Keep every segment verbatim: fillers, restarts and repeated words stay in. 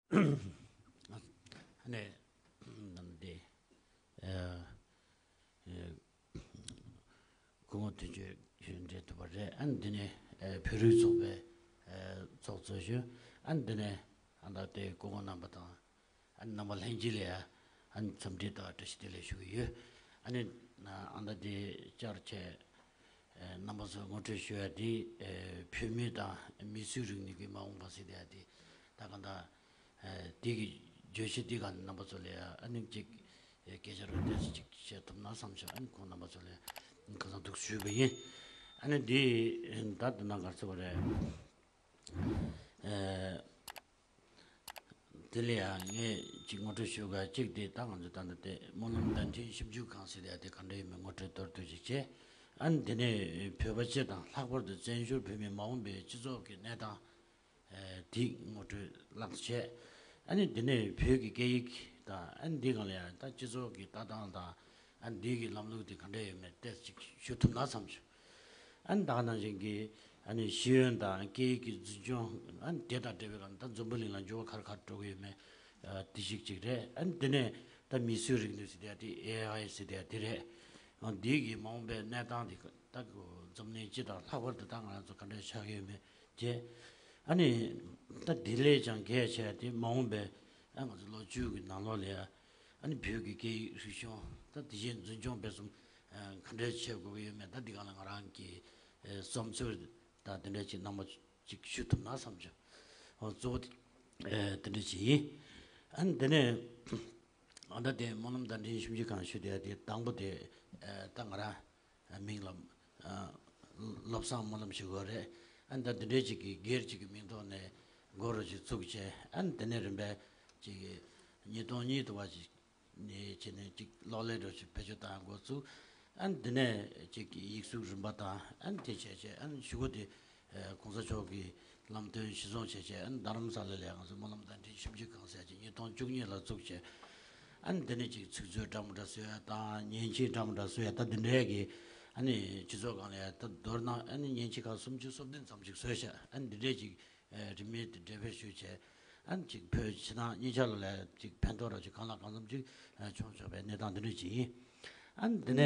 ནས་འདི་སྐུ་ངོ་དོན་གཅོད་འབྲེལ་ཐུབ་པ་རེད། ཨ་ནི་འདི་ནས་བོད་རིགས་ཚོགས་པའི་ཚོགས་གཙོ་ཞུ། ཨ་ནི་འདི་ནས་ཨ་ད་ལྟའི་སྐུ་ངོ་རྣམ་པ་དང་། ཨ་ནི་རྣམ་པ་ལྷན་རྒྱས་ལ་ཡ་ཨ་ནི་འཚམས་འདྲི་དང་བཀྲ་ཤིས་བདེ་ལེགས་ཞུ་གི་ཡོད། ཨ་ནི་ཨ་ད་དེ་བཅར་བྱས་རྣམ་པ་ཚོ་ངོ་སྤྲོད་ཞུ་ཡ་དེ་བོད་མི་དང་མིས་བཟོས་རིག་ནུས་ཀྱི་མ་འོངས་པ་ཟེར་ཡ་དེ་ད་ག་ད། དེ་གི་བརྗོད་གཞི་དེ་ག་རྣམ་པ་ཚོ་ལ་ཡ་ཨ་ནི་གཅིག་སྐད་ཆ་རོ་ཏོག་ཙམ་ཅིག་བཤད་ཐུབ་ན་བསམ་བྱུང་། ཨ་ནི་ཁོང་རྣམ་པ་ཚོ་ལ་ཁ་སང་འདུག་ཞུས་པ་ཡིན། ཨ་ནི་དེ་ད་དེ་ན་ག་རེ་ཟེར་བ་རེད། དེ་ལ་ཡ་ངས་ཅིག་ངོ་སྤྲོད་ཞུ་ག་གཅིག་དེ་ད་ང་ཚོ་ད་ལྟ་དེ་སྨོན་ལམ་གདན་འདྲེན་ཞིབ་འཇུག་ཁང་ཟེར་ཡ་དེ་ག་འདྲ་ཡོད་མེད་ངོ་སྤྲོད་མདོར་བསྡུས་ཅིག་བྱས། ཨ་ནི་དེ་ནས་བོད་པ་སྤྱི་དང་ལྷག་པར་དུ་བཙན་བྱོལ་བོད་མིའི་མ་འོངས་པའི་སྤྱི་ཚོགས་ཀྱི་གནས་སྟངས། དེ་ངོ་སྤྲོད་ལགས་བྱས། ཨ་ནི་དེ་ནས་བོད་ཀྱི་སྐད་ཡིག་དང་ཨ་ནི་འདི་སྒང་ལ་ཡང་ད་སྤྱི་ཚོགས་ཀྱི་ལྟ་སྟངས་དང་ཨ་ནི་འདི་གི་ལམ་ལུགས་དེ་ག་འདྲ་ཡོད་མེད་ཏོག་ཙམ་ཞུ་ཐུབ་ན་བསམ་བྱུང་། ཨ་ནི་ད་ག་ནང་བཞིན་གྱི་ཨ་ནི་ཤེས་ཡོན་དང་སྐད་ཡིག་གི་འཛིན་སྐྱོང་ཨ་ནི་དེ་དང་འབྲེལ་བའི་སྒང་ད་འཛམ་བུ་གླིང་ལ་འགྱུར་བ་ག་རེ་ག་རེ་འགྲོ་གི་ཡོད་མེད་དེ་ཞིག་ཅིག་རེད། ཨ་ནི་དེ་ནས་ད་མིས་བཟོས་རིག་ནུས་ཟེར་དེ་ཡ་དེ་ཨེ་ཨའི་ཟེར་དེ་ཡ་དེ་རེད། འདི་གི་མ་འོངས་པའི་གནས་སྟངས་དེ་ད་འཛམ་གླིང་སྤྱི་དང་ལྷག་པར་དུ་ད་ང་རང་ཚོ་ག་འདྲ་ཆགས་ཀྱི་ཡོད་མེད། བྱས། ཨ་ནི། ད་དེ་ལས་ཀྱང་གལ་ཆེ་དེ་མ་འོངས་པའི་ཨ་ང་ཚོ་ལོ་བཅུ་གི་ནང་ལོགས་ལ་ཡ། ཨ་ནི་བོད་ཀྱི་སྐད་ཡིག་རིག་གཞུང་ད་དེ་བཞིན་འཛིན་སྐྱོང་སྤེལ་གསུམ་ག་འདྲས་བྱེད་དགོས་ཀྱི་ཡོད་མེད་ད་འདི་ག་ལ་ང་རང་གི་བསམ་ཚུལ་ད་དེ་འདྲས་ཅིག་རྣམ་པ་ཅིག་ཞུ་ཐུབ་ན་བསམ་བྱུང་། འོ་གཙོ་བོ་དེ་དེ་འདྲས་ཅིག་ཡིན། ཨ་ནི་དེ་ནས་ཨ་ད་དེ་སྨོན་ལམ་གདན་འདྲེན་ཞིབ་འཇུག་ཁང་ཞུ་དེ་དེ་དང་པོ་དེ་ད་ང་རང་། མིང་ལ། བློ་བཟང་སྨོན་ལམ་ཞུ་དགོས་རེད། ཨ་ནི་ད་འདི་འདྲའི་ཅིག་གི་སྒེར་ཅིག་གི་མིང་ཐོག་ནས་སྒོ་རུ་ཅིག་བཙུགས་བྱས། ཨ་ནི་དེ་ནས་རིམ་པས་ཅིག་གི་ཉིས་སྟོང་གཉིས་དུ་བ་ཅིག་ནས་བྱས་ནས་ཅིག་གློག་ཀླད་རུ་ཅིག་བེད་སྤྱོད་བཏང་འགོ་བཙུགས། ཨ་ནི་དེ་ནས་ཅིག་གི་ཡིག་གཟུགས་རིམ་པ་དང་ཨ་ནི་དེ་བྱས་བྱས་ཨ་ནི་གཞུག་གུ་དེ་༸གོང་ས་མཆོག་གི་ལམ་སྟོན་གཞིར་བཟུང་བྱས་བྱས་ཨ་ནི་རྡ་རམ་ས་ལ་ལ་ང་ཚོ་སྨོན་ལམ་གདན་འདྲེན་ཞིབ་འཇུག་ཁང་ཟེར་ཅིག་ཉིས་སྟོང་བཅུ་གཉིས་ལ་བཙུགས་བྱས། ཨ་ནི་འདི་ནས་ཅིག་ཚིག་མཛོད་འདྲ་མི་འདྲ་བཟོ་ཡ་དང་མཉེན་ཆས་འདྲ་མི་འདྲ་བཟོ་ཡ་ད་འདི་འདྲའི་གི་ཨ་ནི་སྤྱི་ཚོགས་སྒང་ལ་ཡ་ད་མདོར་ན་ཨ་ནི་མཉེན་ཆས་ཁག་སུམ་ཅུ་སོ་བདུན་ཙམ་ཅིག་བཟོས་ཤག་ཨ་ནི་འདི་འདྲའི་ཅིག་རིན་མེད་དུ་འགྲེམས་སྤེལ་ཞུས་བྱས། ཨ་ནི་ཅིག་བོད་ཕྱི་ནང་གཉིས་ཆ་ལ་ལ་ཅིག་ཕན་ཐོགས་ར་ཅིག་གང་ལ་གང་འཚམ་ཅིག་བྱུང་ཆོག་པའི་གནས་སྟངས་འདི་འདྲ་ཅིག་ཡིན། ཨ་ནི་འདི་ནས།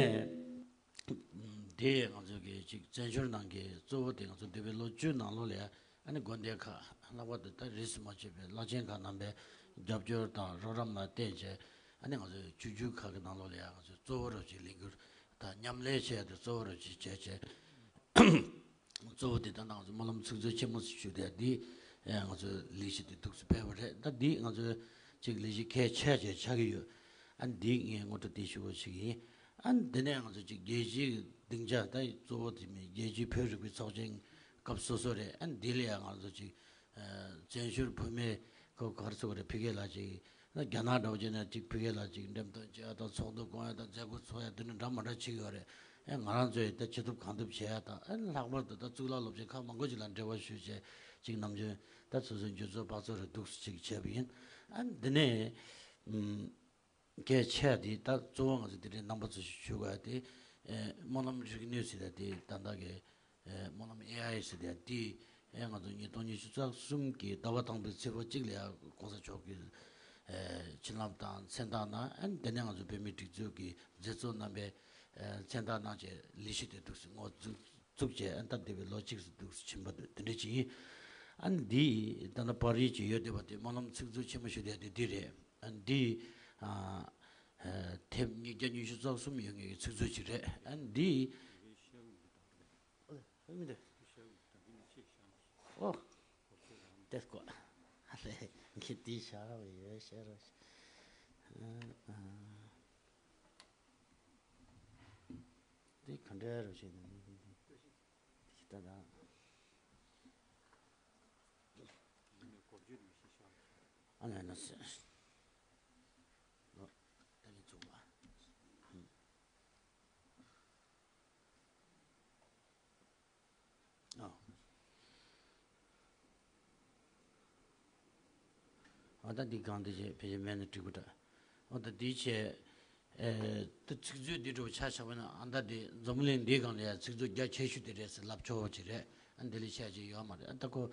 དེ་ང་ཚོ་གི་ཅིག་བཙན་བྱོལ་ནང་གི་གཙོ་བོ་དེ་ང་ཚོ་འདས་པའི་ལོ་བཅུ་ནང་ལོགས་ལ་ཡ་ཨ་ནི་དགོན་སྡེ་ཁག་ལྷག་པར་དུ་ད་རིས་སུ་མ་ཆད་པའི་བླ་ཆེན་ཁག་རྣམ་པའི་རྒྱབ་སྐྱོར་དང་རོགས་རམ་ལ་བརྟེན་བྱས་ཨ་ནི་ང་ཚོའི་ཆོས་བརྒྱུད་ཁག་གི་ནང་ལོགས་ལ་ཡ་ང་ཚོས་གཙོ་བོ་རུ་ཅིག་ལས་འགུལ་དང་མཉམ་ལས་བྱས་ཏེ་གཙོ་བོ་རུ་ཅིག་བྱས་བྱས། གཙོ་བོ་དེ་ད་ང་ཚོ་སྨོན་ལམ་ཚིག་མཛོད་ཆེན་མོ་ཞུ་དེ་འདི་ང་ཚོའི་ལས་གཞི་དེ་འདུག་སེ་སྤེལ་བ་རེད། ད་འདི་ང་ཚོའི་ཅིག་ལས་གཞི་གལ་ཆེ་ཆེ་ཆགས་ཀྱི་ཡོད། ཨ་འདི་ངས་ངོ་སྤྲོད་དེ་ཞུ་བ་ཞིག་ཡིན། ཨ་འདི་ནས་ང་ཚོ་ཅིག་རྒྱལ་སྤྱིའི་སྡིངས་ཆ་ད་གཙོ་བོ་དེ་མིན་རྒྱལ་སྤྱིའི་བོད་རིག་པའི་ཚོགས་ཆེན་སྐབས་སོ་སོ་རེད། ཨ་འདི་ལ་ཡང་ང་ཚོ་ཅིག་བཙན་བྱོལ་བོད་མི་ཁོ་ག་རེ་ཟེར་དགོས་རེད་ཕ་གི་ལ་ཅིག་རྒྱ་ནག་འདྲ་བོ་བྱས་ན་ཅིག་ཕ་གི་ལ་ཅིག་འགྲེམས་སྟོན་བྱེད་ཡ་དང་ཚོགས་འདུ་སྐོང་ཡ་དང་མཛད་སྒོ་ཚོགས་ཡ་འདི་འདྲ་འདྲ་མ་འདྲ་བྱེད་ཀྱི་ཡོད་རེད། ཨ་ང་རང་ཚོས་ད་བྱེད་ཐུབ་གང་ཐུབ་བྱེད་ཡ་དང་ཨ་ལྷག་པར་དུ་ད་གཙུག་ལག་སློབ་ཆེན་ཁག་མང་པོ་ཅིག་ལ་འབྲེལ་བ་ཞུས་བྱས་ཅིག་ནམ་རྒྱུན་ད་ཚོ་ཚོའི་འགྱུར་ཚོགས་འཕགས་ཚོགས་རེ་འདུག་སེ་ཅིག་བྱས་པ་ཡིན། ཨ་འདི་ནས་ཨུམ། གལ་ཆེ་བ་དེ་ད་གཙོ་བོ་ང་ཚོ་དེ་རིང་རྣམ་པ་ཚོ་ཞུ་དགོས་ཡ་དེ་ཨེ་སྨོན་ལམ་རིག་ནུས་ཟེར་ཡ་དེ་ད་ལྟ་གི་ཨེ་སྨོན་ལམ་ཨེ་ཨའི་ཟེར་ཡ་དེ་ཨེ་ང་ཚོ་ཉིས་སྟོང་ཉི་ཤུ་རྩ་གསུམ་གི་ཟླ་བ་དང་པོའི་ཚེས་པ་གཅིག་ལ་ཡ་༸གོང་ས་མཆོག་གི་ཨེ་བྱིན་རླབས་དང་མཚན་རྟགས་གནང་། ཨེ་དེ་ནས་ང་ཚོ་བོད་མིའི་སྒྲིག་འཛུགས་ཀྱི་མཛད་གཙོ་རྣམ་པས་ཨེ་མཚན་རྟགས་གནང་བྱས་ལས་གཞི་དེ་འདུག་སེ་ངོ་བཙུགས་བཙུགས་བྱས་ཨ་ནི་ད་འདས་པའི་ལོ་གཅིག་ཙམ་འདུག་སེ་ཕྱིན་པ་འདུག་དེ་འདྲ་ཅིག་ཡིན། ཨ་ནི་འདི་ད་ལྟ་པར་རིས་ཅིག་ཡོད་བསྡད་པ་དེ་སྨོན་ལམ་ཚིག་མཛོད་ཆེན་མོ་ཞུ་བསྡད་དེ་འདི་རེད། ཨ་ནི་འདི་ཨ་ཨ་དེབ་ཉིས་བརྒྱ་ཉི་ཤུ་རྩ་གསུམ་ཡོད་མཁན་གྱི་ཚིག་མཛོད་ཅིག་རེད། ཨ་ནི་འདི་ཨ་མི་འདུག་ཨོ་དེ་སྐོར་ཨ་ལས་ངས་འདི་བཞག་པ་ཡོད་ཤེས་རོགས། ཨ་ཨ། འདི་ག་འདྲ་རུ་བྱས་ནས་འདི་འདི་འདི་འདི་ད་ད། ཨ་ན་ན་སེ། ཨོ། ད་ནི་ཚུགས་པ། ཨོ། ཨ་ད་འདི་གང་འདི་བྱས་ཕལ་ཆེར་མེད་ན་འགྲིག་པ་འདྲ། ཨ་ད་འདི་བྱས། ཨེ་ད་ཚིག་མཛོད་འདི་འདྲ་བོ་ཆ་བཞག་པ་ན་ཨ་ད་འདི་འཛམ་གླིང་འདིའི་སྒང་ལ་ཡང་ཚིག་མཛོད་རྒྱ་ཆེ་ཤོས་དེ་རེད་ཟེར་ལབ་ཆོག་པ་ཅིག་རེད། ཨ་འདི་ལས་ཆེ་ཅིག་ཡོད་མ་རེད། ཨ་ད་ཁོ་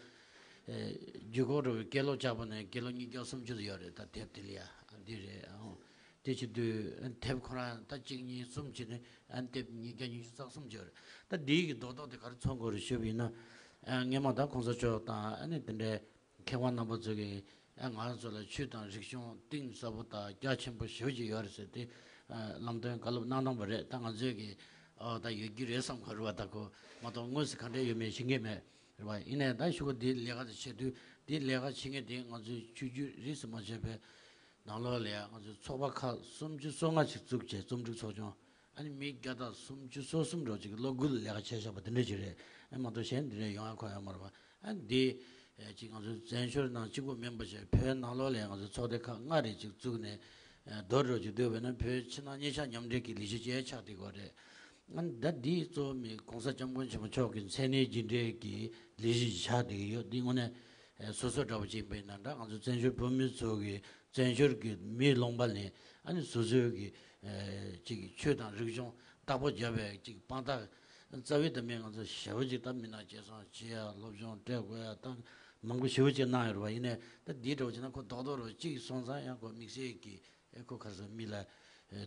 ཨེ། རྒྱུད་སྐོར་རུ་སྐྱེས་ལོ་བཅག་པ་ནས་སྐྱེས་ལོ་ཉིས་བརྒྱ་སུམ་ཅུ་ཡོད་རེད། ད་དེབ་དེ་ལ་ཡ་འདི་རེད་ཨང་། དེ་བྱེད་དུས་དེབ་ཁོ་རང་ད་གཅིག་གཉིས་གསུམ་བྱས་ནས་ཨ་དེབ་ཉིས་བརྒྱ་ཉི་ཤུ་རྩ་གསུམ་ཡོད་རེད། ད་འདིའི་གི་རྡོག་རྡོག་དེ་ག་རེ་མཚོན་དགོས་རེད་ཞུས་པ་ཡིན་ན། ཨ་སྔོན་མ་ད་གོང་ས་མཆོག་དང་ཨ་ནི་དེ་འདྲའི་མཁས་དབང་རྣམ་པ་ཚོ་གིས་ཨ་ང་རང་ཚོ་ལ་ཆོས་དང་རིག་གཞུང་གཏིང་ཟབ་པོ་དང་རྒྱ་ཆེན་པོ་ཞེ་པོ་ཅིག་ཡོད་རེད་ཟེར་ཏེ་ཨ་ལམ་སྟོན་བཀའ་སློབ་གནང་གནང་བ་རེད། ད་ང་ཚོས་གི་ཨོ་ད་ཡོད་རྒྱུ་རེད་བསམ་གི་རེད་བ། ད་ཁོ་མ་གཏོགས་དངོས་སུ་ག་འདྲ་ཡོད་མེད་ཤེས་ཀྱི་མེད་རེད་བ། ཡིན་ནའི་ད་ཤོག་གུ་འདི་ལས་ཀ་དེ་བྱེད་དུས་འདི་ལས་ཀ་བྱེད་མཁན་དེ་ང་ཚོའི་ཆོས་བརྒྱུད་རིས་སུ་མ་ཆད་པའི་ནང་ལོགས་ལ་ཡང་ང་ཚོའི་ཚོགས་པ་ཁག་སུམ་ཅུ་སོ་ལྔ་ཞིག་བཙུགས་བྱས་རྩོམ་སྒྲིག་ཚོགས་ཆུང་ཨ་ནི་མི་བརྒྱ་དང་སུམ་ཅུ་སོ་གསུམ་འདྲ་ཅིག་གློག་སྒུལ་ལས་ཀ་བྱས་བཞག་པ་དེ་འདྲ་ཅིག་རེད། ཨ་མ་གཏོགས་གཞན་དེ་འདྲ་ཡོང་ཡ་ཁོ་ཡོད་མ་རེད་བ། ཨ་འདི་ཅིག་ང་ཚོའི་བཙན་བྱོལ་ནང་གཅིག་པོ་མིན་པ་བྱས་བོད་ནང་ལོགས་ལ་ཡང་ང་ཚོའི་ཚོགས་སྡེ་ཁག་ལྔ་རེ་ཅིག་བཙུགས་ནས་མདོར་བསྡུས་ཅིག་བསྡུས་པ་ན་བོད་ཕྱི་ནང་གཉིས་ཆ་མཉམ་འབྲེལ་གྱི་ལས་གཞི་ཅིག་ཆགས་བསྡད་ཡོད་རེད། ཨ་ནི་ད་འདི་གཙོ་བོ་མི་༸གོང་ས་༸སྐྱབས་མགོན་ཆེན་པོ་མཆོག་གི་མཚན་གནས་རྒྱུན་འབྲེལ་གྱི་ལས་གཞི་ཆགས་བསྡད་ཀྱི་ཡོད། འདི་དངོས་གནས་སོ་སོ་འདྲ་པོ་ཅིག་ཡིན་པ་ཡིན་ན་འདྲ། ང་ཚོ་བཙན་བྱོལ་བོད་མི་ཚོ་གི་བཙན་བྱོལ་གྱི་མིའི་ལུང་པ་ནས་ཨ་ནི་སོ་སོའི་གི་ཅིག་ཆོས་དང་རིག་གཞུང་བདག་པོ་རྒྱབ་པའི་ཅིག་དཔང་རྟགས་རྩ་བའི་བདག་མེད་ང་ཚོ་ཞེ་པོ་ཅིག་ད་མི་ནག་སྐྱེད་སྲིང་བྱེད་ཡ་སློབ་སྦྱོང་སྤྲད་དགོས་ཡ་ད་མང་པོ་ཞེ་པོ་ཅིག་གནང་ཡོད་རེད་བ། ཡིན་ནའི་ད་འདི་འདྲ་པོ་བྱས་ན་ཁོ་རྡོག་རྡོག་རུ་གཅིག་སོང་ཙང་ཡང་ཁོ་དམིགས་བསལ་གྱི་ཨེ་ཁོ་ག་རེ་ཟེར་མི་ལ་ཨེ་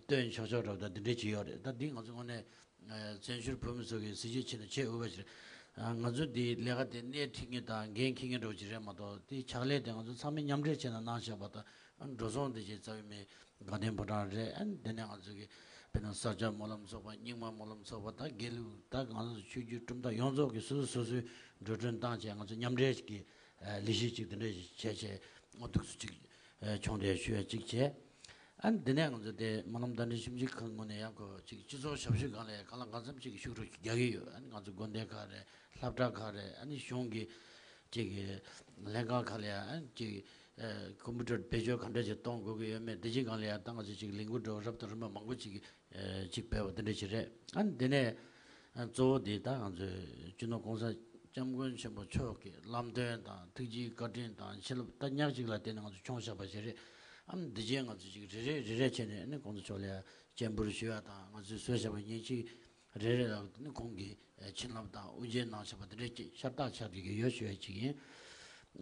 སྟོན་ཆོག་ཆོག་འདྲ་པོ་དང་འདི་འདྲས་ཅིག་ཡོད་རེད། ད་འདི་ང་ཚོ་དངོས་གནས་ཨེ་བཙན་བྱོལ་བོད་མི་ཚོ་གི་གཟི་བརྗིད་ཆེ་ནས་བྱེད་འོས་པ་ཞིག་རེད། ཨ་ང་ཚོ་འདི་ལས་ཀ་དེ་སྣེ་ཁྲིད་མཁན་དང་འགན་འཁྱེར་མཁན་འདྲ་པོ་ཅིག་རེད་མ་གཏོགས་དེའི་ཕྱག་ལས་དེ་ང་ཚོ་ཚང་མས་མཉམ་འབྲེལ་བྱས་ནས་གནང་བཞག་པ་དང་ཨ་འགྲོ་སོང་དེ་ཅིག་རྩ་བའི་མི་དགའ་ལྡན་ཕོ་བྲང་རེད། ཨ་དེ་ནས་ང་ཚོ་གི་དཔེར་ན་ས་སྐྱ་སྨོན་ལམ་ཚོགས་པ་རྙིང་མ་སྨོན་ལམ་ཚོགས་པ་དང་དགེ་ལུགས་ད་ང་ཚོ་ཆོས་བརྒྱུད་གྲུབ་མཐའ་ཡོངས་རྫོགས་ཀྱི་སོ་སོ་སོ་སོའི་འགྲོ་གྲོན་བཏང་བྱས་ང་ཚོ་མཉམ་འབྲེལ་གྱི་ཨ་ལས་གཞི་ཅིག་དེ་འདྲ་ཞིག་བྱས་བྱས་འོ་འདུག་སེ་ཅིག་ཨ་བྱུང་བསྡད་ཞུ་ཡ་ཅིག་བྱས། ཨ་ནི་དེ་ནས་ང་ཚོ་དེ་སྨོན་ལམ་རྟེན་འབྲེལ་ཞིབ་འཇུག་ཁང་ངོས་ནས་ཡང་ཁོ་ཅིག་སྤྱི་ཚོགས་ཞབས་ཞུ་སྒང་ལ་ཡང་གང་ལ་གང་འཚམ་ཅིག་ཤུགས་རོགས་ཅིག་རྒྱག་གི་ཡོད། ཨ་ནི་ང་ཚོ་དགོན་སྡེ་ཁག་རེད། སློབ་གྲྭ་ཁག་རེད། ཨ་ནི་གཞུང་གི་ཅིག་གི་ལྷན་ཁང་ཁག་ལ་ཡང་ཨ་ནི་ཅིག་ཨ་ཀམ་པུ་ཊར་བེད་སྤྱོད་ག་འདྲ་ཅིག་གཏོང་དགོས་ཀྱི་ཡོད་མེད་དེ་ཅིག་སྒང་ལ་ཡང་ད་ང་ཚོ་ཅིག་ལས་འགུལ་འགྲོ་རབ་དང་རིམ་པ་མང་པོ་ཅིག་ཨ་ཅིག་སྤེལ་བ་དེ་འདྲ་ཅིག་རེད། ཨ་ནི་དེ་ནས་ཨ་གཙོ་བོ་དེ་ད་ང་ཚོའི་སྤྱི་ནོར་༸གོང་ས་༸སྐྱབས་མགོན་ཆེན་པོ་མཆོག་གི་ལམ་སྟོན་དང་ཐུགས་རྗེའི་བཀའ་དྲིན་དང་བྱིན་རླབས་ད་ཉག་གཅིག་ལ་བརྟེན་ནས་ང་ཚོ་བྱུང་བཞག་པ་ཞིག་རེད། ཨ་ནི་འདི་རྗེས་ང་ཚོ་ཅིག་རེ་རེ་རེ་རེ་བྱས་ནས་ཨ་ནི་༸གོང་ས་མཆོག་ལ་ཡང་སྤྱན་འབུལ་ཞུ་ཡ་དང་ང་ཚོས་བཟོས་བཞག་པའི་མཉེན་ཆས་རེ་རེ་ལ་ནི་ཁོང་གིས་བྱིན་རླབས་དང་དབུ་འབྱེད་གནང་བཞག་པ་དེ་འདྲའི་ཅིག་ཤ་སྟག་ཆགས་བསྡད་ཀྱི་ཡོད་ཞུ་ཡ་ཅིག་ཡིན།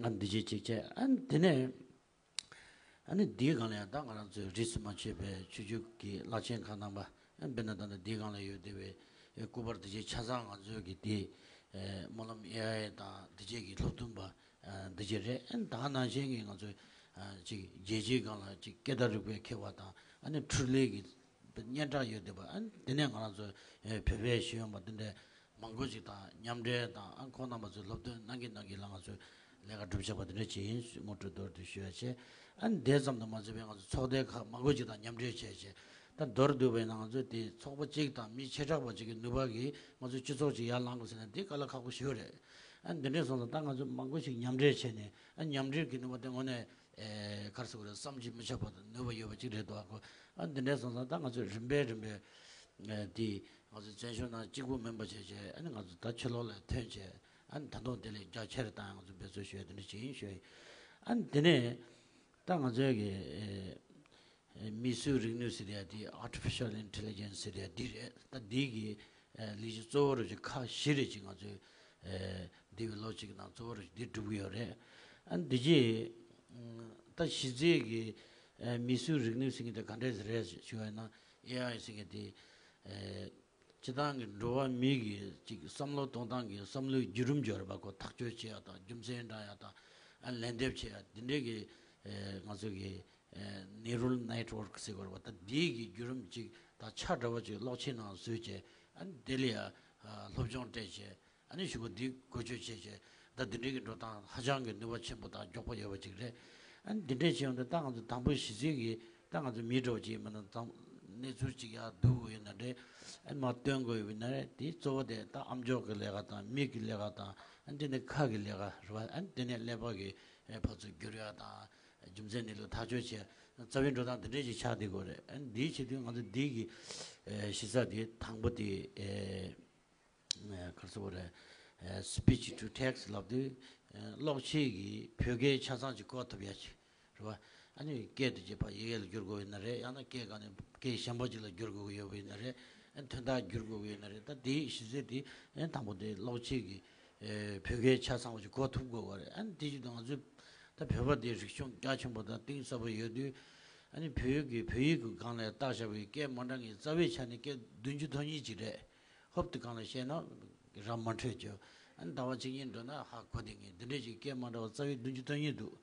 ཨ་འདི་རྗེས་ཅིག་བྱས། ཨ་ནི་དེ་ནས་ཨ་ནི་འདིའི་སྒང་ལ་ཡང་ད་ང་རང་ཚོའི་རིས་སུ་མ་ཆད་པའི་ཆོས་བརྒྱུད་ཀྱི་བླ་ཆེན་ཁག་རྣམ་པ་ཨ་དཔེར་ན་ད་ལྟ་འདིའི་སྒང་ལ་ཡོད་བསྡད་པའི་སྐུ་པར་དེ་རྗེས་ཆ་ཚང་ང་ཚོའི་གི་དེ་སྨོན་ལམ་ཨེ་ཨའི་དང་དེ་རྗེས་ཀྱི་སློབ་སྟོན་པ་འདི་རྗེས་རེད། ཨ་ནི་ད་ནང་བཞིན་གྱི་ང་ཚོའི་ཅིག་རྒྱལ་སྤྱིའི་སྒང་ལ་ཅིག་སྐད་བརྡ་རིག་པའི་མཁས་པ་དང་ཨ་ནི་འཕྲུལ་ལས་ཀྱི་སྙན་གྲགས་ཡོད་བསྡད་པ། ཨ་ནི་དེ་ནས་ང་རང་ཚོ་ཨེ་བོད་པའི་ཤེས་ཡོན་པ་དེ་འདྲའི་མང་པོ་ཞིག་དང་མཉམ་འབྲེལ་དང་ཨ་ཁོང་རྣམ་པ་ཚོས་སློབ་སྟོན་གནང་གིན་གནང་གིན་ལ་ང་ཚོས་ལས་ཀ་སྒྲུབ་བཞག་པ་དེ་འདྲ་ཅིག་ཡིན་ངོ་སྤྲོད་མདོར་བསྡུས་ཞུ་ཡ་བྱས། ཨ་ནི་དེ་ཙམ་དུ་མ་ཟད་པའི་ང་ཚོ་ཚོགས་སྡེ་ཁག་མང་པོ་ཞིག་དང་མཉམ་འབྲེལ་བྱས་བྱས་ད་མདོར་བསྡུས་པ་ཡིན་ན་ང་ཚོས་དེ་ཚོགས་པ་གཅིག་དང་མི་བྱེ་བྲག་པ་གཅིག་གི་ནུས་པ་གིས་ང་ཚོའི་སྤྱི་ཚོགས་ཅིག་ཡར་ལངས་དགོས་ཟེར་ན་དེ་དཀའ་ལས་ཁག་པོ་ཞིག་རེད། ཨ་ནི་འདི་འདྲ་སོང་ཙང་ད་ང་ཚོ་མང་པོ་ཞིག་མཉམ་འབྲེལ་བྱས་ནས་ཨ་མཉམ་འབྲེལ་གྱི་ནུས་པ་དེ་དངོས་གནས་ཨེ་ག་རེ་ཟེར་དགོས་རེད། བསམ་གྱིས་མི་ཁྱབ་པ་དང་ནུས་པ་ཡོད་པ་ཅིག་རེད་འདུག་ཨ་ཁོ། ཨ་འདི་འདྲ་སོང་ཙང་ད་ང་ཚོས་རིམ་པས་རིམ་པས་ཨེ་དེ་ང་ཚོ་བཙན་བྱོལ་ནང་གཅིག་པུ་མིན་པ་བྱས་བྱས་ཨ་ནི་ང་ཚོ་ད་ཕྱི་ལོགས་ལ་ཐོན་བྱས་ཨ་ནི་ད་དུང་དེ་ལས་རྒྱ་ཆེར་བཏང་ཡང་ང་ཚོ་འབད་རྩོལ་ཞུ་ཡ་དེ་འདྲ་ཅིག་ཡིན་ཞུ་ཡ་ཡིན། ཨ་ནི་དེ་ནས་ད་ང་ཚོའི་གི་ཨེ་ཨེ་མིག་ཟུར་རིག་ནུས་ཟེར་ཡ་དེ་Artificial Intelligence ཟེར་ཡ་དེ་རེད། ད་འདི་གི་ཨེ་ལས་གཞི་གཙོ་བོ་རུ་ཅིག་ཁག་བཞི་རེ་ཅིག་ང་ཚོས་ཨེ་འདས་པའི་ལོ་གཅིག་ནང་གཙོ་བོ་རུ་འདི་སྒྲུབ་ཀྱི་ཡོད་རེད། ཨ་འདི་རྗེས་ད་གཞི་རྩའི་གི་ཨེ་མིག་ཟུར་རིག་ནུས་ཟེར་མཁན་དེ་ག་འདྲས་རེད་ཞུ་བ་ཡིན་ན་ཨེ་ཨའི་ཟེར་མཁན་དེ་ཨེ་སྤྱི་བཏང་གི་འགྲོ་བ་མི་གི་ཅིག་བསམ་བློ་གཏོང་སྟངས་ཀྱི་བསམ་བློའི་བརྒྱུད་རིམ་སྦྱོར་བ་ཁོ་ཐག་གཅོད་བྱེད་ཡ་དང་རྒྱུ་མཚན་འདྲ་ཡ་དང་ཨ་ལན་འདེབས་བྱེད་ཡ་འདི་འདྲས་ཀྱི་ཨེ་ང་ཚོ་གི་ཨེ་Neural Network ཟེར་དགོས་རེད་པ། ད་འདི་གི་བརྒྱུད་རིམ་ཅིག་ད་ཆ་འདྲ་བ་ཅིག་གློག་ཆེན་ནང་བཟོས་བྱས་ཨ་ནི་དེ་ལ་ཡ་ཨ་སློབ་སྦྱོང་སྤྲད་བྱས་ཨ་ནི་གཞུག་གུ་འདི་བཀོལ་སྤྱོད་བྱས་བྱས་ད་འདི་འདྲའི་གི་འགྲོ་སྟངས་ཧ་ཅང་གི་ནུས་པ་ཆེན་པོ་དང་མགྱོགས་པོ་ཡོད་པ་ཅིག་རེད། ཨ་ནི་འདི་འདྲའི་བྱས་ཡོང་དུས་ད་ང་ཚོ་དང་པོ་གཞི་རྩའི་གི་ད་ང་ཚོ་མི་འདྲ་བོ་ཅིག་ཡིན་པ་ན་ད་གནས་ཚུལ་ཅིག་ཡར་བསྡུ་དགོས་ཡོད་ན་རེད། ཨ་ནི་མར་སྟོན་དགོས་ཡོད་ན་རེད། དེ་གཙོ་བོ་དེ་ད་ཨམ་ཅོག་གི་ལས་ཀ་དང་མིག་གི་ལས་ཀ་དང་ཨ་ནི་དེ་ནས་ཁ་གི་ལས་ཀ་རེད་པ། ཨ་ནི་དེ་ནས་ཀླད་པ་གི་ཕར་ཚུར་བསྒྱུར་ཡ་དང་རྒྱུ་མཚན་གནས་ལུགས་ཐག་གཅོད་བྱེད་རྩ་བའི་འགྲོ་སྟངས་དེ་འདྲས་ཅིག་ཆགས་བསྡད་ཡོད་རེད། ཨ་ནི་འདིའི་ཆེད་དུ་ང་ཚོ་འདི་གི་ཨེ་གཞི་རྩ་དེ་དང་པོ་དེ་ཨེ་ཨེ་ག་རེ་ཟེར་དགོས་རེད། ཨེ་Speech to Text ལབ་དུས་ཨེ་གློག་ཆས་ཀྱིས་བོད་སྐད་ཆ་ཚང་ཅིག་གོ་ཐུབ་ཡ་ཅིག་རེད་པ། ཨ་ནི་སྐད་དེ་ཅིག་ཕར་ཡི་གེ་ལ་བསྒྱུར་དགོས་ཡོད་ན་རེད། ཡང་ན་སྐད་ག་ནས་སྐད་གཞན་པ་ཅིག་ལ་བསྒྱུར་དགོས་ཀྱི་ཡོད་པ་ཡིན་ན་རེད། ཨ་ནི་དོན་དག་བསྒྱུར་དགོས་ཀྱི་ཡོད་ན་རེད། ད་དེའི་གཞི་རྩ་དེ་ཨེ་དང་པོ་དེ་གློག་ཆས་ཀྱིས་ ཨེ་བོད་སྐད་ཆ་ཚང་བ་ཞིག་གོ་ཐུབ་དགོས་པ་རེད། ཨ་ནི་དེ་བཞིན་དུ་ང་ཚོའི་ད་བོད་པ་དེ་རིག་གཞུང་རྒྱ་ཆེན་པོ་དང་གཏིང་ཟབ་པོ་ཡོད་དུས། ཨ་ནི་བོད་ཡིག་གི་བོད་ཡིག་གི་སྒང་ལ་བཏགས་བཞག་པའི་སྐད་མ་འདྲ་ངེས་རྩ་བའི་ཆ་ནས་སྐད་བདུན་ཅུ་དོན་གཉིས་ཅིག་རེད། ཧོབ་ཏེ་སྒང་ལ་བཤད་ན་ར་མ་འཕྲོད་ཀྱི། ཨ་ནི་ཟླ་བ་གཅིག་གཉིས་འགྲོ་ན་ཧ་གོ་བསྡད་ངེས། འདི་འདྲས་ཅིག་སྐད་མ་འདྲ་བ་རྩ་བའི་བདུན་ཅུ་དོན་གཉིས་འདུག་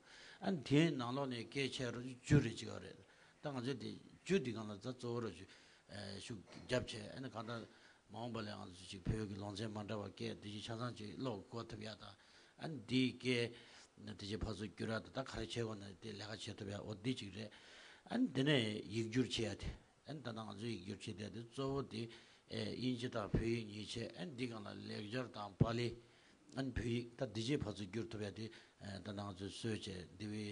ཨ་ནི་དེའི་ནང་ལོགས་ནས་སྐད་ཆ་རུ་བཅུ་རེ་བྱེད་པ་རེད། ད་ང་ཚོས་དེ་བཅུ་དེ་སྒང་ལ་ད་གཙོ་བོ་རུ་ཞུ་ཨེ་ཤུགས་རྒྱབ་བྱས། ཨ་ནི་གང་ལྟར་མ་འོངས་པ་ལ་ང་ཚོ་ཅིག་བོད་ཀྱི་ལུང་ཚན་མ་འདྲ་བ་སྐད་དེ་ཅིག་ཆ་ཚང་ཅིག་ཀློག་གོ་ཐུབ་ཡ་དང་། ཨ་ནི་དེའི་སྐད་དེ་ཅིག་ཕར་ཚུར་བསྒྱུར་ཡ་དང་། ད་ག་རེ་བྱེད་དགོས་ན་དེ་ལས་ཀ་བྱེད་ཐུབ་ཡ། འོ་འདི་ཅིག་རེད། ཨ་ནི་དེ་ནས་ཡིག་སྒྱུར་བྱེད་ཡ་དེ། ཨ་ནི་ད་ལྟ་ང་ཚོས་ཡིག་སྒྱུར་བྱེད་ཡ་དེ་གཙོ་བོ་དེ་ཨེ་དབྱིན་ཇི་དང་བོད་ཡིག་གཉིས་བྱས། ཨ་ནི་འདི་སྒང་ལ་ལེགས་སྦྱར་དང་པཱ་ལི། ཨ་ནི་བོད་ཡིག་ད་འདི་ཅིག་ཕར་ཚུར་བསྒྱུར་ཐུབ་ཡ་དེ་ཨེ་ད་ལྟ་ང་ཚོས་སྲོལ་བྱས། འདི་བའི་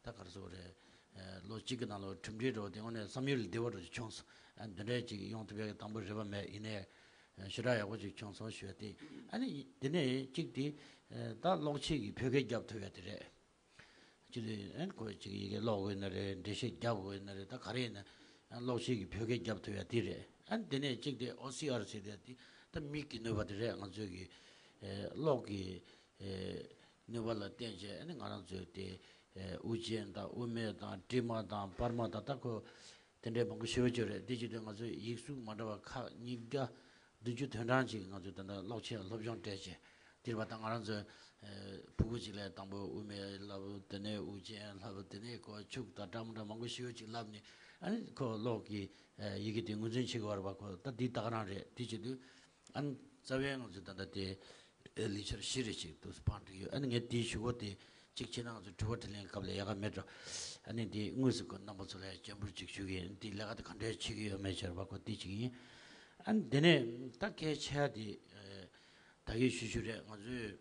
ད་ག་རེ་ཟེར་དགོས་རེད། ཨེ་ལོ་གཅིག་གི་ནང་ལ་གྲུབ་འབྲས་འདྲ་བོ་དེ་དངོས་གནས་བསམ་ཡུལ་ལས་འདས་པ་འདྲ་ཞིག་བྱུང་སོང་། ཨ་འདི་འདྲའི་ཅིག་ཡོང་ཐུབ་ཡག་གི་དང་པོ་རེད་པ་མེད། ཡིན་ནའི་ཨེ་ཞེ་དྲག་ཡག་པོ་ཅིག་བྱུང་སོང་ཞུ་ཡ་དེ། ཨ་ནི་དེ་ནས་གཅིག་དེ་ཨེ་ད་ཀློག་ཆས་ཀྱིས་བོད་སྐད་རྒྱབ་ཐུབ་ཡ་དེ་རེད། ཅི་རེད། ཨ་ནི་ཁོས་ཅིག་ཡི་གེ་ཀློག་དགོས་ན་རེད། འགྲེལ་བཤད་རྒྱབ་དགོས་ན་རེད། ད་ག་རེ་ཡིན་ན་ཨ་ཀློག་ཆས་ཀྱིས་བོད་སྐད་རྒྱབ་ཐུབ་ཡ་དེ་རེད། ཨ་ནི་དེ་ནས་གཅིག་དེ་ཨོ་སི་ཨར་ཟེར་དེ་དེ་ད་མིག་གི་ནུས་པ་དེ་རེད། ང་ཚོའི་གི་ཨེ་ཀློག་གི་ཨེ་ནུས་པ་ལ་བརྟེན་བྱས། ཨ་ནི་ང་རང་ཚོའི་དེ་ཨེ་དབུ་ཅན་དང་དབུ་མེད་དང་ཊི་མ་དང་པར་མ་དང་། ད་ཁོ་དེ་འདྲའི་མང་པོ་ཞེ་པོ་ཅིག་རེད། དེ་བྱེད་དུས་ང་ཚོས་ཡིག་གཟུགས་མ་འདྲ་བ་ཁག་ཉིས་བརྒྱ་བདུན་ཅུ་དོན་གྲངས་ཅིག་ང་ཚོས་ད་ལྟ་ཀློག་ཆས་སློབ་སྦྱོང་སྤྲད་བྱས། དེར་བ་ད་ང་རང་ཚོས་ཨེ་ཕྲུ་གུ་ཅིག་ལ་དང་པོ་དབུ་མེད་ལབ། དེ་ནས་དབུ་ཅན་ལབ། དེ་ནས་ཁོ་ཕྱུགས་དང་འདྲ་མི་འདྲ་མང་པོ་ཞེ་པོ་ཅིག་ལབ་ནས། ཨ་ནི་ཁོ་ཀློག་གི་ཨེ་ཡི་གེ་དེ་ངོས་འཛིན་བྱེད་དགོས་པ་རེད་པ། ཁོ་ད་འདི་ད་ག་རང་རེད། དེ་བྱེད་དུས་ཨ་ནི་རྩ་བའི་ང་ཚོས་ད་ལྟ་དེ་ཨེ་ལེགས་སྦྱར་བཞི་རེ་ཅིག་ཏུ་སྤང་འགྲིག་ཡོད། ཨ་ནི་ངས་དེའི་ཞུ་སྒོ་དེ་གཅིག་བྱས་ན་ང་ཚོ་དྲི་བ་དྲིས་ལན་སྐབས་ལ་ཡག་ག་མེད་འགྲོ། ཨ་ནི་དེ་དངོས་སུ་ཁོ་རྣམ་པ་ཚོ་ལ་ཡང་སྤྱན་འབུལ་ཅིག་ཞུ་གི་ཡིན། དེ་ལས་ཀ་དེ་ག་འདྲས་བྱེད་ཀྱི་ཡོད་མེད་ཟེར་བ་ཁོ་དེ་གཅིག་ཡིན། ཨ་ནི་དེ་ནས་ད་སྐད་ཆ་དེ་ཨེ་ད་གིན་ཞུ་ཞུ་རེད། ང་ཚོའི་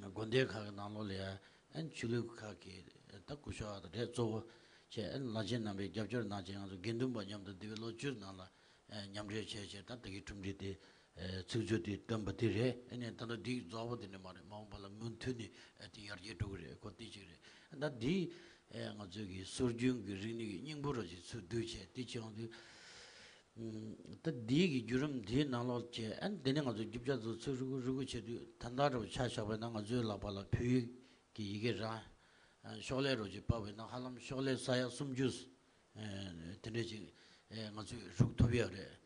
དགོན་སྡེ་ཁག་གི་ནང་ལོགས་ལ་ཡང་ཨ་ནི་ཆོས་ལུགས་ཁག་གི་ད་སྐུ་ཞབས་རེད། གཙོ་བོ་བྱས་ཨ་ནི་བླ་ཆེན་རྣམ་པས་རྒྱབ་སྐྱོར་གནང་བྱས། ང་ཚོ་དགེ་འདུན་པ་མཉམ་དུ་འདས་པའི་ལོ་བཅུ་ནང་ལ་ཨ་མཉམ་འབྲེལ་བྱས་བྱས། ད་ད་གིན་གྲུབ་འབྲས་དེ་ཨ་ཚིག་མཛོད་དེ་བཏོན་པ་དེ་རེད། ཨ་ནི་ད་ལྟ་འདི་རྫོགས་པ་དེ་འདྲ་མ་རེད། མ་འོངས་པ་ལ་མུ་མཐུད་ནས་ཨ་དེ་ཡར་རྒྱས་འགྲོ་གི་རེད། ཁོ་དེ་གཅིག་རེད། ད་འདི་ཨ་ང་ཚོའི་གི་སྲོལ་རྒྱུན་གྱི་རིག་གནས་ཀྱི་སྙིང་པོ་རུ་ཅིག་ཚུར་བསྡུས་བྱས། དེ་བྱས་ཡོང་དུས་ཨ་ད་འདི་གི་བརྒྱུད་རིམ་འདིའི་ནང་ལོགས་བྱས། ཨ་ནི་དེ་ནས་ང་ཚོ་རྒྱུ་ཆ་ཚོ་ཚུར་རུག་རུག་བྱེད་དུས་ད་ལྟ་རུ་ཆ་བཞག་པ་ཡིན་ན་ང་ཚོའི་ལག་པ་ལ་བོད་ཡིག་གི་ཡི་གེ་རང་ཨ་ཤོག་ལྷེ་རུ་ཅིག་ཕབ་པ་ཡིན་ན་ཧ་ལམ་ཤོག་ལྷེ་ས་ཡ་སུམ་ཅུ་ཨ་དེ་འདྲས་ཅིག་ཨ་ང་ཚོས་རུག་ཐུབ་ཡོད་རེད།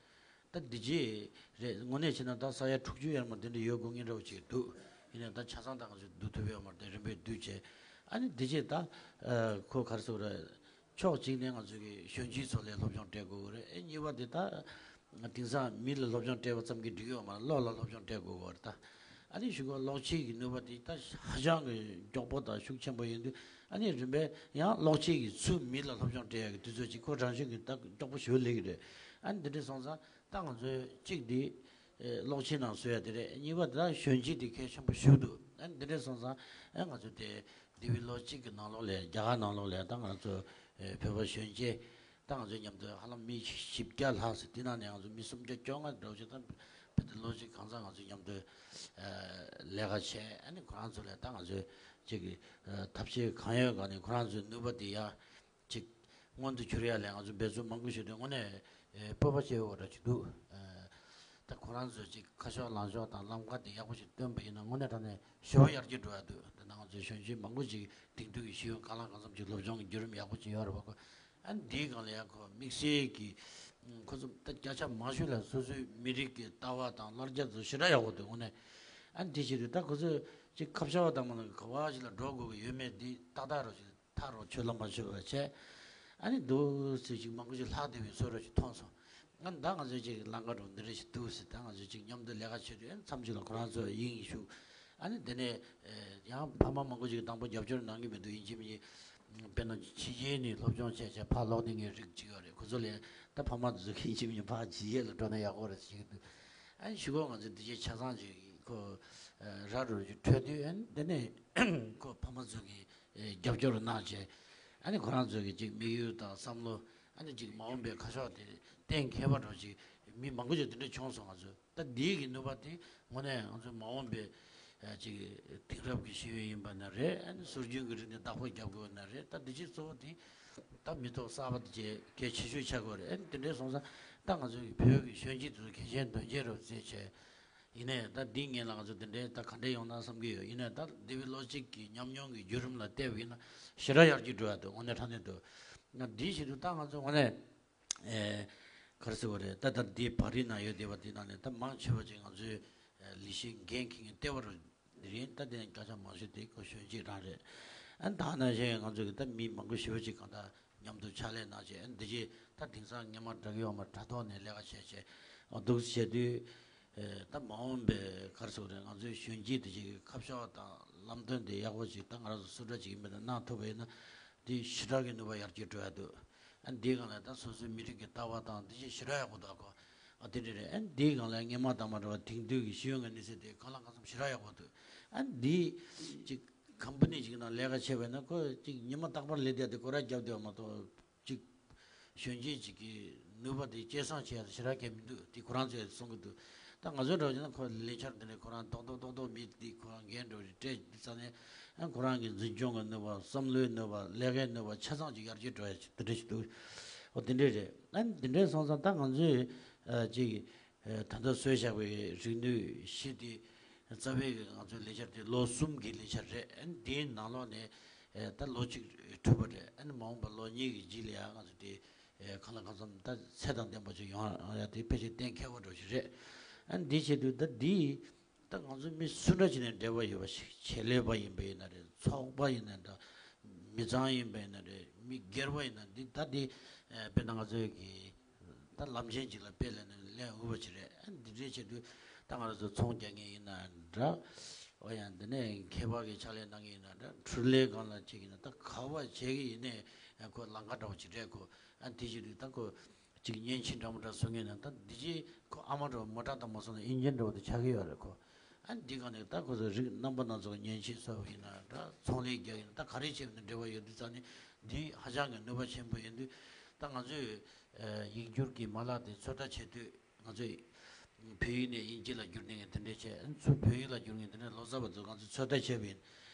ད་འདི་རྗེས་རེད། དངོས་གནས་བྱས་ན་ད་ས་ཡ་དྲུག་ཅུ་ཡར་མར་དེ་འདྲ་ཡོད་དགོས་ངེས་འདྲ་བོ་ཅིག་འདུག་ཡིན་ནའི་ད་ཆ་ཚང་ད་ང་ཚོས་བསྡུ་ཐུབ་ཡོད་མ་རེད། དེ་རིམ་པས་བསྡུས་བྱས། ཨ་ནི་འདི་རྗེས་ད་ཨ་ཁོ་ག་རེ་ཟེར་དགོས་རེད། ཕྱོགས་གཅིག་ནས་ང་ཚོ་གི་གཞོན་སྐྱེས་ཚོ་ལ་སློབ་སྦྱོང་སྤྲད་དགོས་རེད། ཨེ་གཉིས་པ་དེ་ད་དེང་སང་མི་ལ་སློབ་སྦྱོང་སྤྲད་པ་ཙམ་གྱིས་འགྲིག་ཡོད་མ་རེད། བློ་ལ་སློབ་སྦྱོང་སྤྲད་དགོས་རེད་ད། ཨ་ནི་གཞུག་གུ་ཀློག་ཆས་ཀྱི་ནུས་པ་དེ་ད་ཧ་ཅང་གི་མགྱོགས་པོ་དང་ཤུགས་ཆེན་པོ་ཡིན་དུས། ཨ་ནི་རིམ་པས་ཡང་ཀློག་ཆས་ཀྱིས་ཚུར་མི་ལ་སློབ་སྦྱོང་སྤྲད་ཡག་གི་དུས་ཚོད་ཅིག་ཁོ་རང་བཞིན་གྱིས་ད་མགྱོགས་པོ་ཞེ་པོ་སླེབས་ཀྱི་རེད། ཨ་ནི་འདི་འདྲ་སོང་ཙང་ད་ང་ཚོས་གཅིག་འདི་ཨེ་ཀློག་ཆས་ནང་བཟོ་ཡ་དེ་རེད། གཉིས་པ་དེ་ད་གཞོན་སྐྱེས་དེ་གལ་ཆེན་པོ་ཞིག་འདུག་ཨ་ནི་འདི་འདྲ་སོང་ཙང་ཨ་ང་ཚོ་དེ་འདས་པའི་ལོ་གཅིག་གི་ནང་ལོགས་ལ་རྒྱ་གར་ནང་ལོགས་ལ་ད་ང་ཚོ་ཨེ་བོད་པ་གཞོན་སྐྱེས་ད་ང་ཚོ་མཉམ་དུ་ཧ་ལམ་མི་བཞི་བརྒྱ་ལྷག་ཙམ། དེ་ནང་ནས་ང་ཚོ་མི་སུམ་བརྒྱ་བཅོ་ལྔ་འདྲ་བོ་ཅིག་ད་བོད་དུ་ལོ་གཅིག་གང་ཙམ་ང་ཚོ་མཉམ་དུ་ཨེ་ལས་ཀ་བྱས། ཨ་ནི་ཁོ་རང་ཚོ་ལ་ད་ང་ཚོས་ཅིག་ཨེ་ཐབས་ཤེས་གང་ཡོད་གང་ནས་ཁོ་རང་ཚོའི་ནུས་པ་དེ་ཡར་ཅིག་མངོན་དུ་གྱུར་ཡ་ལ་ང་ཚོ་འབད་བརྩོན་མང་པོ་བྱས་དུས་དངོས་གནས་ཨེ་སྤོབས་པ་སྐྱེ་འོས་ར་ཅིག་འདུག་ཨེ་ད་ཁོ་རང་ཚོས་ཅིག་ཁ་ཕྱོགས་ལངས་ཕྱོགས་དང་ལམ་ཁ་དེ་ཡག་པོ་ཞིག་སྟོན་པ་ཡིན་ན་དངོས་གནས་དྲང་གནས་ཞེ་པོ་ཡར་རྒྱས་འགྲོ་ཡ་འདུག་ད་ང་ཚོའི་གཞོན་སྐྱེས་མང་པོ་ཅིག་དེང་དུས་ཀྱི་ཤེས་ཡོན་གང་ལ་གང་འཚམ་ཅིག་སློབ་སྦྱོང་གི་བརྒྱུད་རིམ་ཡག་པོ་ཅིག་ཡོད་རེད་པ། ཁོ་ཨ་ནི་འདིའི་སྒང་ལ་ཡང་ཁོ་དམིགས་བསལ་གྱི་ཁོ་ཚོ་ད་བརྒྱ་ཆ་མང་ཤོས་ལ་སོ་སོའི་མི་རིགས་ཀྱི་ལྟ་བ་དང་ལར་རྒྱ་ཚོ་ཞེ་དྲག་ཡག་པོ་འདུག་དངོས་གནས། ཨ་ནི་དེ་བྱེད་དུས་ད་ཁོ་ཚོས་ཅིག་ཁ་བྱང་བ་དང་མ་ལ་ག་བ་ཞིག་ལ་འགྲོ་དགོས་ཀྱི་ཡོད་མེད་འདི་ཏག་ཏག་རུ་ཞིག་ཐག་རོ་ཆོད་ལ་མ་ཆོད་པ་བྱས། ཨ་ནི་འདུག་སེ་ཅིག་མང་པོ་ཞིག་ལྷག་བསྡད་པའི་བཟོ་འདྲ་ཞིག་མཐོང་སོང་། ཨ་ནི་ད་ང་ཚོས་ཅིག་ལམ་ཁ་འགྲོ་འདི་འདྲ་ཞིག་འདུག་སེ། ད་ང་ཚོས་ཅིག་མཉམ་དུ་ལས་ཀ་བྱེད་དུས་ཨ་ནི་མཚམས་ཅིག་ལ་ཁོ་རང་ཚོ་དབྱིངས་ཞུགས། ཨ་ནི་དེ་ནས་ཡང་ཕ་མ་མང་པོ་ཞིག་དང་པོ་རྒྱབ་སྐྱོར་གནང་གི་མི་འདུག་ཡིན་གཅིག་མིན་གཅིག་དཔེར་ན་ཕྱི་རྒྱལ་ནས་སློབ་སྦྱོང་བྱས་བྱས་ཕར་ལོག་བསྡད་མཁན་རིགས་གཅིག་ཡོད་རེད། ཁོ་ཚོ་ལ་ད་ཕ་མ་དེ་ཚོ་གིས་ཡིན་གཅིག་མིན་གཅིག་ཕར་ཕྱི་རྒྱལ་ལ་འགྲོ་ན་ཡག་པོ་རེད་ཟེར་གྱི་འདུག་ཨ་ནི་གཞུག་གུ་ང་ཚོས་འདི་ཆ་ཆ་ཚང་ཅིག་ཁོ་ར་རུ་ཅིག་འཕྲོད་དུས། ཨ་ནི་དེ་ནས་ཁོ་ཕ་མ་ཚོ་གིས་རྒྱབ་སྐྱོར་གནང་བྱས། ཨ་ནི་ཁོ་རང་ཚོ་གི་ཅིག་དམིགས་ཡུལ་དང་བསམ་བློ། ཨ་ནི་ཅིག་མ་འོངས་པའི་ཁ་ཕྱོགས་དེ་གཏན་འཁེལ་བ་འདྲ་ཅིག་མི་མང་པོ་ཅིག་དེ་འདྲ་བྱུང་སོང་། ང་ཚོ་ད་འདིའི་གི་ནུས་པ་དེ་དངོས་གནས་ང་ཚོ་མ་འོངས་པའི་ཨ་ཅིག་དེང་རབས་ཀྱི་ཤེས་ཡོན་ཡིན་པ་ན་རེད། ཨ་ནི་སྲོལ་རྒྱུན་གྱི་རིག་གནས་བདག་པོ་རྒྱབ་དགོས་ན་རེད། ད་འདི་ཅིག་གཙོ་བོ་དེ་ད་མི་ཐོག་གསར་པ་དེ་གལ་ཆེ་ཤོས་ཆགས་དགོས་རེད། ཨ་ནི་དེ་འདྲ་སོང་ཙང་ད་ང་ཚོ་གི་བོད་ཀྱི་གཞོན་སྐྱེས་དེ་ཚོ་གལ་ཆེན་དོན་ཆེན་རུ་བརྩིས་བྱས། ཡིན་ནའི་ད་འདི་ངེད་ལ་ང་ཚོ་འདི་འདྲའི་ད་ག་འདྲས་ཡོང་ན་བསམ་གྱི་ཡོད། ཡིན་ནའི་ད་འདི་བའི་ལོ་གཅིག་གི་ཉམས་མྱོང་གི་བརྒྱུད་རིམ་ལ་བལྟས་པ་ཡིན་ན་ཞེ་དྲག་ཡར་རྒྱས་འགྲོ་ཡ་འདུག་དངོས་གནས་དྲང་གནས་འདུག་ང་འདི་བྱེད་དུས་ད་ང་ཚོ་དངོས་གནས་ཨེ་ག་རེ་ཟེར་བ་རེད། ད་ད་འདི་བ་རི་ན་ཡོད་བསྡད་པ་འདི་ནང་ནས་ད་མང་ཆེ་བ་ཅིག་ང་ཚོའི་ཨེ་ལས་བྱེད་འགན་འཁྱེར་མཁན་ལྟེ་བ་རུ་འདི་རེད། ད་དེ་ནས་སྐད་ཆ་མང་ཤོས་དེ་ཁོ་གཞོན་སྐྱེས་རང་རེད། ཨ་ནི་ད་ནང་བཞིན་ང་ཚོ་གི་ད་མི་མང་པོ་ཞེ་པོ་ཅིག་གང་ལྟར་མཉམ་དུ་ཕྱག་ལས་གནང་བྱས། ཨ་ནི་འདི་རྗེས་ད་དེང་སང་སྔོན་མ་དྲ་རྒྱ་འོག་མ་དྲ་ཐོག་ནས་ལས་ཀ་བྱས་བྱས་འདུག་བྱས་དུས། ཨེ་ད་མ་འོངས་པའི་ག་རེ་ཟེར་དགོས་རེད། ང་ཚོའི་གཞོན་སྐྱེས་དེ་ཅིག་གི་ཁ་ཕྱོགས་དང་ལམ་སྟོན་དེ་ཡག་པོ་ཅིག་ད་ང་རང་ཚོ་སུ་འདྲ་ཅིག་ཡིན་པ་དང་གནང་ཐུབ་པ་ཡིན་ན་དེ་ཞེ་དྲག་གི་ནུས་པ་ཡར་རྒྱས་འགྲོ་ཡ་འདུག་ཨ་འདིའི་སྒང་ལ་ད་སོ་སོའི་མི་རིགས་ཀྱི་ལྟ་བ་དང་དེ་ཅིག་ཞེ་དྲག་ཡག་པོ་འདུག་གོ་ཨ་དེ་འདྲ་རེད། ཨ་འདིའི་སྒང་ལ་སྔོན་མ་དང་མ་འདྲ་བ་དེང་དུས་ཀྱི་ཤེས་ཡོན་གྱི་གནས་ཚད་དེ་གང་ལ་གང་འཚམ་ཞེ་དྲག་ཡག་པོ་འདུག་ཨ་འདི་ཅིག་ཀམ་པ་ནི་ཅིག་ནང་ལས་ཀ་བྱས་པ་ཡིན་ན་ཁོ་ཅིག་ཉི་མ་རྟག་པར་ལས་བསྡད་དེ་སྐོར་ར་རྒྱབ་བསྡད་པ་མ་གཏོགས། གཅིག་གཞོན་སྐྱེས་གཅིག་གི་ནུས་པ་དེ་སྐྱེད་སྲིང་བྱེད་ཡ་ཞེ་དྲག་གལ་མི་འདུག་དེ་ཁོ་རང་ཚོས་གསུང་གི་འདུག་ད་ང་ཚོའི་འདྲ་བ་ཡིན་ན་ཁོ་ལས་འཆར་དེ་འདྲ་ཁོ་རང་རྡོག་རྡོག་རྡོག་རྡོག་མི་དེ་ཁོ་རང་འགན་འགྲོ་རེད་སྤྲད་དུས་ཙང་ནས། ཨ་ཁོ་རང་གི་འཛིན་སྐྱོང་གི་ནུས་པ། བསམ་བློའི་ནུས་པ། ལས་ཀའི་ནུས་པ་ཆ་ཚང་ཅིག་ཡར་རྒྱས་འགྲོ་ཡ་ཅིག་དེ་འདྲ་ཞིག་འདུག་འོ་དེ་འདྲ་རེད། ཨ་འདི་འདྲ་སོང་ཙང་ད་ང་ཚོས་ཨ་ཅིག་ད་ལྟ་བཟོས་བཞག་པའི་རིག་ནུས་གཞི་དེ་རྩ་བའི་ང་ཚོའི་ལས་འཆར་དེ་ལོ་གསུམ་གྱི་ལས་འཆར་རེད། ཨ་འདིའི་ནང་ལོགས་ནས་ད་ལོ་གཅིག་གྲུབ་པ་རེད། ཨ་ནི་མ་འོངས་པ་ལོ་གཉིས་ཀྱི་རྗེས་ལ་ཡང་ང་ཚོ་དེ་གང་ལ་གང་འཚམ་ད་ཚད་དང་ལྡན་པ་ཅིག་ཡོང་ཡ་དེ་ཕལ་ཆེར་གཏན་འཁེལ་བ་འདྲ་ཞིག་རེད། ཨ་ནི་འདི་བྱེད་དུས་ད་འདི་ད་ང་ཚོ་མི་སུ་འདྲ་ཅིག་ནས་འབྲེལ་བ་ཡོད་པ་ཞིག་ཆེད་ལས་པ་ཡིན་པ་ཡིན་ན་རེད། ཚོགས་པ་ཡིན་ན་འདྲ། མི་ཚང་ཡིན་པ་ཡིན་ན་རེད། མི་སྒེར་པ་ཡིན་ན་འདི་ད་འདི་དཔེར་ན་ང་ཚོའི་གི་ད་ལམ་ཆེན་ཅིག་ལ་དཔེ་ལེན་ནས་ལེན་འོས་པ་ཅིག་རེད། ཨ་འདི་འདྲའི་ཆེད་དུ་ད་ང་རང་ཚོ་ཚོང་རྒྱག་མཁན་ཡིན་ན་འདྲ། འོ་ཡང་འདི་ནས་མཁས་པ་གི་ཕྱག་ལས་གནང་མཁན་ཡིན་ན་འདྲ། འཕྲུལ་ལས་སྒང་ལ་བྱེད་ཀྱི་ན་ད་ག་བ་བྱེད་ཀྱི་ཡིན་ནའི་ཁོ་ལམ་ཁ་འདྲ་བོ་ཅིག་རེད་ཁོ། ཨ་འདི་ཆེད་དུ་ད་ཁོ་ཅིག་བརྙན་ཆེན་འདྲ་མོ་འདྲ་བཟོ་མཁན་ན་ད་འདི་ཅིག་ཁོ་ཨ་མ་འདྲ་བོ་མོ་ཊ་དང་མ་སོང་ན་ཨིན་ཇིན་འདྲ་བོ་དེ་ཆགས་ཀྱི་ཡོད་རེད་ཁོ། ཨ་འདི་ག་ནས་ད་ཁོ་ཚོ་རིགས་རྣམ་པ་སྣ་ཚོགས་བརྙན་ཆེན་བཟོ་བ་ཡིན་ན་འདྲ། ཚོང་ལས་རྒྱག་ཡིན་ན་ད་ག་རེ་བྱས་པ་ཡིན་ན་འབྲེལ་བ་ཡོད་དུས་ཙང་ནས་འདི་ཧ་ཅང་གི་ནུས་པ་ཆེན་པོ་ཡིན་དུས། ད་ང་ཚོས་ཡིག་སྒྱུར་གྱི་མ་ལག་དེ་ཚོད་ལྟ་བྱེད་དུས་ང་ཚོས་བོད་ཡིག་ནས་དབྱིན་ཇི་ལ་བསྒྱུར་ནས་དེ་འདྲས་བྱས། ཚུར་བོད་ཡིག་ལ་བསྒྱུར་ནས་དེ་འདྲས་ལོ་ཙཱ་བ་ཚོ་ང་ཚོས་ཚོད་ལྟ་བྱས་པ་ཡིན།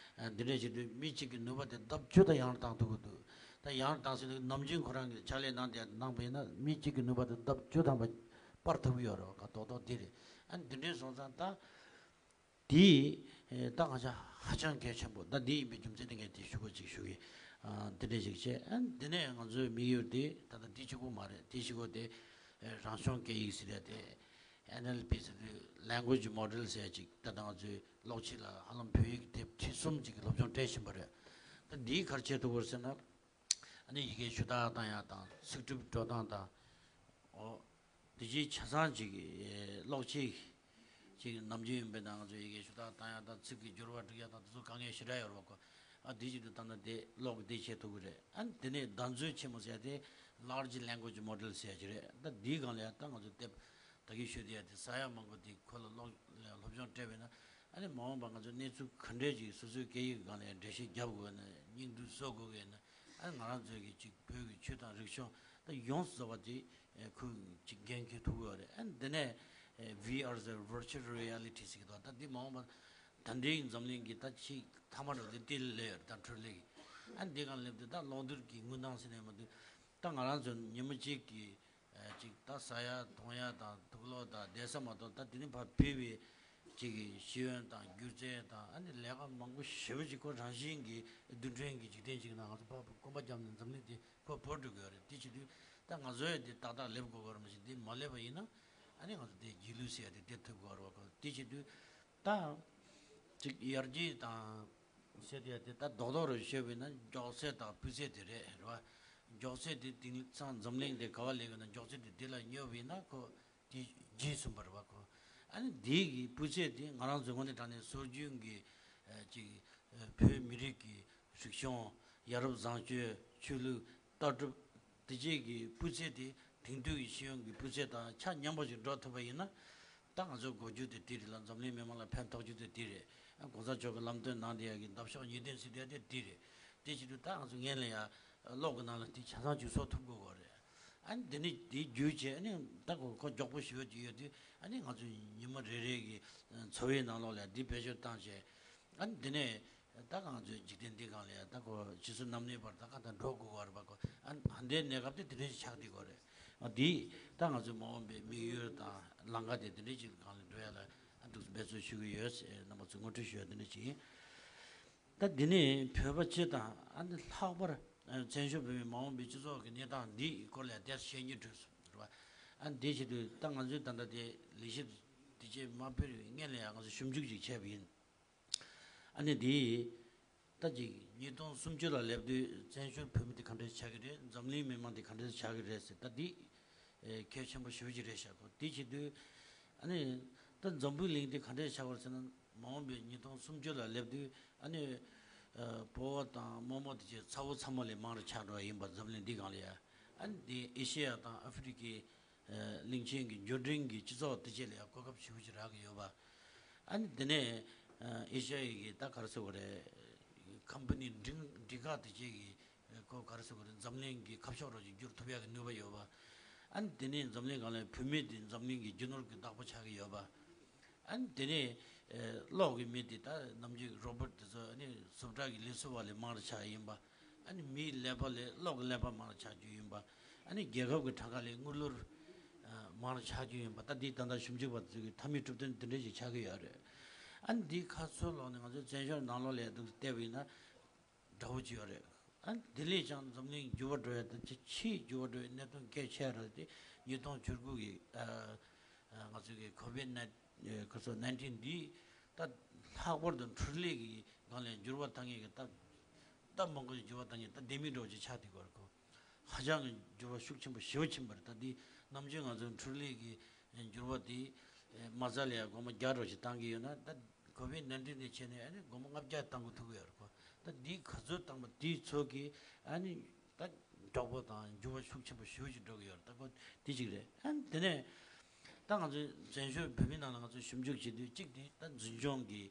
འདི་འདྲས་བྱེད་དུས་མི་གཅིག་གི་ནུས་པ་དེ་ལྡབ་བཅུ་དང་ཡང་བཏང་ཐུབ་ཀྱི་འདུག་ད་ཡང་བཏང་ཟེར་དུས་ནམ་རྒྱུན་ཁོ་རང་གིས་ཕྱག་ལས་གནང་དེ་གནང་པ་ཡིན་ན་མི་གཅིག་གི་ནུས་པ་དེ་ལྡབ་བཅུ་ཐམ་པ་སྤར་ཐུབ་ཀྱི་ཡོད་རེད་བ། ག་རྡོག་རྡོག་འདི་རེད། ཨ་འདི་འདྲས་སོང་ཙང་ད་དེ་ད་ང་ཅག་ཧ་ཅང་གལ་ཆེན་པོ་ད་འདི་ཡིན་པའི་རྒྱུ་མཚན་དེ་ངས་དེ་ཞུ་དགོས་ཅིག་ཞུ་གི། འདི་འདྲས་ཞིག་བྱས། ཨ་འདི་ནས་ང་ཚོའི་དམིགས་ཡུལ་དེ་ད་ལྟ་འདི་གཅིག་པུ་མ་རེད། དེ་གཞུག་གུ་དེ་རང་བྱུང་སྐད་ཡིག་ཟེར་ཡ་དེ། ཨེན་ཨེལ་པི་ཟེར་དུས་Language Model ཟེར་ཡ་ཅིག་ད་ལྟ་ང་ཚོའི་གློག་ཆས་ལ་ཧ་ལམ་བོད་ཡིག་དེབ་ཁྲི་གསུམ་ཅིག་གི་སློབ་སྦྱོང་སྤྲད་བཞིན་པ་རེད། ད་འདིས་ག་རེ་བྱེད་ཐུབ་ཀྱི་རེད་ཟེར་ན། ཨ་ནི་ཡི་གེ་ཞུ་དག་བཏང་ཡ་དང་ཚིག་གྲུབ་འགྲོ་སྟངས་དང་། འོ། དེ་རྗེས་ཆ་ཚང་ཅིག་གློག་ཆས་ཅིག་ནམ་རྒྱུན་ཡིན་པའི་ནང་ང་ཚོ་ཡི་གེ་ཞུ་དག་བཏང་ཡ་དང་ཚིག་གི་སྦྱོར་བ་འབྲི་ཡ་དང་དེ་ཚོ་དཀའ་ངལ་ཞེ་དྲག་ཡོད་རེད་པ་ཁོ། ཨ་དེ་བྱེད་དུས་ད་ལྟ་དེ་གློག་གི་དེ་བྱེད་ཐུབ་ཀྱི་རེད། ཨ་དེ་ནས་བརྡ་མཛོད་ཆེན་མོ་ཟེར་ཡ་དེ་Large Language Model ཟེར་ཡ་ཅིག་རེད། ད་དེའི་སྒང་ལ་ཡ་ད་ང་ཚོ་དེབ་ད་གིན་ཞུས་དེ་ཡ་དེ་ས་ཡ་མང་པོ་དེ་ཁོ་ལ་ཀློག་སློབ་སྦྱོང་སྤྲད་པས་ན། ཨ་ནི་མ་འོངས་པ་ང་ཚོ་གནས་ཚུལ་ག་འདྲས་ཅིག་སོ་སོའི་སྐད་ཡིག་སྒང་ལ་འགྲེལ་བཤད་རྒྱབ་དགོས་ན། སྙིང་བསྡུས་བཟོ་དགོས་ཀྱི་ན། ཨ་ནི་ང་རང་ཚོའི་གི་ཅིག་བོད་ཀྱི་ཆོས་དང་རིག་གཞུང་ད་ཡོངས་སུ་རྫོགས་པ་དེ་ཁོས་ཅིག་འགན་འཁྱེར་ཐུབ་ཀྱི་ཡོད་རེད། ཨ་ནི་འདི་ནས་ཝི་ཨར་ཟེར་Virtual Reality ཟེར་གྱི་འདུག་ད་འདི་མ་འོངས་པ་ད་ལྟའི་འཛམ་གླིང་གི་ད་ཅིག་མཐའ་མ་འགྲོ་དེ་དེ་སླེབས་ཡོད་རེད། ད་འཕྲུལ་ལས་ཀྱི་ཨ་ནི་འདི་སྒང་སླེབས་དུས་ད་གློག་རྡུལ་གྱི་དངོས་སྟངས་ཟེར་ནས་མ་འདུག་ད་ང་རང་ཚོ་ཉིན་མོ་གཅིག་གི་ཨ་ཅིག་ད་ཟ་ཡ་འཐུང་ཡ་དང་དུག་ལོག་དང་བསྡད་ས་མ་གཏོགས་ད་དེ་ནི་ཕར་ཕུད་པའི་ཅིག་གི་ཤེས་ཡོན་དང་སྒྱུ་རྩལ་དང་ཨ་ནི་ལས་ཀ་མང་པོ་ཞེ་པོ་ཅིག་ཁོ་རང་བཞིན་གྱི་རྡུལ་ཕྲན་གྱི་འཇིག་རྟེན་ཅིག་ནང་ང་ཚོ་ཕར་སྐོམ་པ་བརྒྱབ་ནས་འཛམ་གླིང་དེ་ཁོ་བོར་འགྲོ་གི་ཡོད་རེད། དེ་བྱེད་དུས་ད་ང་ཚོ་ཡ་དེ་ཏག་ཏག་སླེབས་དགོས་ཀྱི་རེད། མ་གཞི་དེ་མ་སླེབས་པ་ཡིན་ན་ཨ་ནི་ང་ཚོ་དེ་རྗེས་ལུས་ཟེར་ཡ་དེ་དེ་ཐུབ་ཀྱི་རེད་བ་ཁོ། དེ་བྱེད་དུས་ད་ཅིག་ཡར་རྒྱས་དང་ཟེར་དེ་ཡ་དེ་ད་རྡོག་རྡོག་རུ་བཤད་པ་ཡིན་ན་མགྱོགས་ཚད་དང་སྤུས་ཚད་དེ་རེད་རེད་བ། མགྱོགས་ཚད་དེ་དེང་སང་འཛམ་གླིང་དེ་ག་བ་ལས་ཀྱི་ན་མགྱོགས་ཚད་དེ་དེ་ལ་སྙོབ་པ་ཡིན་ན་ཁོ་དེ་རྗེས་ཟིན་པ་རེད་བ་ཁོ། ཨ་ནི་དེ་གི་སྤུས་ཚད་དེ་ང་རང་ཚོ་དངོས་གནས་དྲང་གནས་སྲོལ་རྒྱུན་གྱི་ཨ་ཅིག་ཨ་བོད་མི་རིགས་ཀྱི་རིག་གཞུང་། ཡ་རབས་བཟང་སྤྱོད། ཆོས་ལུགས། ལྟ་གྲུབ། དེ་བཅས་ཀྱི་སྤུས་ཚད་དེ་དེང་དུས་ཀྱི་ཤེས་ཡོན་གྱི་སྤུས་ཚད་དང་ཆ་མཉམ་པ་ཞིག་འགྲོ་ཐུབ་པ་ཡིན་ན། ད་ང་ཚོའི་འགོ་རྒྱུ་དེ་དེ་རེད་ལ། འཛམ་གླིང་མི་མང་ལ་ཕན་ཐོགས་རྒྱུ་དེ་དེ་རེད། ཨ་གོང་ས་མཆོག་གི་ལམ་སྟོན་གནང་བསྡད་ཡ་གི་འདབ་གཤོག་ཉི་ལྡན་ཟེར་བསྡད་དེ་དེ་རེད། དེ་བྱེད་དུས་ད་ང་ཚོ་སྔོན་ལ་ཡ་གློག་གི་ནང་ལ་དེ་ཆ་ཚང་འཇུ་སོགས་ཐུབ་དགོས་གོ་རེད། ཨ་ནི་འདི་ནི་དེ་བརྒྱུད་བྱས། ཨ་ནི་ད་ཁོ་ཁོ་མགྱོགས་པོ་ཞེ་པོ་ཅིག་ཡོད་དུས། ཨ་ནི་ང་ཚོ་ཉི་མ་རེ་རེ་གི་འཚོ་བའི་ནང་ལོགས་ལ་འདི་བེད་སྤྱོད་བཏང་བྱས། ཨ་ནི་འདི་ནས་ད་ང་ཚོའི་འཇིག་རྟེན་འདི་སྒང་ལ་ཡ་ད་ཁོ་ཇི་སྲིད་ནམ་གནས་བར་ད་གང་ལྟར་འགྲོ་དགོས་པ་རེད་པ་ཁོ། ཨ་ནི་ད་ལྟའི་གནས་སྐབས་དེ་དེ་འདྲ་ཞིག་ཆགས་བསྡད་ཀྱི་ཡོད་རེད། ཨ་འདི་ད་ང་ཚོའི་མ་འོངས་པའི་དམིགས་ཡུལ་དང་ལམ་ཁ་དེ་དེ་འདྲ་ཞིག་སྒང་ལ་འགྲོ་ཡ་ལ། ཨ་ འདུག་འབད་རྩོལ་ཞུ་གི་ཡོད་ཟེར་རྣམ་པ་ཚོ་ངོ་སྤྲོད་ཞུ་ཡ་དེ་འདྲ་ཅིག་ཡིན། ད་འདི་ནས་བོད་པ་སྤྱི་དང་ཨ་ནི་ལྷག་པར་བཙན་བྱོལ་བོད་མིའི་མ་འོངས་པའི་སྤྱི་ཚོགས་ཀྱི་གནས་སྟངས་འདིའི་སྐོར་ལ་ཏོག་ཙམ་བཤད་སྙིང་འདོད་སོང་རེད་བ། ཨ་ནི་དེ་བྱེད་དུས་ད་ང་ཚོའི་ད་ལྟ་དེ་ལས་གཞི་དེ་བྱེད་མ་སྤེལ་བའི་སྔོན་ལ་ཡང་ང་ཚོ་ཞིབ་འཇུག་ཅིག་བྱས་པ་ཡིན། ཨ་ནི་དེ་ད་ཅིག་ཉིས་སྟོང་སུམ་ཅུ་ལ་སླེབས་དུས་བཙན་བྱོལ་བོད་མི་དེ་ག་འདྲ་ཆགས་ཀྱི་རེད། འཛམ་གླིང་མི་མང་དེ་ག་འདྲ་ཆགས་ཀྱི་རེད་ཟེར། ད་འདི་ཨེ་གལ་ཆེན་པོ་ཞེ་པོ་ཅིག་རེད་ཤག་གོ། དེ་བྱེད་དུས་ཨ་ནི་ད་འཛམ་བུ་གླིང་འདི་ག་འདྲ་ཆགས་པ་རེད་ཟེར་ན། མ་འོངས་པའི་ཉིས་སྟོང་སུམ་ཅུ་ལ་སླེབས་དུས་ཨ་ནི་ཨ་བོད་པ་དང་རྨོ་མོ་དེ་ཚོ་ཚ་བོ་ཚ་མོ་ལས་མང་རུ་ཆགས་འགྲོ་བ་ཡིན་པ། འཛམ་གླིང་འདི་སྒང་ལ་ཡ། ཨ་ནི་དེ་ཨེ་ཤེ་ཡ་དང་ཨ་ཧྥེ་རི་ཁའི་ཨ་གླིང་ཆེན་གྱི་འབྱོར་འབྲིང་གི་སྤྱི་ཚོགས་དེ་ཚོ་ལ་ཡ་གོ་སྐབས་ཞེ་པོ་ཅིག་རག་གི་ཡོད་པ། ཨ་ནི་དེ་ནས་ཨ་ཨེ་ཤ་ཡའི་གི་ད་ག་རེ་ཟེར་དགོས་རེད། ཀམ་པ་ནི་འབྲིང་འབྲིང་ཁག་དེ་ཚོ་གི་ཨ་ཁོ་ག་རེ་ཟེར་དགོས་རེད། འཛམ་གླིང་གི་ཁ་ཕྱོགས་རོགས་ཅིག་བསྒྱུར་ཐུབ་ཡག་གི་ནུས་པ་ཡོད་པ། ཨ་ནི་དེ་ནས་འཛམ་གླིང་སྒང་ལ་བུད་མེད་དེ་འཛམ་གླིང་གི་རྒྱུ་ནོར་གྱི་བདག་པོ་ཆགས་ཀྱི་ཡོད་པ། ཨ་ནི་དེ་ནས་ཨེ་གློག་གི་མི་དེ་ད་ནམ་རྒྱུན་རོ་བོ་ཊི་དེ་ཚོ་ཨ་ནི་བཟོ་གྲྭ་གི་ལས་བཟོ་བ་ལས་མང་རུ་ཆགས་ཡིན་པ། ཨ་ནི་མིའི་ཀླད་པ་ལས་གློག་གི་ཀླད་པ་མང་རུ་ཆགས་རྒྱུ་ཡིན་པ། ཨ་ནི་རྒྱལ་ཁབ་ཀྱི་གྲངས་ཀ་ལས་དངུལ་ལོར་ཨ་མང་རུ་ཆགས་རྒྱུ་ཡིན་པ། ད་འདི་ད་ལྟ་ཞིབ་འཇུག་པ་ཚོས་ཀྱི་མཐའ་མའི་གྲུབ་དོན་འདི་འདྲ་ཞིག་ཆགས་ཀྱི་ཡོད་རེད། ཨ་ནི་འདི་ཁ་ཚུར་ལོག་ནས་ང་ཚོའི་བཙན་བྱོལ་ནང་ལོགས་ལ་འདུག་བལྟས་པ་ཡིན་ན། འདྲ་བོ་ཅིག་ཡོད་རེད། ཨ་དེ་ལས་ཀྱང་འཛམ་གླིང་འགྱུར་བ་འགྲོ་ཡ་དང་ཆེས་འགྱུར་བ་འགྲོ་ཡའི་གནད་དོན་གལ་ཆེ་རུ་དེ་ཉིས་སྟོང་བཅུ་དགུ་གི་ཨ་ཨ་ང་ཚོ་གི་ཁོ་ཝིད་ནའི་ཁོ་ཚོ་ནའིན་ཊིན་འདིས་ད་ལྷག་པར་དུ་འཕྲུལ་ལས་ཀྱི་སྒང་ལ་འགྱུར་བ་བཏང་མཁན་གྱི་སྟབས་སྟབས་མང་པོ་ཞིག་འགྱུར་བ་བཏང་མཁན་ད་ལྡེ་མིག་འདྲ་བོ་ཅིག་ཆགས་བསྡད་ཀྱི་ཡོད་རེད་ཁོ། ཧ་ཅང་གི་འགྱུར་བ་ཤུགས་ཆེན་པོ་ཞེ་པོ་ཕྱིན་པ་རེད། ད་འདི་ནམ་རྒྱུན་ང་ཚོ་འཕྲུལ་ལས་ཀྱི་འགྱུར་བ་དེ་མ་རྩ་ལ་ཡ་སྒོར་མོ་བརྒྱ་འདྲ་བོ་ཞིག་བཏང་གི་ཡོད་ན། ད་ཁོ་ཝིད་ནའིན་ཊིན་དེ་བྱས་ནས་ཨ་ནི་སྒོར་མོ་ལྔ་བརྒྱ་བཏང་དགོས་ཐུག་གི་ཡོད་རེད་ཁོ། ད་འདི་ག་ཚོད་བཏང་པ་དེའི་ཚོད་ཀྱིས་ཨ་ནི་ད་མགྱོགས་པོ་དང་འགྱུར་བ་ཤུགས་ཆེན་པོ་ཞེ་པོ་ཅིག་འགྲོ་གི་ཡོད་རེད། ད་ཁོ་དེ་གཅིག་རེད། ཨ་ནི་དེ་ནས་ད་ང་ཚོའི་བཙན་བྱོལ་བོད་མིའི་ནང་ལ་ང་ཚོས་ཞིབ་འཇུག་བྱེད་དུས་གཅིག་དེ་ད་འཛིན་སྐྱོང་གི་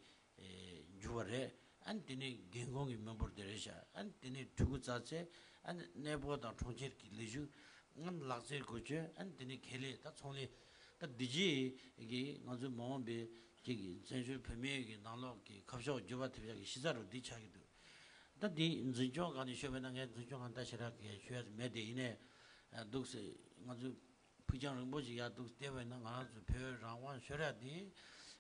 ཨེ་འགྱུར་བ་རེད། ཨ་ནི་དེ་ནས་རྒན་གོང་གི་མི་འབོར་དེ་རེད་ཤག་ཨ་ནི་དེ་ནས་ཕྲུ་གུ་བཙའ་ཚད། ཨ་ནི་གནས་སྤོ་དང་གྲོང་ཁྱེར་གྱི་ལས་ཞུགས། ཨ་ནི་ལག་རྩལ་བཀོལ་སྤྱོད། ཨ་ནི་དེ་ནས་ཁེ་ལས་དང་ཚོང་ལས། ད་འདི་རྗེས་ཀྱི་ང་ཚོའི་མ་འོངས་པའི་ཅིག་གི་བཙན་བྱོལ་བོད་མིའི་གི་ནང་ལོགས་ཀྱི་ཁ་ཕྱོགས་འགྱུར་བ་ཐེབས་ཡག་གི་གཞི་རྩ་རུ་འདི་ཆགས་ཀྱི་འདུག་ད་འདི་འཛིན་སྐྱོང་སྒང་ནས་ཤོད་པ་ཡིན་ན། ངས་འཛིན་སྐྱོང་སྒང་ད་ཞེ་དྲག་གི་ཤོད་ཡ་མེད་དེ། ཡིན་ནའི་འདུག་སེ་ང་ཚོའི་ཕུགས་རྒྱང་རིང་པོ་ཞིག་ཡར་འདུག་བལྟས་པ་ཡིན་ན། ང་རང་ཚོ་བོད་རང་དབང་ཤོར་ཡ་དེ་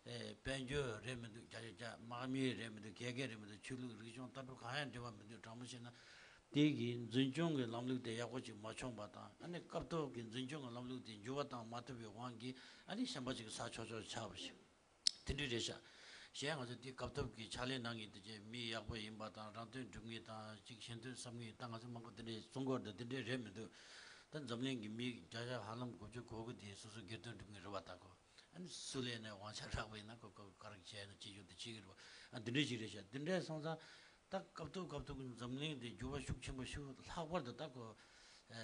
ཨེ་དཔལ་འབྱོར་རེད་མི་འདུག་བརྒྱ་ཆ་བརྒྱ། དམག་མི་རེད་མི་འདུག་སྐད་སྒེར་རེད་མི་འདུག་ཆོས་ལུགས་རིག་གཞུང་ལྟ་གྲུབ་གང་ཡང་འབྲེལ་བ་མི་འདུག་དྲང་མོ་བཤད་ན། དེ་གི་འཛིན་སྐྱོང་གི་ལམ་ལུགས་དེ་ཡག་པོ་ཅིག་མ་བྱུང་བ་དང་། ཨ་ནི་སྐབས་ཐོག་གི་འཛིན་སྐྱོང་གི་ལམ་ལུགས་དེ་འགྱུར་བ་བཏང་མ་ཐུབ་པའི་དབང་གིས། ཨ་ནི་གཞན་པ་ཅིག་གི་ས་ཆོག་ཆོག་ཆགས་པ་ཞིག་དེ་འདྲ་རེད་ཤག་གཞན་ང་ཚོ་དེ་སྐབས་ཐོག་གི་ཕྱག་ལས་གནང་མཁན་དེ་ཚོ་མི་ཡག་པོ་ཡིན་པ་དང་། རང་དོན་སྒྲུབ་མཁན་དང་ཅིག་གཞན་དོན་བསམ་མཁན། ད་ང་ཚོ་མང་པོ་དེ་འདྲའི་བཙོན་འཁོར་དང་དེ་འདྲའི་རེད་མི་འདུག་ད་འཛམ་གླིང་གི་མི་བརྒྱ་ཆ་ཧ་ལམ་དགུ་བཅུ་གོ་དགུ་དེ་སོ་སོ་སྒེར་དོན་སྒྲུབ་མཁན་རེད་པ། ད་ཁོ་ཨ་ནི་སུ་ལ་ནས་དབང་ཆ་རག་པ་ཡིན་ན། ཁོ་ཁོ་ག་རེ་བྱས་ན་བྱེད་རྒྱུ་དེ་བྱེད་ཀྱི་རེད་པ། ཨ་འདི་འདྲ་ཞིག་རེད་ཤག་དེ་འདྲ་སོང་ཙང་ད་སྐབས་ཐོག་སྐབས་ཐོག་གི་འཛམ་གླིང་དེ་འགྱུར་བ་ཤུགས་ཆེན་པོ་ཞིག་ལྷག་པར་དུ་ད་ཁོ་ཨ་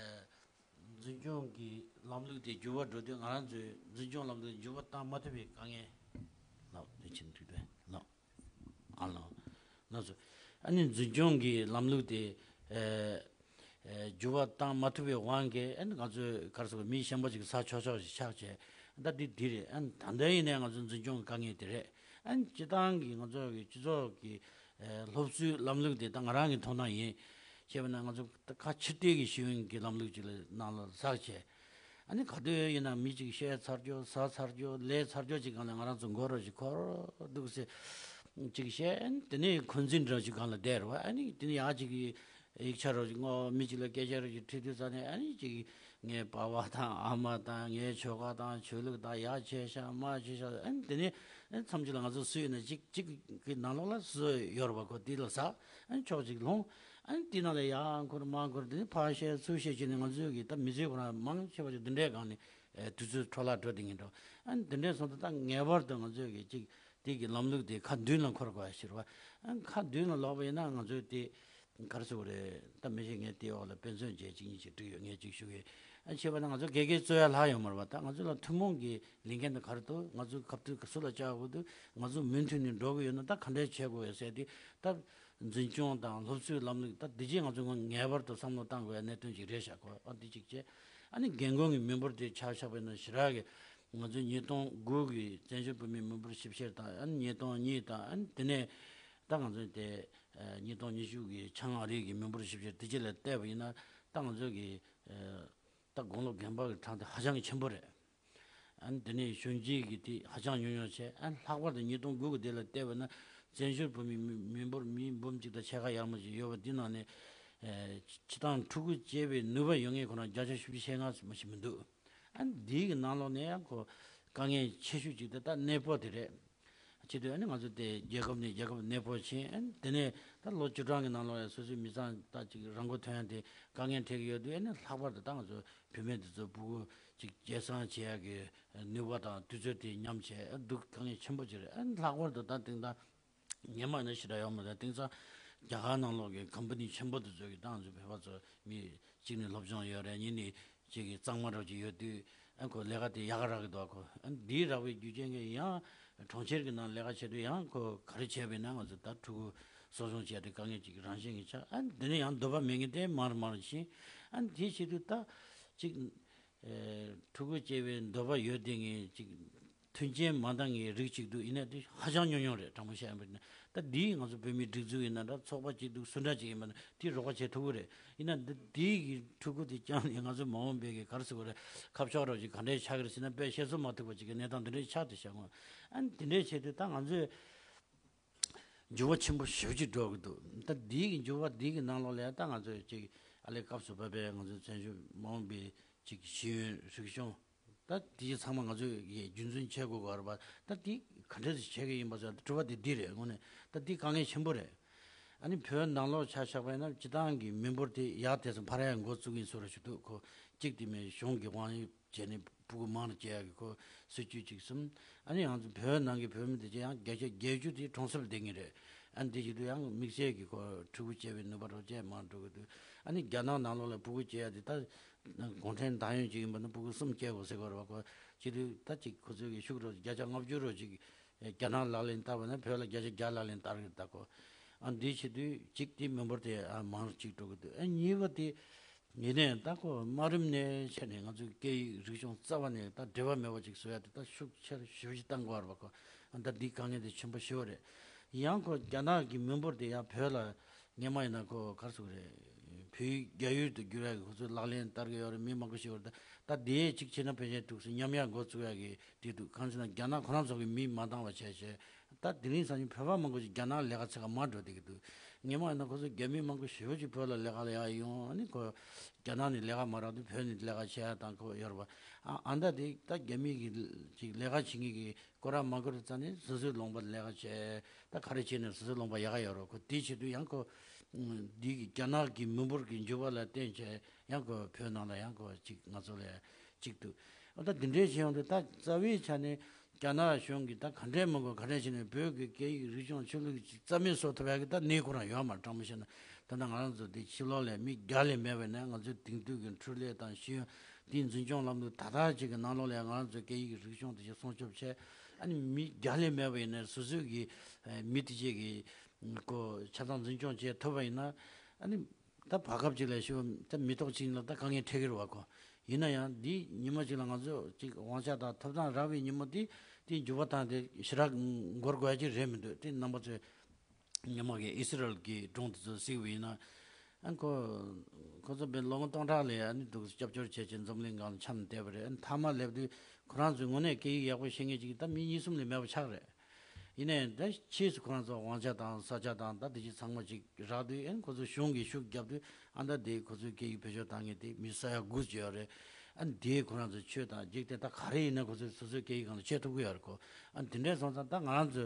འཛིན་སྐྱོང་གི་ལམ་ལུགས་དེ་འགྱུར་བ་འགྲོ་དུས། ང་རང་ཚོའི་འཛིན་སྐྱོང་ལམ་ལུགས་འགྱུར་བ་བཏང་མ་ཐུབ་པའི་དཀའ་ངལ། ལགས་དེ་ཕྱིན་འགྲིག་པས་ལགས། ཨ་ལགས་ལགས་སོ། ཨ་ནི་འཛིན་སྐྱོང་གི་ལམ་ལུགས་དེ་ཨ་ཨ་འགྱུར་བ་བཏང་མ་ཐུབ་པའི་དབང་གིས། ཨ་ནི་ང་ཚོས་ག་རེ་ཟེར་དགོས། མི་གཞན་པ་ཅིག་ས་ཆོག་ཆོག་ཞིག་ཆགས་བྱས། ད་འདི་འདི་རེད། ཨ་ནི་ད་ལྟ་ཡིན་ནའི་ང་ཚོ་འཛིན་སྐྱོང་གི་དཀའ་ངལ་དེ་རེད། ཨ་ནི་སྤྱི་བཏང་གི་ང་ཚོ་གི་སྤྱི་ཚོགས་ཀྱི་ཨ་སློབ་གསོའི་ལམ་ལུགས་དེ་ད་ང་རང་གི་མཐོང་སྣང་ཡིན། བྱས་པ་ན་ང་ཚོ་ད་ཁ་ཕྱིར་བལྟས་ཀྱི་ཤེས་ཡོན་གྱི་ལམ་ལུགས་ཅིག་ལ་ནང་ལ་ཟག་བྱས། ཨ་ནི་ག་དུས་ཡིན་ན་མི་གཅིག་བཤད་ཚར་རྒྱུ། ཟ་ཚར་རྒྱུ། ལས་ཚར་རྒྱུ་ཅིག་སྒང་ལ་ང་རང་ཚོ་མགོ་རོ་ཞིག་འཁོར་འདུག་སེ་ཅིག་བཤད། ཨ་ནི་དེ་ནས་འཁོན་འཛིན་འདྲ་ཞིག་སྒང་ལ་བསྡད་རེད་བ། ཨ་ནི་དེ་ནས་ཡག་ཅིག་གི་ཡིག་ཆ་རོ་ཞིག་ངོ་། མི་གཅིག་ལ་སྐད་ཆ་རོ་ཞིག་དྲིས་དུས་ཙ་ནས། ཨ་ནི་ཅིག་ངའི་པ་ཕ་དང་ཨ་མ་དང་ངའི་ཁྱོ་ག་དང་ཆོས་ལུགས་དང་ཡག་བྱས་ཤག་མ་བྱས་ཤག་ཨ་ནི་དེ་ནས་མཚམས་ཅིག་ལ་ང་ཚོ་སུ་ཡིན་ན་ཅིག་ཅིག་གི་ནང་ལོགས་ལ་སུ་ཡོད་རེད་བ། ཁོ་དེ་ལ་ཟ། ཨ་ནི་ཕྱོགས་གཅིག་ལྷུང་། ཨ་ནི་དེ་ནང་ལ་ཡར་འཁོར་མར་འཁོར། དེ་ནས་ཕར་བཤད་ཚུར་བཤད་བྱས་ནས། ང་ཚོའི་གི་ད་མི་ཚེ་ཁོ་རང་མང་ཆེ་བ་ཞིག་འདི་འདྲའི་སྒང་ནས་ཨེ་དུས་ཚོད་འཕྲོ་བརླག་འགྲོ་བསྡད་མཁན་འདྲ། ཨ་ནི་འདི་འདྲའི་སོང་ཙང་ད་ངེས་པར་དུ་ང་ཚོའི་གི་ཅིག་དེ་གི་ལམ་ལུགས་དེ་ཁ་མདུན་ལ་འཁོར་དགོས་ཡ་ཞིག་རེད་བ། ཨ་ནི་ཁ་མདུན་ལ་ལོག་པ་ཡིན་ན་ང་ཚོའི་དེ་ག་རེ་ཟེར་དགོས་རེད། ད་མི་ཤེས། ངས་དེའི་འོག་ལ་དཔེ་མཚོན་བྱས་གཅིག་གཉིས་ཅིག་བྲིས་ཡོད། ངས་གཅིག་ཞུ་གི། ཨ་ནི་བྱས་པ་ན་ང་ཚོ་དགེ་རྒན་རྩོད་ཡ་ལྷག་ཡོད་མ་རེད་བ། ད་ང་ཚོ་ལ་ཐུན་མོང་གི་ལས་འགན་དེ་ག་རེ་འདུག་ང་ཚོའི་ཁ་ཐུག་སུ་ལ་བཅར་དགོས་འདུག་ང་ཚོ་མུ་མཐུད་ནས་འགྲོ་གི་ཡོད་ན་ད་ག་འདྲས་བྱེད་དགོས་ཡོད་ཟེར་དེ། ད་འཛིན་སྐྱོང་དང་སློབ་གསོའི་ལམ་ལུགས་ད་འདི་རྗེས་ང་ཚོ་ངེས་པར་དུ་བསམ་བློ་བཏང་དགོས་ཡ་གནད་དོན་ཅིག་རེད་ཤག་གོ། ཨ་འདི་གཅིག་བྱས། ཨ་ནི་རྒན་གོང་གི་མི་འབོར་དེ་ཆ་བཞག་པ་ཡིན་ན་ཞེ་དྲག་གི། ང་ཚོའི་ཉིས་སྟོང་དགུ་གི་བཙན་བྱོལ་བོད་མིའི་མི་འབོར་ཞིབ་བཤེར་དང་། ཨ་ནི་ཉིས་སྟོང་གཉིས་དང་། ཨ་ནི་དེ་ནས་ད་ང་ཚོའི་དེ་ཉིས་སྟོང་ཉི་ཤུ་གི་བྱང་ཨ་རིའི་གི་མི་འབོར་ཞིབ་བཤེར་དེ་རྗེས་ལ་བལྟས་པ་ཡིན་ན། ད་ང་ཚོའི་གི་ད་དགུང་ལོ་རྒན་པ་གི་གྲངས་དེ་ཧ་ཅང་གི་ཆེན་པོ་རེད། ཨ་ནི་དེ་ནས་གཞོན་སྐྱེས་ཀྱི་དེ་ཧ་ཅང་ཉུང་ཉུང་བྱས། ཨ་ནི་ལྷག་པར་དུ་ཉིས་སྟོང་དགུ་གི་དེ་ལ་བལྟས་པ་ན། བཙན་བྱོལ་བོད་མི་མི་མི་འབོར་མི་འབུམ་གཅིག་དང་ཕྱེད་ཀ་ཡར་མར་ཅིག་ཡོད་པ་འདི་ནང་ནས། ཨེ་སྤྱིར་བཏང་ཕྲུ་གུ་སྐྱེ་བའི་ནུས་པ་ཡོད་མཁན་ཁོ་རང་བརྒྱ་ཆ་བཞི་བཅུ་ཞེ་ལྔ་ཙམ་ཞིག་མི་འདུག་ཨ་ནི་འདིའི་གི་ནང་ལོགས་ནས་ཡང་ཁོ་དཀའ་ངལ་ཆེ་ཤོས་ཅིག་དེ་ད་གནས་སྤོ་དེ་རེད། བྱེད་དུས་ཨ་ནི་ང་ཚོ་དེ་རྒྱལ་ཁབ་ནས་རྒྱལ་ཁབ་གནས་སྤོ་ཕྱིན། ཨ་ནི་དེ་ནས་ད་ལོ་བཅུ་གྲངས་ཀྱི་ནང་ལོགས་ཡང་སོ་སོའི་མི་ཚང་ད་ཅིག་རང་མགོ་ཐོན་ཡ་དེ་དཀའ་ངལ་འཕྲད་ཀྱི་ཡོད་དུས། ཨ་ནི་ལྷག་པར་དུ་ད་ང་ཚོ་བུད་མེད་དེ་ཚོ་ཕྲུ་གུ་ཅིག་སྐྱེ་སངས་བྱེད་ཡ་གི་ནུས་པ་དང་དུས་ཚོད་དེ་ཉམས་བྱས། ཨ་སྡུག་དཀའ་ངལ་ཆེན་པོ་ཅིག་རེད། ཨ་ནི་ལྷག་པར་དུ་ད་དེང་ད་སྔོན་མ་ནས་ཞེ་དྲག་ཡོད་མ་རེད། དེང་སང་རྒྱ་གར་ནང་ལོགས་ཀྱི་ཀམ་པ་ནི་ཆེན་པོ་དེ་ཚོ་གིས་ད་ང་ཚོ་བོད་པ་ཚོ་མི་གཅིག་ནས་སློབ་སྦྱོང་ཡོད་རེད། གཉིས་ནས་གཅིག་གི་གཙང་མ་འདྲ་ཅིག་ཡོད་དུས། ཨ་ཁོ་ལས་ཀ་དེ་ཡག་ག་རག་གི་འདུག་ཁོ་ཨ་འདིའི་རག་པའི་རྒྱུ་རྐྱེན་གྱིས་ཡང་གྲོང་ཁྱེར་གྱི་ནང་ལས་ཀ་བྱེད་དུས་ཡང་ཁོ་ག་རེ་བྱས་པ་ཡིན་ན་ང་ཚོ་ད་ཕྲུ་གུ་གསོ་སྐྱོང་བྱས་ཏེ་དཀའ་ངལ་ཅིག་རང་བཞིན་གྱིས་ཆགས། ཨ་འདི་ནས་ཡང་འདོད་པ་མེད་མཁན་དེ་མང་རུ་མང་རུ་ཕྱིན། ཨ་དེ་བྱེད་དུས་ད་ཅིག་ཨེ་ཕྲུ་གུ་སྐྱེ་བའི་འདོད་པ་ཡོད་དེ་ངས་ཅིག་མཐུན་རྐྱེན་མ་འདང་ངེས་རིགས་གཅིག་འདུག་ཡིན་ན་དེ་ཧ་ཅང་ཉུང་ཉུང་རེད། དྲང་པོ་བཤད་ཡིན་པ་ཡིན་ན། ད་འདིས་ང་ཚོ་བོད་མིའི་སྒྲིག་འཛུགས་ཡིན་ན་འདྲ། ཚོགས་པ་གཅིག་འདུག་སུ་འདྲ་གཅིག་ཡིན་པ་ན་དེ་རོགས་པ་བྱེད་ཐུབ་ཀྱི་རེད། ཡིན་ན་འདི་འདིའི་གི་ཕྲུ་གུ་དེ་བསྐྱངས་ནས་ང་ཚོ་མ་འོངས་པའི་གི་ག་རེ་ཟེར་དགོས་རེད། ཁ་ཕྱོགས་རོགས་ཀྱི་ག་འདྲའི་ཆགས་ཀྱི་རེད་ཟེར་ན། དཔེ་བཤད་ཚོད་མ་ཐུག་པ་ཅིག་གི་གནས་སྟངས་འདི་འདྲའི་ཆགས་བསྡད་བཞག་གོ་ཨ་ནི་དེ་འདྲའི་བྱེད་དུས་ད་ང་ཚོས་འགྱུར་བ་ཆེན་པོ་ཞེ་པོ་ཅིག་འགྲོ་གི་འདུག་ད་འདིའི་གི་འགྱུར་བ་འདིའི་གི་ནང་ལོགས་ལ་ད་ང་ཚོས་ཅིག་ཨ་ལས་སྐབས་སུ་བབས་པའི་ང་ཚོའི་བཙན་བྱོལ་མ་འོངས་པའི་ཅིག་ཤེས་ཡོན་རིག་གཞུང་། ད་དེ་ཡི་ཚང་མ་ང་ཚོས་ཀྱིས་རྒྱུན་འཛིན་བྱེད་དགོས་ཀྱི་རེད་པ། ད་དེ་ག་འདྲ་ཞིག་བྱེད་ཀྱི་ཡིན་པ་ཟེར་དྲི་བ་དེ་འདི་རེད། དངོས་གནས་ད་དེ་དཀའ་ངལ་ཆེན་པོ་རེད། ཨ་ནི་བོད་ནང་ལོགས་ཆ་བཞག་པ་ཡིན་ན་སྤྱིར་བཏང་གི་མི་འབོར་དེ་ཡར་དེ་ཚོ་འཕར་ཡ་འགོ་བཙུགས་ཡིན་བཟོ་འདྲ་ཞིག་འདུག་ཁོ་གཅིག་དེ་མིན་གཞུང་གི་དབང་ཡོད་བྱས་ནས་ཕྲུ་གུ་མང་རུ་སྐྱེ་ཡ་གི་ཁོ་སྲིད་ཇུས་གཅིག་གསུམ། ཨ་ནི་ང་ཚོ་བོད་ནང་གི་བོད་མི་དེ་ཚོ་ཡང་བརྒྱ་ཆ་བརྒྱད་ཅུ་དེ་གྲོང་གསེབ་བསྡད་མཁན་རེད། ཨ་ནི་དེ་བྱེད་དུས་ཡང་དམིགས་བསལ་གྱི་ཁོ་ཕྲུ་གུ་སྐྱེ་བའི་ནུས་པ་རོ་བཅས་མང་འགྲོ་གི་འདུག་ཨ་ནི་རྒྱ་ནག་ནང་ལོགས་ལ་ཕྲུ་གུ་སྐྱེ་ཡ་དེ་ད་གུང་ཁྲན་ཏང་ཡོན་ཅིག་ཡིན་པ་ན་ཕྲུ་གུ་གསུམ་སྐྱེ་དགོས་ཟེར་གི་རེད་པ། ཁོ་བྱེད་དུས་ད་ཅིག་ཁོ་ཚོའི་གི་ཤུགས་རོ་བརྒྱ་ཆ་ལྔ་བཅུ་རོ་ཅིག་རྒྱ་ནག་ལག་ལེན་བསྟར་བ་ན་བོད་ལ་བརྒྱ་ཆ་བརྒྱ་ལག་ལེན་བསྟར་གི་ད་ཁོ། ཨ་འདི་བྱེད་དུས་གཅིག་དེ་མི་འབོར་དེ་ཨ་མང་རུ་གཅིག་འགྲོ་གི་འདུག་ཨ་གཉིས་པ་དེ་ཡིན་ནའི་ད་ཁོ་དམའ་རིམ་ནས་བྱས་ནས་ང་ཚོའི་སྐད་ཡིག་རིག་གཞུང་རྩ་བ་ནས་ད་འབྲེལ་བ་མེད་པ་ཅིག་བཟོ་ཡ་དེ་ད་ཤུགས་ཆེར་ཞེ་པོ་ཅིག་བཏང་དགོས་པ་རེད་པ་ཁོ། ཨ་ད་འདི་དཀའ་ངལ་དེ་ཆེན་པོ་ཞེ་པོ་རེད། ཡང་ཁོ་རྒྱ་ནག་གི་མི་འབོར་དེ་ཡང་བོད་ལ་སྔོན་མ་ཡིན་ན་ཁོ་ག་རེ་ཟེར་དགོས་རེད། བོད་ཡིག་རྒྱ་ཡིག་ཏུ་བསྒྱུར་ཡ་གི་ཁོ་ཚོས་ལག་ལེན་བསྟར་གི་ཡོད་རེད། མི་མང་པོ་ཞིག་ཡོད་རེད། ད་ད་དེ་གཅིག་བྱས་ན་ཕལ་ཆེར་འདུག་སེ་ཉམས་ཡག་འགོ་བཙུགས་ཡག་གི་དེ་འདུག་གང་ཟེར་ན་རྒྱ་ནག་ཁོ་རང་ཚོ་གི་མི་མ་འདང་བ་བྱས་བྱས། ད་དེ་རིང་སང་ཉིན་བོད་པ་མང་པོ་ཞིག་རྒྱ་ནག་ལས་ཀ་བྱེད་ག་མར་འགྲོ་བསྡད་ཀྱི་འདུག་སྔོན་མ་ཡིན་ན་ཁོ་ཚོ་རྒྱ་མི་མང་པོ་ཞེ་པོ་ཅིག་བོད་ལ་ལས་ཀ་ལ་ཡར་ཡོང་། ཨ་ནི་ཁོ་རྒྱ་ནག་ནས་ལས་ཀ་མ་རག་དུས་བོད་ནས་ལས་ཀ་བྱེད་ཡ་དང་ཁོ་ཡོད་རེད་པ། ཨ་ཨ་ད་དེ་ད་རྒྱ་མི་གི་ཅིག་ལས་ཀ་བྱེད་མཁན་གི་སྐོར་ར་མ་སྐོར་ར་རྩ་ནས་སོ་སོའི་ལུང་པར་ལས་ཀ་བྱས། ད་ག་རེ་བྱས་ནས་སོ་སོའི་ལུང་པ་ཡག་ག་ཡོད་རེད། ཁོ་དེ་བྱེད་དུས་ཡང་ཁོ་འདི་གི་རྒྱ་ནག་གི་མི་འབོར་གྱི་འགྱུར་བ་ལ་བརྟེན་བྱས་ཡང་ཁོ་བོད་ནང་ལ་ཡང་ཁོ་ཅིག་ང་ཚོ་ལ་ཅིག་འདུག་ཨ་ད་འདི་འདྲའི་བྱེད་ཡོང་དུས་ད་རྩ་བའི་ཆ་ནས་རྒྱ་ནག་གཞུང་གིས་ད་ག་འདྲས་མི་དགོས་ག་འདྲས་བྱས་ནས་བོད་ཀྱི་སྐད་ཡིག་རིག་གཞུང་ཆོས་ལུགས་ཅིག་རྩ་མེད་བཟོ་ཐུབ་ཡག་གི་ད་གནས་ཁོ་རང་ཡོད་མ་རེད། དྲང་པོ་བཤད་ན་ད་ལྟ་ང་རང་ཚོ་འདི་ཕྱི་ལོགས་ལ་མི་བརྒྱ་ལས་མེད་པ་ཡིན་ན་ང་ཚོའི་དེང་དུས་ཀྱི་འཕྲུལ་ལས་དང་ཤེས་ཡོན་དེའི་འཛིན་སྐྱོང་ལམ་ལུགས་ད་ལྟ་ཅིག་གི་ནང་ལོགས་ལ་ང་རང་ཚོའི་སྐད་ཡིག་རིག་གཞུང་དེ་ཅིག་སྲུང་སྐྱོབ་བྱས། ཨ་ནི་མི་བརྒྱ་ལས་མེད་པ་ཡིན་ན་སོ་སོའི་གི་མི་དེ་ཅིག་གི་ཁོ་ཆ་ཚང་འཛིན་སྐྱོང་བྱེད་ཐུབ་པ་ཡིན་ན། ཨ་ནི་ད་བར་སྐབས་ཅིག་ལ་ཞུ་ད་མི་ཐོག་གཅིག་ལ་ད་དཀའ་ངལ་འཕྲད་ཀྱི་རེད་པ་ཁོ། ཡིན་ན་ཡང་འདི་ཉི་མ་གཅིག་ལ་ང་ཚོ་ཅིག་དབང་ཆ་དང་ཐོབ་ཐང་རག་པའི་ཉིན་མོ་དེ་དེ་འགྱུར་བ་བཏང་སྟེ་ཞེ་དྲག་འགོར་དགོས་ཡ་ཅིག་རེད་མི་འདུག་དེ་རྣམ་པ་ཚོས་ཉི་མ་གི་ཨི་སི་རལ་གྱི་སྒྲུང་དེ་ཚོ་གཟིགས་པ་ཡིན་ན། ཨ་ཁོ་ཁོ་ཚོ་དཔེ་ལོ་ངོ་སྟོང་ཕྲག་ལ་ཡ་ནི་འདུག་སྐྱབས་བཅོལ་བྱས་བྱས་འཛམ་གླིང་སྒང་ལ་འཁྱམས་བསྡད་པ་རེད། ཨ་ནི་མཐའ་མ་སླེབས་དུས་ཁོ་རང་ཚོའི་ངོས་ནས་སྐད་ཡིག་ཡག་པོ་ཤེས་མཁན་ཅིག་ད་མི་གཉིས་གསུམ་ལས་མེད་པ་ཆགས་རེད། ཡིན་ནའི་ད་ཕྱིས་སུ་ཁོ་རང་ཚོ་དབང་ཆ་དང་ས་ཆ་དང་ད་དེ་ཅིག་ཚང་མ་ཅིག་རག་དུས། ཨན་ཁོ་ཚོ་གཞུང་གིས་ཤུགས་བརྒྱབ་དུས་ཨ་ད་དེ་ཁོ་ཚོའི་སྐད་ཡིག་བེད་སྤྱོད་བཏང་མཁན་དེ་མི་ས་ཡ་དགུ་ཅིག་ཡོད་རེད། ཨ་དེ་ཁོ་རང་ཚོ་ཆོས་དང་འཇིག་རྟེན་ད་ག་རེ་ཡིན་ན་ཁོ་ཚོས་སོ་སོའི་སྐད་ཡིག་སྒང་ལ་བྱེད་ཐུབ་ཀྱི་ཡོད་རེད་ཁོ། ཨ་དེ་འདྲས་སོང་ཙང་ད་ང་རང་ཚོ་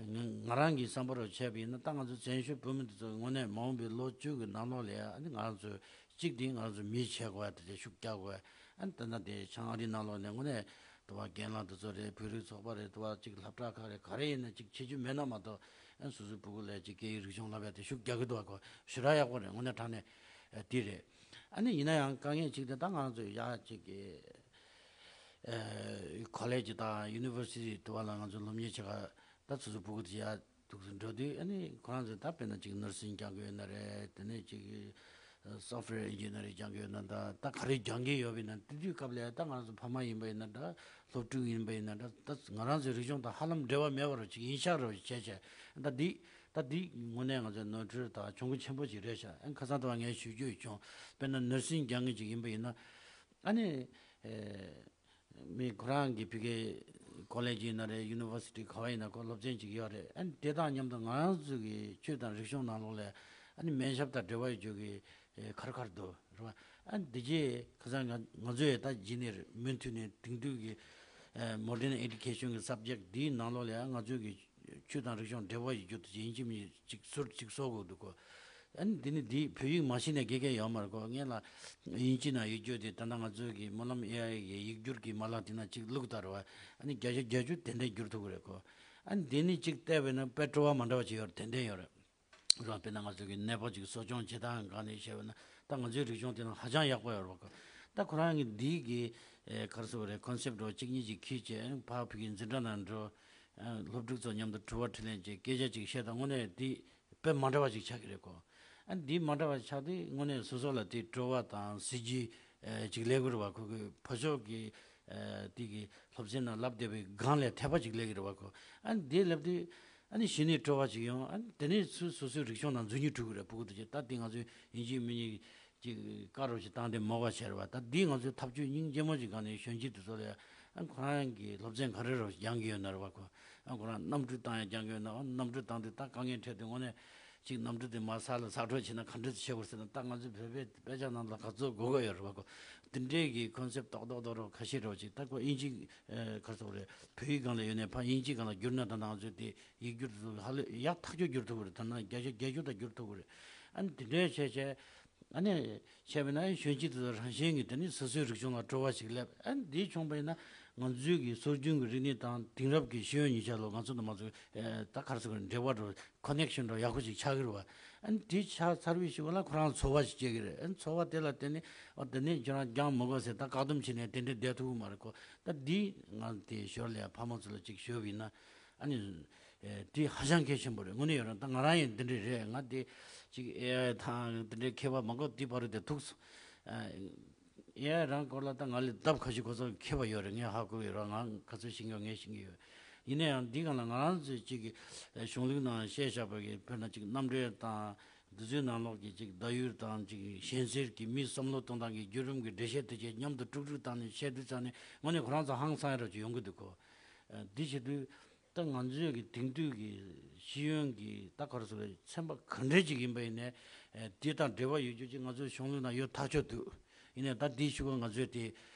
ང་ང་རང་གི་བསམ་པ་རུ་བྱས་པ་ཡིན་ན་ད་ང་ཚོ་བཙན་བྱོལ་བོད་མི་འདི་ཚོ་དངོས་གནས་མ་འོངས་པའི་ལོ་བཅུ་གི་ནང་ལོགས་ལ་ཨ་ནི་ང་རང་ཚོ་གཅིག་དེ་ང་རང་ཚོ་མི་བྱེད་དགོས་ཡ་དེ་ལ་ཤུགས་རྒྱག་དགོས་ཡ། ཨ་ནི་ད་ལྟ་དེ་བྱང་ཨ་རིའི་ནང་ལོགས་ནས་དངོས་གནས། དུ་བ་རྒན་ལགས་དེ་ཚོ་རེད། བོད་རིགས་ཚོགས་པ་རེད། དུ་བ་གཅིག་སློབ་གྲྭ་ཁག་རེད། ག་རེ་ཡིན་ན་གཅིག་བྱེད་རྒྱུ་མེད་ན་མ་གཏོགས་ཨ་ནི་སོ་སོའི་ཕྲུ་གུ་ལ་གཅིག་སྐད་ཡིག་རིག་གཞུང་བསླབ་ཡ་དེ་ཤུགས་རྒྱག་གི་འདུག་བ་ཁོ་ཞེ་དྲག་ཡག་པོ་རེད། དངོས་གནས་དྲང་གནས་ཨ་དེ་རེད། ཨ་ནི་ཡིན་ན་ཡང་དཀའ་ངལ་གཅིག་དེ་ད་ང་ཚོ་ཡ་གཅིག་གི་ཨ་ཁོ་ལེ་ཇི་དང་ཡུ་ནི་ཝར་སི་ཊི་དུ་བ་ལ་ང་ཚོ་སློབ་གཉེར་བྱེད་ག་ད་སོ་སོའི་ཕྲུ་གུ་དེ་ཡ་འདུག་སེ་འགྲོ་དུས་ཨ་ནི་ཁོ་རང་ཚོས་ད་དཔེར་ན་ཅིག་ནར་སིང་སྦྱང་གི་ཡོད་ན་རེད། དེ་ནས་ཅིག་སོབ་ཊི་ཝེར་ཨིན་ཇི་ནི་ཡར་སྦྱང་གི་ཡོད་ན་འདྲ། ད་ག་རེ་སྦྱང་གི་ཡོད་པ་ཡིན་ན་དེ་དུས་སྐབས་ལ་ད་ང་རང་ཚོ་ཕ་མ་ཡིན་པ་ཡིན་ན་འདྲ། སློབ་ཕྲུག་ཡིན་པ་ཡིན་ན་འདྲ། ད་ང་རང་ཚོའི་རིག་གཞུང་དང་ཧ་ལམ་འབྲེལ་བ་མེད་པ་རུ་ཅིག་ཡིན་ཤག་རུ་བྱས་བྱས། ད་འདི་ད་འདི་དངོས་གནས་ང་ཚོའི་ནོར་འཁྲུལ་དང་གྱོང་གུན་ཆེན་པོ་ཅིག་རེད་ཤག་ཨ་ཁ་སང་དུ་བ་ངས་ཞུ་རྒྱུ་ཡོད་བྱུང་། དཔེར་ན་ནར་སིང་སྦྱང་མཁན་ཅིག་ཡིན་པ་ཡིན་ན་ཨ་ནི། མི་ཁོ་རང་གི་ཕ་གི་ཀོ་ལེ་ཇི་ཡིན་ན་རེད། ཡུ་ནི་ཝར་སི་ཊི་ག་བ་ཡིན་ན་ཁོ་སློབ་ཚན་ཅིག་ཡོད་རེད། ཨ་ནི་དེ་དང་མཉམ་དུ་ང་རང་ཚོ་གི་ཆོས་དང་རིག་གཞུང་ནང་ལོགས་ལ་ཨ་ནི་སྨན་ཞབས་དང་འབྲེལ་བ་ཡོད་རྒྱུ་གི་ཨེ་ཁར་ཁར་འདུག་རེད་བ། ཨ་ནི་དེ་རྗེས་ཁ་སང་ང་ང་ཚོས་ད་རྗེས་ནས་མུ་མཐུད་ནས་དེང་དུས་ཀྱི་ཨེ་མོ་ཌན་ཨེ་ཌུ་ཀེ་ཤན་གྱི་སབ་ཇེག་འདིའི་ནང་ལོགས་ལ་ཡང་ང་ཚོས་ཀྱི་ཆོས་དང་རིག་གཞུང་འབྲེལ་བ་ཡོད་རྒྱུ་དེ་ཡིན་གཅིག་མིན་གཅིག་ཟུར་གཅིག་བཟོ་དགོས་འདུག་གོ། ཨ་ནི་འདི་ནི་འདི་བོད་ཡིག་མ་ཤེས་ནས་དགེ་རྒན་ཡོད་མ་རེད་གོ། ངས་ལ་དབྱིན་ཇི་ནང་ཡོད་རྒྱུ་དེ་ད་ལྟ་ང་ཚོའི་གི་སྨོན་ལམ་ཨེ་ཨའི་གི་ཡིག་སྒྱུར་གྱི་མ་ལག་དེ་ན་གཅིག་བླུགས་ད་རེད་བ། ཨ་ནི་བརྒྱ་ཆ་བརྒྱད་ཅུ་ཏན་ཏན་བསྒྱུར་ཐུབ་ཀྱི་རེད་གོ། ཨ་ནི་འདི་ནི་གཅིག་བལྟས་པས་ན་དཔེ་སྤྲོ་བ་མ་འདྲ་བ་ཅིག་ཡོད་རེད། ཏན་ཏན་ཡོད་རེད། རང་དཔེར་ན་ང་ཚོ་གི་ནད་པ་ཅིག་གསོ་སྐྱོང་བྱེད་སྟངས་སྒང་ནས་བཤད་པ་ན་ད་ང་ཚོའི་རིག་གཞུང་དེ་ནང་ཧ་ཅང་ཡག་པོ་ཡོད་རེད་བ། ད་ཁོ་རང་གི་འདིའི་གི་ཨེ་ག་རེ་ཟེར་དགོས་རེད། ཀོན་སེབ་འདྲ་བོ་གཅིག་གཉིས་ཅིག་འཁྱེར་བྱས་ཕར་ཕུད་ཀྱི་འཛིན་གྲྭ་ནང་འགྲོ། ཨེ་སློབ་ཕྲུག་ཚོ་མཉམ་དུ་དྲི་བ་དྲིས་ལན་བྱས་སྐད་ཆ་ཅིག་བཤད། ད་དངོས་གནས་འདི་དཔེ་མ་འདྲ་བ་ཅིག་ཆགས་ཀྱི་རེད་གོ། ཨ་འདི་མ་འདྲ་བ་ཆགས་དུས་དངོས་གནས་སོ་སོ་ལ་དེ་སྤྲོ་བ་དང་གཟི་བརྗིད་ཨེ་ཅིག་སླེབས་ཀྱི་རེད་བ། ཁོ་གི་ཕར་ཕྱོགས་ཀྱི་ཨེ་དེ་གི་སློབ་ཚན་ནང་བསླབ་བསྡད་པའི་སྒང་ལས་དད་པ་ཅིག་སླེབས་ཀྱི་རེད་བ་གོ། ཨ་འདི་སླེབས་དུས། ཨ་ནི་གཞི་ནས་སྤྲོ་བ་ཅིག་ཡོང་། ཨ་ནི་དེ་ནས་སུ་སོ་སོའི་རིག་གཞུང་ནང་འཛུལ་སྙིང་བྲོ་གི་རེད། ཕྲུ་གུ་དེ་ཚོ་ད་དེ་ང་ཚོའི་ཡིན་གཅིག་མིན་གཉིས་ཀྱི་བཀའ་རོགས་ཤིག་བཏང་སྟེ་མོ་ག་བྱས་རེད་བ། ད་འདི་ང་ཚོའི་ཐབས་ཇུས་སྙིང་རྗེ་མོ་ཅིག་སྒང་ནས་གཞོན་སྐྱེས་དེ་ཚོ་ལ་ཨ་ཁོ་རང་གི་སློབ་ཚན་ག་རེ་རོགས་སྦྱང་གི་ཡོད་ན་རེད་བ་གོ། ཨ་ཁོ་རང་གནམ་གྲུ་བཏང་ཡ་སྦྱང་གི་ཡོད་ན། ཨ་གནམ་གྲུ་བཏང་དུས་ད་དཀའ་ངལ་འཕྲད་དུས་དངོས་གནས་ཅིག་གནམ་གྲུ་དེ་མར་ས་ལ་ཟག་འགྲོ་བྱས་ན་ག་འདྲ་བྱེད་དགོས་ཟེར་ན། ད་ང་ཚོའི་བོད་པའི་དཔེ་ཆ་ནང་ལ་ག་ཚོད་དགོས་དགོས་ཡོད་རེད་བ་གོ། དེ་འདྲའི་གི་ཀོན་སེབ་ཏོག་ཏོག་ཏོག་རོགས་ཁ་ཤས་རོགས་ཅིག་ད་ཁོ་དབྱིན་ཇི་ཨ་ག་རེ་ཟེར་དགོས་རེད། བོད་ཡིག་སྒང་ལ་ཡོད་ནས་ཕར་དབྱིན་ཇི་སྒང་ལ་བསྒྱུར་ན་ད་ང་ཚོའི་དེ་ཡིག་སྒྱུར་དེ་ཚོ་ཧ་ལས་ཡག་ཐག་ཆོད་བསྒྱུར་ཐུབ་ཀྱི་རེད། ད་ནང་བརྒྱ་ཆ་བརྒྱད་ཅུ་ད་བསྒྱུར་ཐུབ་ཀྱི་རེད། ཨ་ནི་དེ་འདྲའི་བྱས་བྱས་ཨ་ནི་བྱས་པས་ན་གཞོན་སྐྱེས་དེ་ཚོ་རང་བཞིན་གྱིས་དེ་ནི་སོ་སོའི་རིག་གཞུང་ལ་སྤྲོ་བ་ཞིག་སླེབས། ཨ་ནི་འདི་བྱུང་བས་ན་ང་ཚོའི་གི་སྲོལ་རྒྱུན་གྱི་རིག་གནས་དང་དེང་རབས་ཀྱི་ཤེས་ཡོན་གཉིས་ཆ་ལོ་ང་ཚོ་འདི་མ་ཚོ་ད་ག་རེ་ཟེར་དགོས་རེད། འབྲེལ་བ་འགྲོ་ཁོ་ནེག་ཤན་འགྲོ་ཡག་པོ་ཞིག་ཆགས་ཀྱི་རེད་བ། ཨ་ནི་དེ་ཆགས་ཚར་བའི་གཞུག་ལ་ཁོ་རང་ཚོར་བ་ཞིག་སྐྱེ་གི་རེད། ཨ་ནི་ཚོར་བ་དེ་ལ་བརྟེན་ནས་ཨོ་དེ་ནས་ཁྱོད་རང་སྦྱང་མི་དགོས་ཟེར་ད་བཀག་སྡོམ་བྱས་ནས་དེ་འདྲས་བསྡད་ཐུབ་ཀྱི་མ་རེད་གོ། ད་འདི་ང་དེ་ཞོར་ལ་ཡང་ཕ་མ་ཚོ་ལ་ཅིག་ཞུས་པ་ཡིན་ན་ཨ་ནི་ཨེ་དེ་ཧ་ཅང་གལ་ཆེན་པོ་རེད། དངོས་གནས་ཡོད་རེད། ད་ང་རང་ཡང་འདི་འདྲས་རེད། ང་དེ་ཅིག་ཨེ་ཨའི་དང་འདི་འདྲས་མཁས་པ་མང་པོ་འདི་བར་དུ་ཐུག་སོང་། ཨ་ཡ་རང་སྐོར་ལ་ད་ང་ལས་ལྡབ་ཁ་ཤས་ཁོ་ཚོ་མཁས་པ་ཡོད་རེད། ངས་ཧ་གོ་ཡོད་རེད། ང་ག་ཚོད་ཤེས་ཀྱི་ཡོད། ངས་ཤེས་ཀྱི་ཡོད། ཡིན་ན་ཡང་འདི་གང་ལ་ང་རང་ཚོའི་གཅིག་གི་གཞུང་ལུགས་ནང་བཤད་བཞག་པའི་གི་དཔེར་ན་གཅིག་རྣམ་འགྲེལ་དང་འདི་ཚོའི་ནང་ལོགས་ཀྱི་གཅིག་བརྡ་ཡུལ་དང་གཅིག་གཞན་སེལ་གྱི་མིའི་བསམ་བློ་གཏོང་སྟངས་ཀྱི་བརྒྱུད་རིམ་གྱི་འགྲེལ་བཤད་དེ་བཅས་མཉམ་དུ་དཀྲུག་དཀྲུག་བཏང་ནས་བཤད་དུས་ཙང་ནས་དངོས་གནས་ཁོ་རང་ཚོ་ཧང་སང་ཡ་རོགས་ཀྱི་ཡོང་གི་འདུག་གོ། འདི་བྱེད་དུས། ད་ང་ཚོའི་གི་དེང་དུས་ཀྱི་ཤེས་ཡོན་གྱི་ད་ག་རེ་ཟེར་བའི་ཚན་པ་ག་འདྲས་ཅིག་ཡིན་པ་ཡིན་ནའི་ཨེ་དེ་དང་འབྲེལ་བ་ཡོད་རྒྱུ་ཅིག་ང་ཚོའི་གཞུང་ལུགས་ནང་ཡོད་ཐག་ཆོད་འདུག། ཡིན་ནའི་ད་དེའི་ཤུགས་ཀྱིས་ང་ཚོས་དེ་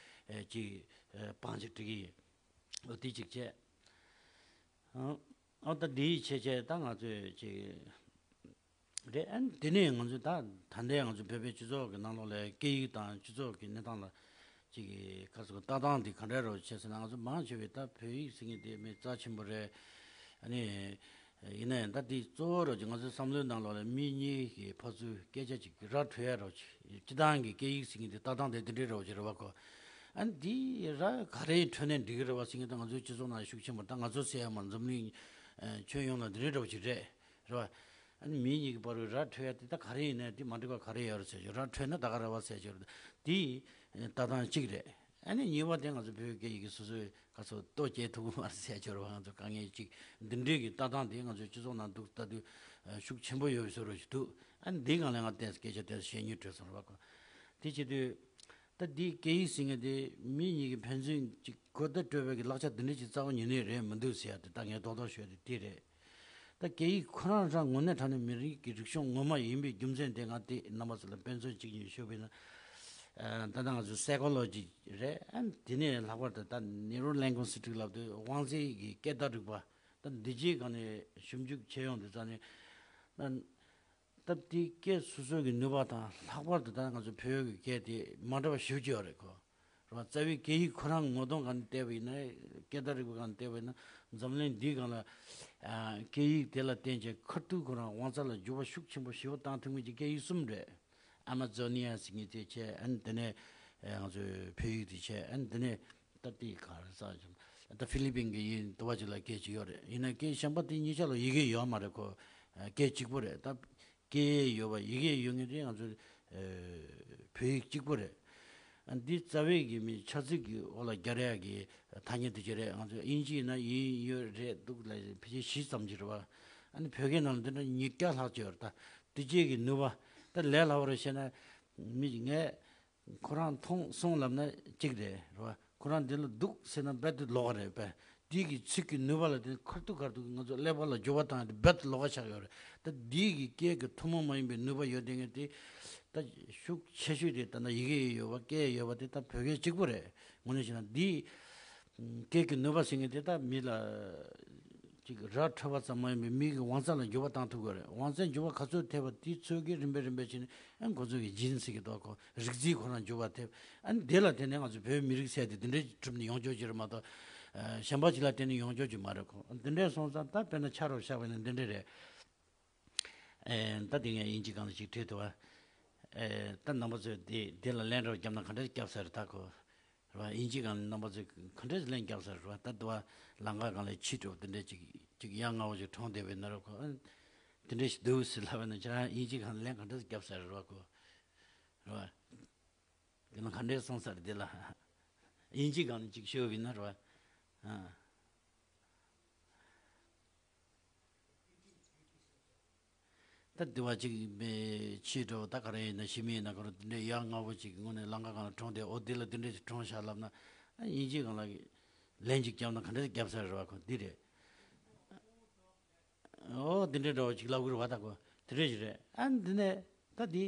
ཨེ་ཅིག་ཨེ་དཔང་ཅིག་སྒྲིག་གི་ཡིན། འོ་དེ་ཅིག་བྱས། ཨ་ཨ་ད་དེའི་བྱས་བྱས་ད་ང་ཚོས་ཅིག་རེད། ཨ་ནི་དེ་ནས་ང་ཚོས་ད་ད་ལྟའི་ང་ཚོ་བོད་པའི་སྤྱི་ཚོགས་ཀྱི་ནང་ལོགས་ལ་སྐད་ཡིག་དང་སྤྱི་ཚོགས་ཀྱི་གནས་སྟངས་ལ། ཅིག་གི་ཁ་སང་ལྟ་སྟངས་འདི་ག་འདྲ་རོ་བྱས་ཟེར་ན། ང་ཚོ་མང་ཆེ་བས་ད་བོད་ཡིག་ཟེར་མཁན་དེ་མི་རྩ་ཆེན་པོ་རེད། ཨ་ནི་ཡིན་ན་ཡང་ད་འདི་གཙོ་བོ་རོ་ཅིག་ང་ཚོའི་བསམ་བློའི་ནང་ལོགས་ལ་མི་གཉིས་ཀྱི་ཕར་ཚུར་སྐད་ཆ་ཅིག་ར་འཕྲོད་ཡ་རོ་ཅིག་སྤྱི་བཏང་གི་སྐད་ཡིག་ཟེར་མཁན་དེ་ལྟ་སྟངས་དེ་འདི་འདྲའི་རོ་ཅིག་རེད་བ་གོ། ཨ་ནི་འདི་ར་ག་རེ་འཕྲོད་ན་འགྲིག་གི་རེད་བ་ཟེར་མཁན་དེ་ང་ཚོའི་སྤྱི་ཚོགས་ནང་ཤུགས་ཆེན་པོ། ད་ང་ཚོ་ཟེར་ཡ་མ་འཛམ་གླིང་ཁྱོན་ཡོངས་ལ་འདི་འདྲའི་རོ་ཅིག་རེད། རེད་བ། ཨ་ནི་མི་གཉིས་ཀྱི་བར་བའི་ར་འཕྲོད་ཡ་དེ་ད་ག་རེ་ཡིན་ནའི་དེ་མ་འགྲིག་པ་ག་རེ་ཡོད་རེད་ཟེར་ཞོར། ར་འཕྲོད་ན་ད་ག་རེད་བ་ཟེར་ཞོར། དེ་ལྟ་སྟངས་གཅིག་རེད། ཨ་ནི་གཉིས་པ་དེ་ང་ཚོ་བོད་སྐད་ཡིག་གི་སོ་སོའི་ག་ཚོད་ལྟོ་བསྐྱལ་ཐུབ་ཀྱི་མ་རེད་ཟེར་ཞོར། ང་ཚོ་དཀའ་ངལ་གཅིག་འདི་འདྲའི་གི་ལྟ་སྟངས་དེ་ང་ཚོའི་སྤྱི་ཚོགས་ནང་འདུག་ལྟ་དུས་ཤུགས་ཆེན་པོ་ཡོད་བཟོ་འདྲ་ཞིག་འདུག། ཨ་ནི་འདི་སྒང་ལ་ང་ཏོག་ཙམ་སྐད་ཆ་དེ་བཤད་སྙིང་བྲོ་སོང་རེད་བ་གོ། དེ་བྱེད་དུས། ད་འདི་སྐད་ཡིག་ཟེར་མཁན་དེ་མི་གཉིས་ཀྱི་ཕན་ཚུན་གཅིག་གོ་བརྡ་སྤྲོད་པའི་གི་ལག་ཆ་འདི་འདྲ་ཅིག་རྩ་བ་ཉིད་ནས་རེད་མི་འདུག་ཟེར་ཡ་དེ་ད་ངས་རྡོག་རྡོག་ཤོད་དེ་དེ་རེད། ད་སྐད་ཡིག་ཁོ་རང་རང་དངོས་གནས་དྲང་གནས་མི་རིགས་ཀྱི་རིག་གཞུང་ངོ་མ་ཡིན་པའི་རྒྱུ་མཚན་དེ་ང་དེ་རྣམ་པ་ཚོ་ལ་དཔེ་མཚོན་གཅིག་གཉིས་ཤོད་པ་ཡིན་ན། ད་ལྟ་ང་ཚོ་སའི་ཀོ་ལོ་ཇི་རེད། ཨ་དེ་ནས་ལྷག་པར་དུ་ད་ནེ་རོ་ལིང་གུ་སི་ཊིག་ལབ་དུས་དབང་རྩའི་གི་སྐད་བརྡ་རིག་པ། ད་འདི་རྗེས་གང་ནས་ཞིབ་འཇུག་བྱས་ཡོང་དུས་ཙང་ནས། སྟབས་བདེའི་སྐད་སོ་སོ་གི་ནུས་པ་དང་། ལྷག་པར་དུ་ད་ང་ཚོ་བོད་ཀྱི་སྐད་དེ་མ་འདྲ་བ་ཞེ་པོ་ཅིག་ཡོད་རེད་གོ། རེད་བ། རྩ་བའི་སྐད་ཡིག་ཁོ་རང་ངོ་གདོང་སྒང་ནས་བལྟས་པ་ཡིན་ན། སྐད་བརྡ་རིག་པ་སྒང་ནས་བལྟས་པ་ཡིན་ན། འཛམ་གླིང་འདིའི་སྒང་ལ་ཨ་སྐད་ཡིག་དེ་ལ་བརྟེན་བྱས་ཁ་ཐུག་ཁོ་རང་དབང་རྩ་ལ་འགྱུར་བ་ཤུགས་ཆེན་པོ་ཞེ་པོ་བཏང་ཐུབ་མཁན་གྱི་སྐད་ཡིག་གསུམ་རེད། ཨ་མ་ཛོ་ནི་ཡ་ཟེར་མཁན་དེ་བྱས། ཨ་ནི་དེ་ནས་ཨ་ང་ཚོའི་བོད་ཡིག་དེ་བྱས། ཨ་ནི་དེ་ནས་ད་ལྟའི་ག་རེ་ཟེར་ཅིག་ད་ཧྥི་ལི་པིན་གྱི་ཡིན། དུ་བ་ཅིག་ལ་སྐད་ཅིག་ཡོད་རེད། ཡིན་ན་སྐད་གཞན་པ་དེ་གཉིས་ཆ་ལ་ཡི་གེ་ཡོད་མ་རེད་གོ། སྐད་གཅིག་པོ་རེད། ད་སྐད་ཡོད་པ་ཡི་གེ་ཡོད་མཁན་དེ་ང་ཚོ་བོད་ཡིག་གཅིག་པོ་རེད། འདི་རྩ་བའི་གི་མི་ཆ་ཚིག་གི་འོག་ལ་སྦྱར་ཡག་གི་ཐ་སྙད་དེ་ཅིག་རེད། ང་ཚོ་དབྱིན་ཇི་ཡིན་ན་ཡིན་ཡོད་རེད་འདུག་ལ་ཕལ་ཆེར་བཞི་ཙམ་ཅིག་རེད་བ། ཨ་ནི་བོད་སྐད་ནང་ལ་འདི་འདྲ་ཉིས་བརྒྱ་ལྷག་ཅིག་ཡོད་རེད། ད་དེ་བཅས་ཀྱི་ནུས་པ་ད་ལས་སླ་བོ་རེད་བཤད་ན། མི་ངས་ཁོ་རང་མཐོང་སོང་ལབ་ན་གཅིག་རེད། རེད་བ། ཁོ་རང་འདི་ལ་འདུག་ཟེར་ན་རྦད་དེ་ལོགས་ཀ་རེད་པས། འདི་གི་ཚིག་གི་ནུས་པ་ལ་བརྟེན་ཁ་ཐུག་ཁ་ཐུག་ང་ཚོ་ཀླད་པ་ལ་འགྱུར་བ་བཏང་ཡ་དེ་རྦད་དེ་ལོགས་ཀ་ཆགས་ཡོད་རེད། ད་འདི་གི་སྐད་ཀྱི་ཐུན་མོང་མ་ཡིན་པའི་ནུས་པ་ཡོད་དེ་ངས་དེ་ད་ཤུགས་ཆེ་ཤོས་དེ་ད་ན་ཡི་གེ་ཡོད་པ་སྐད་ཡོད་པ་དེ་ད་བོད་སྐད་གཅིག་པུ་རེད། དངོས་གནས་བྱས་ན་འདི་སྐད་ཀྱི་ནུས་པ་ཟེར་མཁན་དེ་ད་མི་ལ་ཅིག་ར་འཕྲོད་པ་ཙམ་མ་ཡིན་པའི་མི་གི་དབང་རྩ་ལ་འགྱུར་བ་བཏང་ཐུབ་དགོས་རེད། དབང་རྩའི་འགྱུར་བ་ག་ཚོད་ཐེབས་པ་དེ་ཚོད་ཀྱིས་རིམ་པས་རིམ་པས་བྱས་ནས་ཨ་ཁོ་ཚོ་གི་ཇིན་ཟེར་གི་འདུག་གོ་རིགས་རྫས་ཁོ་རང་འགྱུར་བ་ཐེབས། ཨ་ནི་དེ་ལ་བརྟེན་ནས་ང་ཚོ་བོད་མི་རིགས་ཟེར་དེ་འདི་འདྲའི་གྲུབ་ནས་ཡོང་ཆོག་གི་རེད་མ་གཏོགས། ཨ་གཞན་པ་ཅིག་ལ་བརྟེན་ནས་ཡོང་ཆོག་གི་མ་རེད་གོ་འདི་འདྲའི་སོང་ཙང་ད་དཔེར་ན་ཆ་རུ་བཞག་པ་ཡིན་ན་འདི་འདྲ་རེད། ཨེ་ད་དེ་ངས་དབྱིན་ཇི་སྒང་ལ་ཅིག་བྲིས་འདུག་བ། ཨེ་ད་རྣམ་པ་ཚོས་དེ་དེ་ལ་ལན་འདྲ་བརྒྱབ་ན་ག་འདྲ་བརྒྱབ་ས་རེད་ད་གོ་རེད་བ། དབྱིན་ཇི་སྒང་ལ་རྣམ་པ་ཚོས་ག་འདྲ་ལན་བརྒྱབ་ས་རེད་བ། ད་དུ་བ་ལམ་ཁ་སྒང་ལ་ཕྱི་དྲོ་དེ་འདྲ་ཅིག་ཅིག་ཡ་ང་བོ་ཅིག་གྲོངས་བསྡད་པའི་ན་རོ་གོ་ཨ་དེ་འདྲ་ཞིག་འདུག་ཟེར་ལབ་པ་ན་ཁྱེད་རང་དབྱིན་ཇི་སྒང་ལ་ལན་ག་འདྲ་བརྒྱབ་ས་རེད་བ་གོ་རེད་བ། དེ་ན་ག་འདྲས་སོང་ས་རེད་དེ་ལ། དབྱིན་ཇི་སྒང་ནས་ཅིག་ཤོད་ཡིན་ན་རེད་བ། ཨ། ད་དེ་བ་ཅིག་པའི་ཕྱི་དྲོ་ད་ག་རེ་ཡིན་ན་ཞི་མི་ཡིན་ན་ག་རེ་དེ་འདྲས་ཡ་ང་བོ་ཅིག་དངོས་གནས་ལམ་ཁ་སྒང་ལ་གྲོངས་ཏེ་ཨོ་དེ་ལ་དེ་འདྲས་ཅིག་གྲོངས་ཤག་ལབ་ན། ཨ་དབྱིན་ཇི་སྒང་ལ་ལན་ཅིག་བརྒྱབ་ན་ག་འདྲས་བརྒྱབ་ས་རེད་བ་གོ་འདི་རེད། ཨོ་དེ་འདྲའི་འདྲ་བོ་ཅིག་ལབ་དགོས་རེད་བ། ད་གོ་དེ་འདྲ་ཞིག་རེད། ཨ་འདི་ནས་ད་འདི་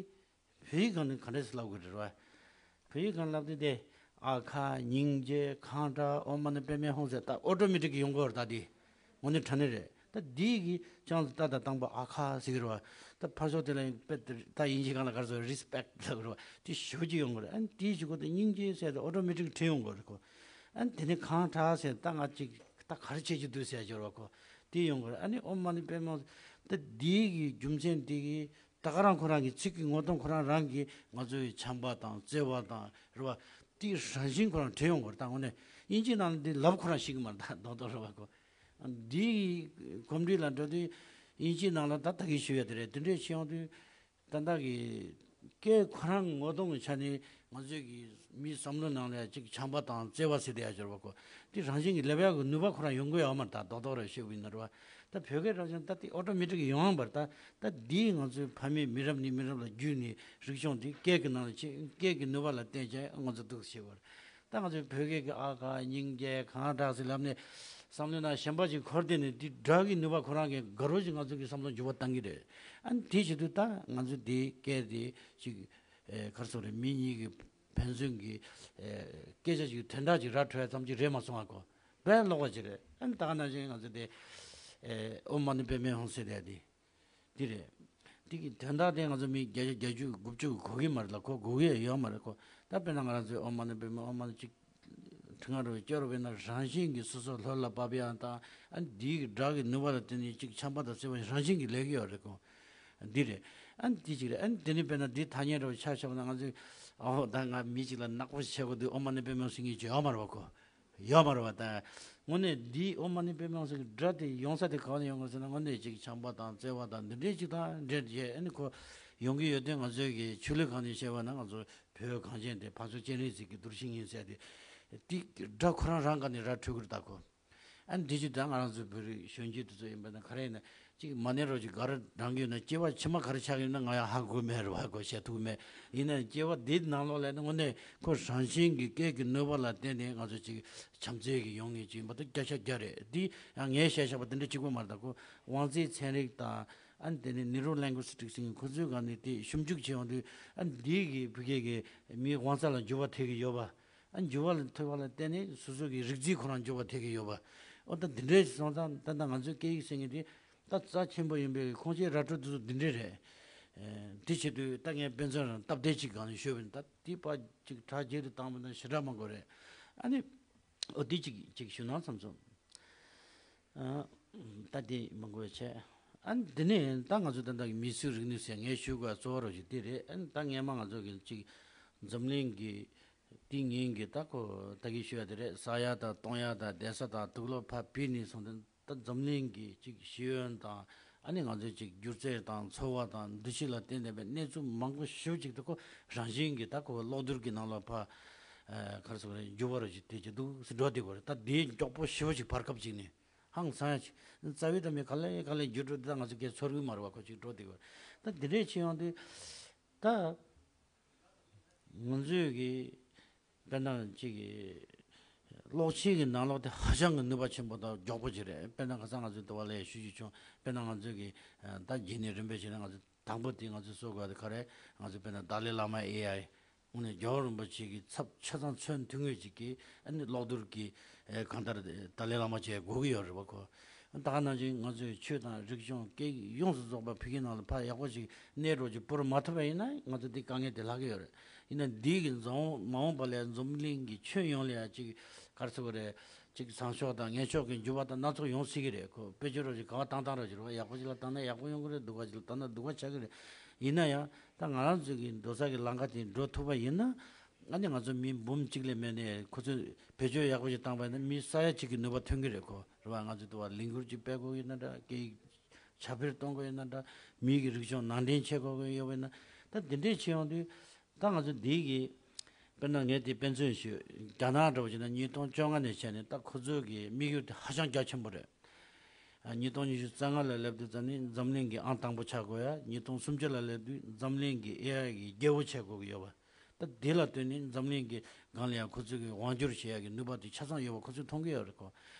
བོད་ཡིག་སྒང་ནས་ག་འདྲས་སེ་ལབ་དགོས་རེད་བ། བོད་ཡིག་སྒང་ལབ་དུས་དེ་ཨ་ཁ་སྙིང་རྗེ་གང་དྲག་ཨོཾ་མ་ཎི་པདྨེ་ཧཱུྃ་ཟེར་ད་ཨོ་ཊོ་མེ་ཊིག་གི་ཡོང་གི་ཡོད་རེད། ད་འདི་དངོས་གནས་དྲང་གནས་རེད། ད་འདི་གི་ཅང་ཙི་ཏ་དང་བཏང་པ་ཨ་ཁ་ཟེར་གི་རེད་བ། ད་ཕར་ཕྱོགས་དེ་ལ་ཡིན་པད་ད་དབྱིན་ཇི་སྒང་ལ་ག་རེ་ཟེར་རི་སི་པེག་ཊི་ལབ་གི་རེད་བ། དེ་ཞེ་པོ་ཅིག་ཡོང་གི་རེད། ཨ་འདི་ཞིག་གོ་ད་སྙིང་རྗེ་ཟེར་ད་ཨོ་ཊོ་མེ་ཊིག་བྲིས་ཡོང་གི་རེད་གོ་ཨ་དེ་ནས་གང་དྲག་ཟེར་ད་ང་ཅིག་ད་ག་རེ་བྱེད་ཀྱི་འདུག་ཟེར་སྦྱོར་བ་ཁོ། དེ་ཡོང་གི་རེད། ཨ་ནི་ཨོཾ་མ་ཎི་པདྨེ་ཧཱུྃ་ད་འདིའི་གི་རྒྱུ་མཚན་འདི་གི་ད་ག་རང་ཁོ་རང་གི་ཚིག་གི་ངོ་གདོང་ཁོ་རང་རང་གི་ང་ཚོའི་ཆམ་པ་དང་བརྩེ་བ་དང་རེད་བ། དེ་རང་བཞིན་ཁོ་རང་བྲིས་ཡོང་གི་རེད། ད་དངོས་གནས་དབྱིན་ཇི་ནང་ལ་འདི་ལབ་ཁོ་རང་ཤེས་ཀྱི་མ་རེད། ད་རྡོག་རྡོག་རེད་བ་ཁོ། འདིའི་གོམས་འདྲིས་ལ་འགྲོ་དུས་དབྱིན་ཇི་ནང་ལ་ད་ད་གི་ཞུ་ཡ་དེ་རེད། དེ་འདྲས་བྱས་ཡོང་དུས། ད་ལྟ་གི་སྐད་ཁོ་རང་ངོ་གདོང་གི་ཆ་ནས་ང་ཚོའི་གི་མིའི་བསམ་བློ་ནང་ལ་ཅིག་བྱམས་པ་དང་བརྩེ་བ་ཟེར་དེ་ཡ་སྦྱོར་བ་ཁོ། དེ་རང་བཞིན་གྱིས་སླེབས་ཡག་གི་ནུས་པ་ཁོ་རང་ཡོང་གི་ཡོད་མ་རེད། ད་རྡོག་རྡོག་རེ་ཤོད་པ་ཡིན་ན་རེད་བ། ད་བོད་སྐད་རང་བཞིན་ད་དེ་ཨོ་ཊོ་མེ་ཊིག་ཡོང་ཡང་བར་ད་ད་འདིས་ང་ཚོའི་ཕ་མེས་མི་རབས་ནས་མི་རབས་ལ་བརྒྱུད་ནས་རིག་གཞུང་འདི་སྐད་ཀྱི་ནང་ལ་ཆེ་སྐད་ཀྱི་ནུས་པ་ལ་བརྟེན་བྱས་ང་ཚོ་འདུག་ཟེར་བ་རེད། ད་ང་ཚོའི་བོད་སྐད་ཀྱི་ཨ་ཁ་སྙིང་རྗེ་གང་དྲག་ཟེར་ལབ་ནས་བསམ་བློའི་ནང་ཞེན་པ་ཅིག་འཁོར་བསྡད་ནས་འདི་སྒྲ་གི་ནུས་པ་ཁོ་རང་གིས་དགའ་རབ་ཅིག་ང་ཚོ་གི་བསམ་བློ་འགྱུར་བ་བཏང་གི་རེད། ཨ་ནི་དེ་བྱེད་དུས་ད་ང་ཚོ་འདི་སྐད་དེ་ཅིག་ཨེ་ག་རེ་ཟེར་རེད། མི་གཉིས་ཀྱི་ཕན་ཚུན་གྱི་ཨེ་སྐད་ཆ་ཅིག་དོན་དག་ཅིག་ར་འཕྲོད་ཡ་ཙམ་ཅིག་རེད་མ་སོང་ཨ་ཁོ། དཔེ་ལོག་པ་ཅིག་རེད། ཨ་ནི་ད་ག་ནང་བཞིན་ང་ཚོ་དེ་ཨེ་ཨོཾ་མ་ཎི་པདྨེ་ཧཱུྃ་ཟེར་ཡ་དེ། འདི་རེད། འདི་གི་དོན་དག་དེ་ང་ཚོ་མི་བརྒྱ་ཆ་བརྒྱད་ཅུ་དགུ་བཅུ་གོ་གི་མ་རེད་ལ་ཁོ་གོ་གི་ཡོད་མ་རེད་ཁོ། ད་དཔེར་ན་ང་རང་ཚོའི་ཨོཾ་མ་ཎི་པདྨེ་ཨོཾ་མ་ཎི་ཅིག་ཁྲི་ང་རུ་སྐྱོར་བས་ན་རང་བཞིན་གྱིས་སོ་སོ་ལྷོད་ལ་བབས་ཡང་དང་ཨ་འདིའི་གི་སྒྲ་གི་ནུས་པ་ལ་བརྟེན་ནས་ཅིག་ཆམ་པ་དང་བརྩེ་བ་རང་བཞིན་གྱིས་ལས་ཀྱི་ཡོད་རེད་ཁོ། འདི་རེད། ཨ་འདི་ཅིག་རེད། ཨ་འདི་ནི་དཔེར་ན་འདི་ཐ་སྙད་འདྲ་བོ་ཆ་བཞག་པ་ན་ང་ཚོས་ཨོ་ད་ང་མི་ཅིག་ལ་ནག་པོ་བྱེད་དགོས་འདུག་ཨོཾ་མ་ཎི་པདྨེ་ཧཱུྃ་ཟེར་མཁན་ཅིག་ཡོད་མ་རེད་བ་ཁོ། ཡོད་མ་རེད་བ། ད་དངོས་གནས་འདིའི་ཨོཾ་མ་ཎི་པདྨེ་ཧཱུྃ་ཟེར་གྱི་སྒྲ་དེ་ཡོང་ས་དེ་གང་ནས་ཡོང་གི་ཟེར་ན་དངོས་གནས་ཅིག་བྱམས་པ་དང་བརྩེ་བ་དང་འདི་འདྲའི་ཅིག་དང་འབྲེལ་བྱས་ཨ་ནི་ཁོ་ཡོང་གི་ཡོད་དུས་ང་ཚོའི་གི་ཆོས་ལུགས་སྒང་ནས་བཤད་པ་ན་ང་ཚོ་བོད་གངས་ཅན་དེ་འཕགས་མཆོག་སྤྱན་རས་གཟིགས་ཀྱི་གདུལ་ཞིང་ཡིན་ཟེར་ཏེ་དེ་སྒྲ་ཁོ་རང་རང་སྒང་ནས་ར་འཕྲོད་ཀྱི་རེད་ད་ཁོ། ཨ་ནི་འདི་ཅིག་ད་ང་རང་ཚོའི་བོད་རིགས་གཞོན་སྐྱེས་དེ་ཚོ་ཡིན་པ་ན་ག་རེ་ཡིན་ན་ཅིག་མ་ཎི་རོ་ཅིག་ག་རེ་བགྲང་གི་ཡོད་ན་སྐྱེ་བ་ཕྱི་མ་ག་རེ་ཆགས་ཀྱི་ཡོད་ན་ང་ཡང་ཧ་གོ་མེད་རེད་བ་ཁོ་བཤད་ཐུབ་མེད། ཡིན་ན་སྐྱེ་བ་འདིའི་ནང་ལོགས་ལ་ནི་དངོས་གནས་ཁོ་རང་བཞིན་གྱི་སྐད་ཀྱི་ནུས་པ་ལ་བརྟེན་ནས་ང་ཚོ་ཅིག་བྱམས་བརྩེ་གི་ཡོང་ངེས་ཅིག་ཡིན་པ་དེ་བརྒྱ་ཆ་བརྒྱ་རེད། འདི་ཡང་ངས་བཤད་བཞག་པ་དེ་འདྲ་གཅིག་པོ་མ་རེད་ད་ཁོ་དབང་རྩའི་ཚན་རིག་དང་ཨ་ནི་དེ་ནས་ནིའུ་རོ་ལིང་གུ་སི་ཊིག་ཟེར་མཁན་ཁོ་ཚོའི་སྒང་ནས་དེ་ཞིབ་འཇུག་བྱེད་ཡོང་དུས་ཨ་ནི་འདི་གི་བོད་སྐད་ཀྱི་མིའི་དབང་རྩ་ལ་འགྱུར་བ་ཐེབས་ཀྱི་ཡོད་པ། ཨ་འགྱུར་བ་ལ་ཐེབས་པ་ལ་བརྟེན་ནས་སོ་སོ་གི་རིགས་རྫས་ཁོ་རང་འགྱུར་བ་ཐེབས་ཀྱི་ཡོད་པ། ཨོ་ད་འདི་འདྲའི་སོང་ཙང་ད་ལྟ་ང་ཚོའི་སྐད་ཡིག་ཟེར་མཁན་དེ་ད་རྩ་ཆེན་པོ་ཡིན་པའི་ཁོང་ཆོས་ར་སྤྲོད་དུས་འདི་འདྲས་རེད། ཨེ་དེ་བྱེད་དུས་ད་ངས་དཔེ་མཚོན་རང་སྟབས་བདེ་ཅིག་སྒང་ནས་ཤོད་པ་ཡིན། ད་དེ་ཕར་ཅིག་དྲ་རྒྱ་དུ་བཏང་བ་ན་ཞེ་དྲག་མང་པོ་རེད། ཨ་ནི་ཨོ་དེ་ཅིག་ཅིག་ཞུ་ན་བསམ་སོང་། ཨ་ད་དེ་མང་པོ་བྱས། ཨ་ནི་དེ་ནས་ད་ང་ཚོ་ད་ལྟ་གི་མི་གསོད་རིག་ནུས་ཟེར་ངས་ཞུ་དགོས་གཙོ་བོ་རོ་ཞིག་དེ་རེད། ཨ་ནི་ད་སྔས་མ་ང་ཚོ་གི་ཅིག་འཛམ་གླིང་གི་དེ་ངན་གི་ད་ཁོ་ད་གི་ཞུ་ཡ་དེ་རེད། ཟ་ཡ་དང་བཏུང་ཡ་དང་བསྡད་ས་དང་དུག་ལོག་ཕར་བུད་ནས་སོང་སྟེ་ད་འཛམ་གླིང་གི་ཅིག་ཤེས་ཡོན་དང་ཨ་ནི་ང་ཚོའི་ཅིག་སྒྱུ་རྩལ་དང་འཚོ་བ་དང་འདུ་ཤེས་ལ་བརྟེན་བསྡད་པའི་གནས་ཚུལ་མང་པོ་ཞེ་པོ་ཅིག་ད་ཁོ་རང་བཞིན་གྱིས་ད་ཁོ་གློག་རྡུལ་གྱི་ནང་ལ་ཕར་ཨ་ག་རེ་ཟེར་དགོས་རེད། འགྱུར་བ་རོ་ཞིག་དེ་ཅིག་འདུག་སེ་འགྲོ་བསྡད་དགོས་རེད། ད་དེའི་མགྱོགས་པོ་ཞེ་པོ་ཅིག་བར་སྐབས་ཅིག་ནས། ཧང་སང་ཡ་ཅིག་རྩ་བའི་ད་མི་ག་ལེ་ག་ལེ་འགྱུར་འགྲོ་དེ་ད་ང་ཚོ་སྐད་ཚོར་གི་མ་རེད་བ། ཁོ་ཅིག་འགྲོ་དེ་ག་ད་འདི་འདྲས་ཕྱིན་ཡོང་དུས་ད་ང་ཚོས་གི་དཔེར་ན་ཅིག་གི་ གློག་ཆས་ཀྱི་ནང་ལོགས་དེ་ཧ་ཅང་གི་ནུས་པ་ཆེན་པོ་དང་མགྱོགས་པོ་ཅིག་རེད། དཔེར་ན་ཁ་སང་ང་ཚོའི་དུ་བ་ལ་ཡང་ཞུ་རྒྱུ་བྱུང་། དཔེར་ན་ང་ཚོའི་གི་ད་རྗེས་ནས་རིམ་པས་བྱས་ན་ང་ཚོ་དང་པོ་དེ་ང་ཚོས་གསོ་དགོས་པ་དེ་ག་རེ། ང་ཚོས་དཔེར་ན་ཏཱ་ལའི་བླ་མ་ཨེ་ཨའི། དངོས་གནས་རྒྱལ་བ་རིན་པོ་ཆེ་གི་ཚབ་ཆ་ཚང་མཚོན་ཐུབ་ངེས་ཅིག་གི་ཨ་ནི་གློག་རྡུལ་གྱི་ཨེ་གང་ལྟར་ཏཱ་ལའི་བླ་མ་བྱས་དགོས་ཀྱི་ཡོད་རེད་པ་ཁོ། ད་ག་ནང་བཞིན་ང་ཚོས་ཆོས་དང་རིག་གཞུང་སྐད་ཡིག་ཡོངས་སུ་རྫོགས་པ་བོད་ཀྱི་ནང་ལ་ཕར་ཡག་པོ་ཞིག་གནས་རོགས་ཀྱི་སྤོར་མ་ཐུབ་པ་ཡིན་ན་ང་ཚོ་འདི་དཀའ་ངལ་དེ་ལྷག་གི་ཡོད་རེད། ཡིན་ན་འདི་གི་འཛམ་མ་འོངས་པ་ལ་འཛམ་གླིང་གི་ཁྱོན་ཡོངས་ལ་ཡང་ཅིག་ག་རེ་ཟེར་དགོས་རེད། ཅིག་བཟང་ཕྱོགས་དང་ངན་ཕྱོགས་ཀྱི་འགྱུར་བ་དང་སྣ་ཚོགས་ཡོང་སྲིད་ཀྱི་རེད་ཁོ། དཔེ་བརྗོད་རོགས་ཀྱི་ག་བ་བཏང་བཏང་རོགས་ཀྱི་རེད་པ། ཡག་པོ་ཞིག་ལ་བཏང་ན་ཡག་པོ་ཡོང་གི་རེད། སྡུག་པ་ཞིག་ལ་བཏང་ན་སྡུག་པ་ཆགས་ཀྱི་རེད། ཡིན་ན་ཡང་ད་ང་རང་ཚོ་གི་འགྲོ་ས་གི་ལམ་ཁ་དེ་འགྲོ་ཐུབ་པ་ཡིན་ན། ཨ་ནི་ང་ཚོ་མི་འབུམ་གཅིག་ལས་མེད་ནས་ཁོ་ཚོས་བེད་སྤྱོད་ཡག་པོ་ཞིག་བཏང་པ་ཡིན་ན་མི་ས་ཡ་གཅིག་གི་ནུས་པ་ཐོན་གྱི་རེད་ཁོ། རེད་པ། ང་ཚོས་དུ་བ་ལས་འགུལ་ཅིག་སྤེལ་དགོས་ཡིན་ན་འདྲ། སྐད་ཡིག་ཁྱབ་སྤེལ་གཏོང་དགོས་ཡིན་ན་འདྲ། མི་གི་རིག་གཞུང་ནང་འདྲེན་བྱེད་དགོས་ཀྱི་ཡོད་པ་ཡིན་ན། ད་འདི་འདྲས་བྱེད་ཡོང་དུས་ད་ང་ཚོ་འདི་གི་དཔེར་ན་ངས་དེ་དཔེ་མཚོན་ཞུ། རྒྱ་ནག་འདྲ་བོ་བྱས་ན་ཉིས་སྟོང་བཅོ་ལྔ་ནས་བྱས་ནས་ད་ཁོ་ཚོ་གི་དམིགས་ཡུལ་དེ་ཧ་ཅང་རྒྱ་ཆེན་པོ་རེད། ཉིས་སྟོང་ཉི་ཤུ་རྩ་ལྔ་ལ་སླེབས་དུས་ཙམ་ནས་འཛམ་གླིང་གི་ཨང་དང་པོ་ཆགས་དགོས་ཡ། ཉིས་སྟོང་སུམ་ཅུ་ལ་སླེབས་དུས་འཛམ་གླིང་གི་ཨེ་ཨའི་གི་རྒྱལ་པོ་བྱེད་དགོས་ཀྱི་ཡོད་པ། ད་དེ་ལ་ལྟོས་ནས་འཛམ་གླིང་གི་སྒང་ལ་ཡང་ཁོ་ཚོས་གི་དབང་བསྒྱུར་བྱེད་ཡ་གི་ནུས་པ་དེ་ཆ་ཚང་ཡོད་པ་ཁོ་ཚོས་མཐོང་གི་ཡོད་རེད་ཁོ།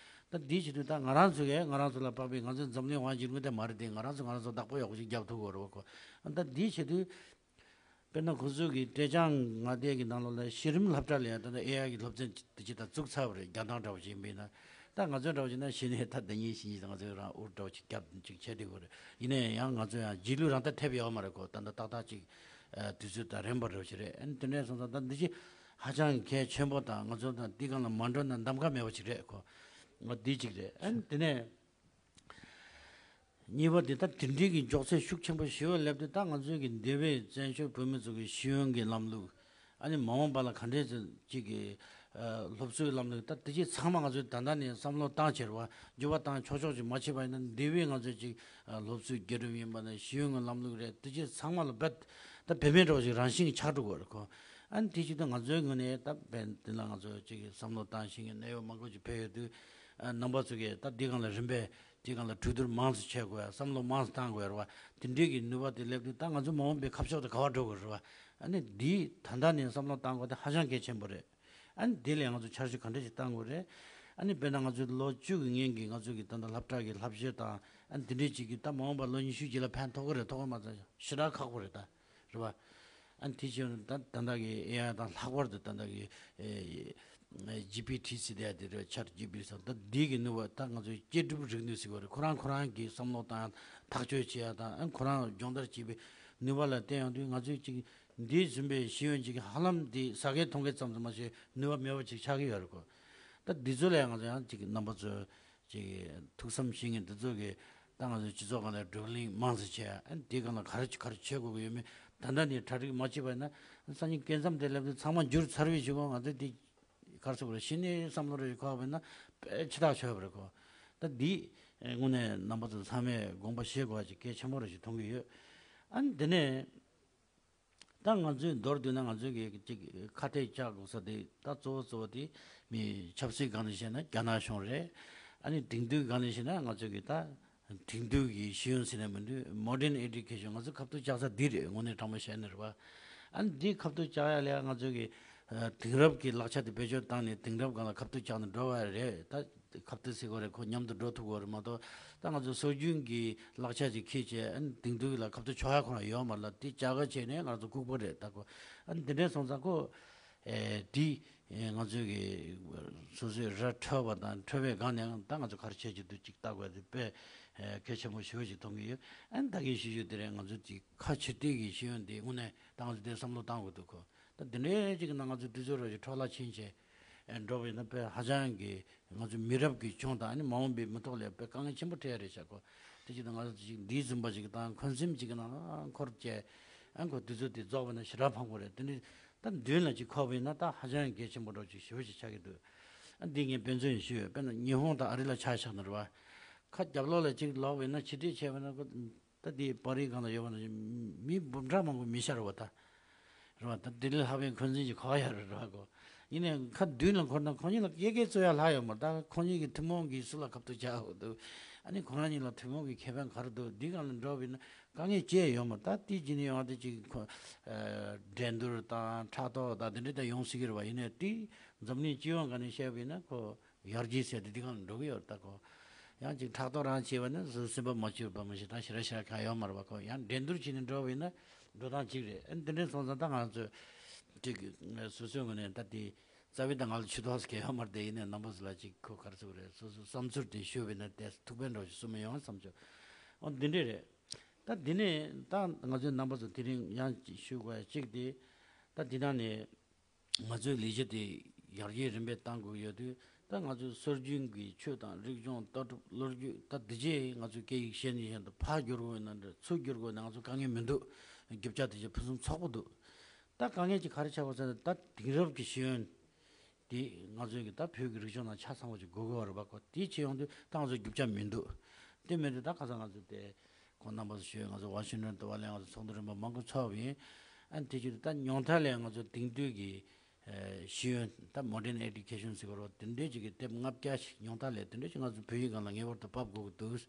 ད་དེའི་ཆེད་དུ་ད་ང་རང་ཚོ་གིས་ང་རང་ཚོ་ལ་དཔག་པའི་ང་ཚོའི་འཛམ་གླིང་དབང་བསྒྱུར་དངོས་དེ་མ་རེད་དེ། ང་རང་ཚོ་ང་རང་ཚོ་བདག་པོ་ཡག་པོ་ཞིག་རྒྱབ་ཐུབ་དགོས་རེད་བ་ཁོ། ད་དེའི་ཆེད་དུ། དཔེར་ན་ཁོ་ཚོ་གི་ཀྲེ་ཅང་མངའ་སྡེ་གི་ནང་ལོགས་ལ་གཞི་རིམ་སློབ་གྲྭ་ལ་ཡང་ད་ལྟ་ཨེ་ཨའི་གི་སློབ་ཚན་དེ་ཅིག་ད་བཙུགས་ཚར་བ་རེད། རྒྱ་ནག་འདྲ་བོ་ཞིག་ཡིན་པས་ན། ད་ང་ཚོ་འདྲ་བོ་ཞིག་ན་གཞི་ནས་ད་ཟླ་ཉིན་བཞི་ཉིན་ང་ཚོ་རང་ཨུར་འདྲ་བོ་ཅིག་རྒྱབ་ཅིག་བྱས་བསྡད་དགོས་རེད། ཡིན་ན་ཡང་ང་ཚོ་ཡང་རྗེས་ལུས་རང་ད་ཐེབས་ཡོད་མ་རེད་ཁོ། ད་ད་ཏག་ཏག་ཅིག་ཨ་དུས་ཚོད་དང་རན་པ་འདྲ་བོ་ཞིག་རེད། ཨ་ནི་དེ་འདྲ་སོང་ཙང་ད་འདི་ཅིག་ཧ་ཅང་གི་གལ་ཆེན་པོ་དང་ང་ཚོ་དང་འདི་སྒང་ལ་མ་འགྲོ་ན་གདམ་ག་མེད་པ་ཅིག་རེད་ཁོ། ང་འདི་ཅིག་རེད། ཨ་ནི་དེ་ནས། གཉིས་པ་དེ་ད་དེ་འདྲའི་གི་མགྱོགས་ཚད་ཤུགས་ཆེན་པོ་ཞེ་པོ་སླེབས་དུས་ད་ང་ཚོའི་གི་འདས་པའི་བཙན་བྱོལ་བོད་མི་ཚོ་གི་ཤེས་ཡོན་གྱི་ལམ་ལུགས། ཨ་ནི་མ་འོངས་པ་ལ་ག་འདྲས་ཅིག་གི་ཨ་སློབ་གསོའི་ལམ་ལུགས། ད་དེ་ཅིག་ཚང་མ་ང་ཚོས་ད་ལྟ་ནས་བསམ་བློ་བཏང་བྱས་རེད་བ། འགྱུར་བ་བཏང་ཆོག་ཆོག་ཅིག་མ་བྱས་པ་ཡིན་ན་འདས་པའི་ང་ཚོའི་ཅིག་ཨ་སློབ་གསོའི་བརྒྱུད་རིམ་ཡིན་པ་ན་ཤེས་ཡོན་གྱི་ལམ་ལུགས་རེད། དེ་ཅིག་ཚང་མ་ལ་རྦད་ད་བེད་མེད་འདྲ་བོ་ཞིག་རང་བཞིན་གྱིས་ཆགས་འགྲོ་གི་རེད་ཁོ། ཨ་ནི་དེ་ཅིག་ད་ང་ཚོའི་ངོས་ནས་ད་བན་དེ་ལ་ང་ཚོ་ཅིག་བསམ་བློ་བཏང་ཤེས་ཀྱི་གནད་ཡོད་མང་པོ་ཅིག་ཕེབས་ཡོད་དུས། ཨ་རྣམ་པ་ཚོ་གིས་ད་འདི་སྒང་ལ་རིམ་པས། དེ་སྒང་ལ་གྲོས་བསྡུར་མང་ཙམ་བྱེད་དགོས་ཡ། བསམ་བློ་མང་ཙམ་བཏང་དགོས་ཡ་རེད་བ། དེ་འདྲའི་གི་ནུས་པ་དེ་སླེབས་དུས་ད་ང་ཚོ་མ་འོངས་པའི་ཁ་ཕྱོགས་དེ་ག་པར་འགྲོ་དགོས་རེད་བ། ཨ་ནི་འདི་ད་ལྟ་ནས་བསམ་བློ་བཏང་དགོས་དེ་ཧ་ཅང་གལ་ཆེན་པོ་རེད། ཨ་ནི་དེ་ལས་ང་ཚོ་འཆར་གཞི་ག་འདྲ་ཞིག་བཏང་དགོས་རེད། ཨ་ནི་དཔེར་ན་ང་ཚོའི་ལོ་བཅུ་གི་སྔོན་གྱི་ང་ཚོ་གི་ད་ལྟ་སློབ་གྲྭ་གི་བསླབ་བྱ་དང་ཨ་ནི་དེ་འདྲའི་ཅིག་གི་ད་མ་འོངས་པ་ལོ་ཉི་ཤུ་རྗེས་ལ་ཕན་ཐོགས་ཀྱི་རེད་ཐོགས་ཀྱི་མ་རེད་ཞེ་དྲག་ཁག་པོ་རེད་ད། རེད་བ། ཨ་ནི་དེ་བཞིན་ད་ད་ལྟ་གི་ཨེ་ཨའི་དང་ལྷག་པར་དུ་ད་ལྟ་གི་ཨེ་ཇི་པི་ཊི་ཟེར་དེ་ཡ་དེ་རེད། ཆེཊ་ཇི་པི་ཊི་ཟེར། ད་འདི་གི་ནུས་པ་ད་ང་ཚོའི་སྐྱེས་སྒྲུབ་རིག་ནུས་ཟེར་བ་རེད། ཁོ་རང་ཁོ་རང་གི་བསམ་བློ་བཏང་ཡ་ཐག་གཅོད་བྱེད་ཡ་དང་ཨ་ནི་ཁོ་རང་སྦྱོང་བརྡར་བྱེད་པའི་ནུས་པ་ལ་བརྟེན་ཡོང་དུས་ང་ཚོས་ཅིག་འདི་བཟུམ་པའི་ཤེས་ཡོན་ཅིག་ཧ་ལམ་འདི་ཟ་མཁན་འཐུང་མཁན་ཙམ་ཙམ་མ་ཟད་ནུས་པ་མེད་པ་ཅིག་ཆགས་ཀྱི་ཡོད་རེད་ཁོ། ད་འདི་ཚོ་ལ་ཡང་ང་ཚོ་ཡང་ཅིག་རྣམ་པ་ཚོ། ཅིག་ཐུགས་བསམ་བཞེས་མཁན་འདི་ཚོ་གིས་ད་ང་ཚོའི་སྤྱི་ཚོགས་སྒང་ལ་བགྲོ་གླེང་མང་ཙམ་བྱས། ཨ་ནི་དེའི་སྒང་ལ་ག་རེ་ག་རེ་བྱེད་དགོས་ཀྱི་ཡོད་མེད་ད་ལྟ་ནས་གྲ་སྒྲིག་མ་བྱས་པ་ཡིན་ན་སང་ཉིན་སྐབས་མཚམས་དེ་སླེབས་དུས་ཚང་མ་འགྱུར་ཚར་བའི་གཞུག་གུ་ང་ཚོས་འདི་ག་རེ་ཟེར་དགོས་རེད། གཞི་ནས་བསམ་བློ་རེ་འཁོར་བ་ཡིན་ན་དཔེ་ཕྱི་ཐག་ཆོད་པ་རེད་ཁོ། ད་འདི་དངོས་གནས་རྣམ་པ་ཚོ་ཚང་མས་དགོངས་པ་བཞེས་དགོས་པ་ཅིག་གལ་ཆེན་པོ་རེད་ཅིག་མཐོང་གི་ཡོད། ཨ་ནི་དེ་ནས། ད་ང་ཚོས་མདོར་བསྡུས་ན་ང་ཚོས་ཀྱི་ཅིག་ཁ་གཏད་བཅག་དགོས་ས་དེ་ད་གཙོ་བོ་གཙོ་བོ་དེ་མི་ཆབ་སྲིད་སྒང་ནས་བཤད་ན་རྒྱ་ནག་གཞུང་རེད། ཨ་ནི་དེང་དུས་སྒང་ནས་བཤད་ན་ང་ཚོས་ཀྱི་ད་དེང་དུས་ཀྱི་ཤེས་ཡོན་ཟེར་ན་མི་འདུག་མོ་ཌན་ཨེ་ཌུ་ཀེ་ཤན་ང་ཚོ་ཁ་ཐུག་བཅག་ས་འདི་རེད། དངོས་གནས་དྲང་མོ་བཤད་ན་རེད་བ། ཨ་ནི་འདི་ཁ་ཐུག་བཅག་ཡ་ལ་ང་ཚོས་ཀྱི་དེང་རབས་ཀྱི་ལག་ཆ་དེ་བེད་སྤྱོད་བཏང་ནས་དེང་རབས་སྒང་ལ་ཁ་ཐུག་བཅག་ནས་འགྲོ་བ་རེད་ད། ཁ་གཏད་ཟེར་དགོས་རེད། ཁོ་མཉམ་དུ་འགྲོ་ཐུབ་དགོས་རེད་མ་གཏོགས། ད་ང་ཚོ་སྲོལ་རྒྱུན་གྱི་ལག་ཆ་ཅིག་ཁྱེར་བྱས་ཨ་ནི་དེང་དུས་ལ་ཁ་གཏད་ཆོག་ཡ་ཁོ་རང་ཡོད་མ་རེད་ལ། དེ་བཅའ་ག་བྱས་ནས་ང་ཚོ་ལྐུགས་པ་རེད་ད་ཁོ། ཨ་ནི་དེ་འདྲས་སོང་ཙང་ཁོ། ཨེ་དེ་ང་ཚོའི་གི་སོ་སོའི་ར་འཕྲོད་པ་དང་འཕྲོད་པའི་སྒང་ནས་ད་ང་ཚོ་ག་རེ་བྱེད་ཀྱི་འདུག་ཅིག་ལྟ་དགོས་དེ་དཔེ་གལ་ཆེན་པོ་ཞེ་པོ་ཅིག་མཐོང་གི་ཡོད། ཨ་ནི་ད་གིན་ཞུ་རྒྱུ་དེ་རེད། ང་ཚོ་ཅིག་ཁ་ཕྱིར་བལྟས་ཀྱི་ཤེས་ཡོན་དེ་དངོས་གནས་ད་ང་ཚོ་དེ་བསམ་བློ་བཏང་དགོས་འདུག་ཁོ། ད་དེ་འདྲའི་ཅིག་ནང་ང་ཚོ་དུས་ཚོད་རོགས་ཀྱི་འཕྲོ་བརླག་ཕྱིན་བྱས་འགྲོ་བ་ཡིན་ན་དཔེ་ཧ་ཅང་གི་ང་ཚོ་མི་རབས་ཀྱི་གྱོང་དང་ཨ་ནི་མ་འོངས་པའི་མི་ཐོག་ལ་དཔེ་དཀའ་ངལ་ཆེན་པོ་འཕྲད་ཡ་རེད་ཤག་གོ། དེ་ཅིག་ད་ང་ཚོ་ཅིག་འདིའི་འཛུམ་པ་ཅིག་དང་འཁོན་སེམས་ཅིག་གི་ནང་འཁོར་བྱས་ཨ་ཁོ་དུས་ཚོད་དེ་རྫོགས་པ་ན་ཞེ་དྲག་ཕངས་པོ་རེད། དེ་ནི་ད་མདུན་ལ་ཅིག་འཁོར་བ་ཡིན་ན་ད་ཧ་ཅང་གི་གལ་ཆེན་པོ་འདྲ་ཅིག་ཞེ་པོ་ཅིག་ཆགས་ཀྱི་འདུག་ཨ་འདི་ངས་དཔེ་མཚོན་ཞུས་ཡོད། དཔེར་ན་ཉི་ཧོང་དང་ཨ་རི་ལ་ཆ་བཞག་ན་རེད་བ། ཁ་རྒྱབ་ལོགས་ལ་ཅིག་ལོག་པ་ཡིན་ན་ཕྱི་འགྲིག་བྱས་པ་ན་ཁོ། ད་དེའི་པར་རིས་སྒང་ལ་ཡོད་པ་ན་མི་འབུམ་ཕྲག་མང་པོ་མི་ཤར་བ་ད། རེད་བ། ད་དེ་ལས་ལྷག་པའི་འཁོན་འཛིན་གྱི་གོ་བ་ཡོད་རེད་རེད་བ་གོ། ཡིན་ནའི་ཁ་མདུན་ལ་འཁོར་ན་ཁོ་གཉིས་ལ་ཡ་གིའི་རྩོད་ཡ་ལྷག་ཡོད་མ་རེད། ད་ཁོ་གཉིས་ཀྱི་ཐུན་མོང་གི་སུ་ལ་ཁ་ཐུག་བཅག་དགོས་འདུག་ཨ་ནི་ཁོ་རང་གཉིས་ལ་ཐུན་མོང་གི་ཁེ་ཕན་ག་རེ་འདུག་འདི་སྒང་ལ་འགྲོ་བ་ཡིན་ན་ དཀའ་ངལ་ཅི་ཡང་ཡོད་མ་རེད། ད་དེ་བྱས་ནས་ཡོང་དེ་ཅིག་ཁོ་འགྲན་བསྡུར་དང་ཕྲག་དོག་དང་དེ་འདྲ་ད་ཡོང་སྲིད་ཀྱི་རེད་བ། ཡིན་ནའི་དེ་འཛམ་གླིང་སྤྱི་ཡོངས་སྒང་ནས་བཤད་པ་ཡིན་ན་ཁོ་ཡར་རྒྱས་ཟེར་དེ་དེ་སྒང་ལ་འགྲོ་གི་ཡོད་རེད། ད་ཁོ་ཡང་ཅིག་ཕྲག་དོག་རང་བྱས་པ་ན་སུ་སེམས་པ་མ་སྐྱིད་པ་མ་ཤེས། ད་ཞེ་དྲག་ཞེ་དྲག་གང་ཡོད་མ་རེད་བ། ཁོ་ཡང་འགྲན་བསྡུར་བྱས་ནས་འགྲོ་བ་ཡིན་ན་འགྲོ་སྟངས་གཅིག་རེད། ཨ་ནི་དེ་འདྲ་སོང་ཙང་ད་ང་ཚོས་ཅིག་སོ་སོའི་ངོས་ནས་ད་དེ་རྩ་བའི་ད་ང་ལ་ཆུ་ཐོག་ཟེར་གང་ཡོད་མ་རེད། དེ་ཡིན་ནའི་རྣམ་པ་ཚོ་ལ་ཅིག་ཁོ་ག་རེ་ཟེར་དགོས་རེད། སོ་སོ་བསམ་ཚུལ་དེ་ཞུས་པ་ཡིན་ན་དེ་ཐུགས་ཕན་གྲོགས་ཤིག་གསུང་མི་ཡོང་བསམ་བྱུང་། འོ་འདི་འདྲས་རེད། ད་འདི་ནས་ད་ང་ཚོའི་རྣམ་པ་ཚོ་དེ་རིང་ཡང་ཞུ་དགོས་ཡ་གཅིག་དེ། ད་འདི་ནང་ནས་ང་ཚོའི་ལས་གཞི་དེ་ཡར་རྒྱས་རིམ་པས་གཏང་དགོས་ཡོད་དུས། ད་ང་ཚོའི་སྲོལ་རྒྱུན་གྱི་ཆོས་དང་རིག་གཞུང་ལྟ་གྲུབ་ལོ་རྒྱུས་ད་འདི་རྗེས་ང་ཚོའི་སྐད་ཡིག་གཞན་ནས་གཞན་དུ་ཕར་བསྒྱུར་དགོས་ན་འདྲ་ཚུར་བསྒྱུར་དགོས་ན་ང་ཚོ་དཀའ་ངལ་མི་འདུག་རྒྱུ་ཆ་དེ་ཚོ་ཕུན་སུམ་ཚོགས་པོ་འདུག་ད་དཀའ་ངལ་གྱི་ག་རེ་ཆགས་པ་ཟེར་ན། ད་དེང་རབས་ཀྱི་ཤེས་ཡོན་དེ་ང་ཚོའི་གི་ད་བོད་ཀྱི་རིག་གཞུང་ནང་ཆ་ཚང་བ་ཅིག་དགོས་ཀྱི་ཡོད་རེད་པ། ཁོ་དེ་བྱེད་ཡོང་དུས་ད་ང་ཚོ་རྒྱུ་ཆ་མི་འདུག་དེ་མེད་དུས་ད་ཁ་སང་ང་ཚོ་དེ་ཁོང་རྣམ་པ་ཚོ་ཞུས། ང་ཚོ་ཝ་ཤིང་ཊོན་དུ་བ་ལས་ང་ཚོ་ཚོགས་འདུ་རིམ་པ་མང་པོ་ཚོགས་པ་ཡིན། ཨ་ནི་དེ་བྱེད་དུས་ད་ཉུང་མཐའ་ལས་ང་ཚོ་དེང་དུས་ཀྱི་ཨེ་ཤེས་ཡོན་ད་མོ་ཌན་ཨེ་ཌུ་ཀེ་ཤན་ཟེར་གི་རེད་པ། དེ་འདྲའི་ཅིག་གི་དེབ་ལྔ་བརྒྱ་ཞིག་ཉུང་མཐའ་ལས་དེ་འདྲའི་ཅིག་ང་ཚོ་བོད་ཡིག་སྒང་ལ་ངེས་པར་དུ་ཕབ་དགོས་ཀྱི་འདུག་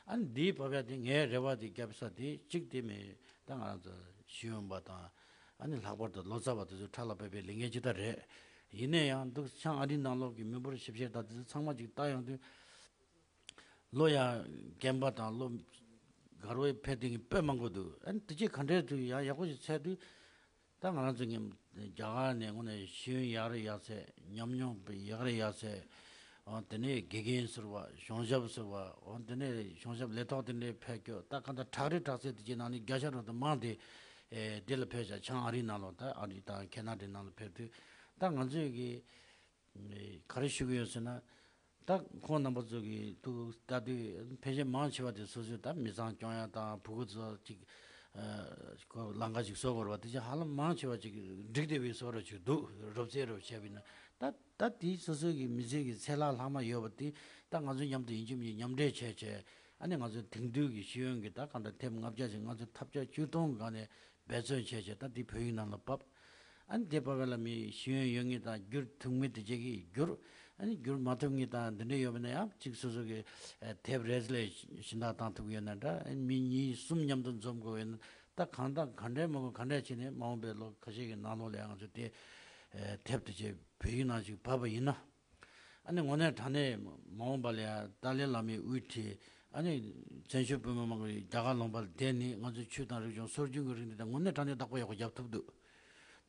ཨ་ནི་འདིའི་བབ་ཡ་དེ་ངའི་རེ་བ་དེ་བརྒྱབ་ས་དེ་གཅིག་དེ་མེད། ད་ང་རང་ཚོ་ཤེས་ཡོན་པ་དང་ཨ་ནི་ལྷག་པར་དུ་ལོ་ཙཱ་བ་དེ་ཚོ་ཕྲག་ལ་བབས་པའི་ལས་འགན་ཅིག་ད་རེད། ཡིན་ན་ཡང་འདུག་བྱང་ཨ་རིའི་ནང་ལོགས་ཀྱི་མི་འབོར་ཞིབ་བཤེར་དང་དེ་ཚོ་ཚང་མ་ཅིག་བལྟ་ཡོང་དུས། ལོ་ཡ་རྒན་པ་དང་ལོ་དགའ་རོགས་ཕེབས་དེ་ངས་དཔེ་མང་པོ་འདུག་ཨ་ནི་དེ་ཅིག་ག་འདྲས་འདུག་ཡང་ཡག་པོ་ཞིག་འཚོལ་དུས། ད་ང་རང་ཚོ་ངས་རྒྱ་གར་ནས་དངོས་གནས་ཤེས་ཡོན་ཡག་རེ་ཡག་ཚད། ཉམས་མྱོང་ཡག་རེ་ཡག་ཚད། འོ་དེ་ནས་དགེ་རྒན་ཟེར་བ། གཞུང་ཞབས་ཟེར་བ། འོ་དེ་ནས་གཞུང་ཞབས་ལས་ཐོག་དེ་འདྲའི་ཕེབས་རྒྱུ་ད་གང་ལྟར་དྲག་རེ་དྲག་ཚད་དེ་ཅིག་ནང་ནས་བརྒྱ་ཆ་རོ་དང་མང་དེ་ཨེ་དེ་ལ་ཕེབས་ཤག་བྱང་ཨ་རིའི་ནང་ལོགས། ད་ཨ་རི་དང་ཁེ་ན་ཌའི་ནང་ལ་ཕེབས་དུས། ད་ང་ཚོས་ཀྱི་ག་རེ་ཞུ་གི་ཡོད་ཟེར་ན། ད་ཁོང་རྣམ་པ་ཚོ་གི་ཐུགས་ལྟ་དུས་ཕལ་ཆེར་མང་ཆེ་བ་དེ་སོ་སོས་ད་མི་ཚང་སྐྱོང་ཡ་དང་བུ་གུ་ཚོ་ཅིག་ཨ་ཁོ་ལམ་ཁ་ཅིག་བཟོ་དགོས་རེད་པ། དེ་ཅིག་ཧ་ལམ་མང་ཆེ་བ་ཅིག་འགྲིག་བསྡད་པའི་བཟོ་འདྲ་ཅིག་འདུག་རོབ་ཙམ་རོབ་བྱས་པ་ཡིན་ན། ད་ད་དེ་སོ་སོའི་གི་མི་ཚེ་གི་ཚེ་ལྷག་ལྷག་མ་ཡོད་པ་དེ་ད་ང་ཚོ་མཉམ་དུ་ཡིན་གཅིག་མིན་གཅིག་མཉམ་འབྲེལ་བྱས་བྱས། ཨ་ནི་ང་ཚོ་དེང་དུས་ཀྱི་ཤེས་ཡོན་གྱི་ད་གང་ལྟར་དེབ་ལྔ་བརྒྱ་ཞིག་ང་ཚོ་ཐབས་ཆག་ཆོས་ཐུང་སྒང་ནས་འབད་བརྩོན་བྱས་བྱས་ད་འདི་བོད་ཡིག་ནང་ལ་ཕབ། ཨ་ནི་དེ་ཕབ་པ་ལ་མི་ཤེས་ཡོན་ཡོད་མཁན་དང་བསྒྱུར་ཐུབ་མཁན་དེ་བྱེད་ཀྱི་བསྒྱུར། ཨ་ནི་བསྒྱུར་མ་ཐུབ་མཁན་དང་འདི་འདྲ་ཡོད་པ་ན་ཡང་གཅིག་སོ་སོ་གི་ཨ་དེབ་རེ་ལས་སྦྱིན་བདག་བཏང་ཐུབ་ཀྱི་ཡོད་ན་འདྲ། ཨ་ནི་མི་གཉིས་གསུམ་མཉམ་དུ་འཛོམས་དགོས་ཡོད་ན། ད་གང་ལྟར་ག་འདྲའི་མ་དགོས་ག་འདྲ་བྱས་ནས་མ་འོངས་པའི་ལོ་ཁ་ཤས་ཀྱི་ནང་ལོགས་ལ་ཡང་ང་ཚོ་དེ་ཨ་དེབ་དེ་བྱས་བོད་ཡིག་ནང་ཞིག་ཕབ་པ་ཡིན་ན། ཨ་ནི་དངོས་གནས་དྲང་གནས་མ་འོངས་པ་ལ་ཡང་ཏཱ་ལའི་བླ་མའི་དབུ་ཁྲིད། ཨ་ནི་བཙན་བྱོལ་བོད་མི་མང་པོ་རྒྱ་གར་ལུང་པ་ལ་བསྡད་ནས་ང་ཚོའི་ཆོས་དང་རིག་གཞུང་སྲོལ་རྒྱུན་གྱི་རིག་གནས་དེ་དངོས་གནས་དྲང་གནས་བདག་པོ་ཡག་པོ་རྒྱབ་ཐུབ་འདུག་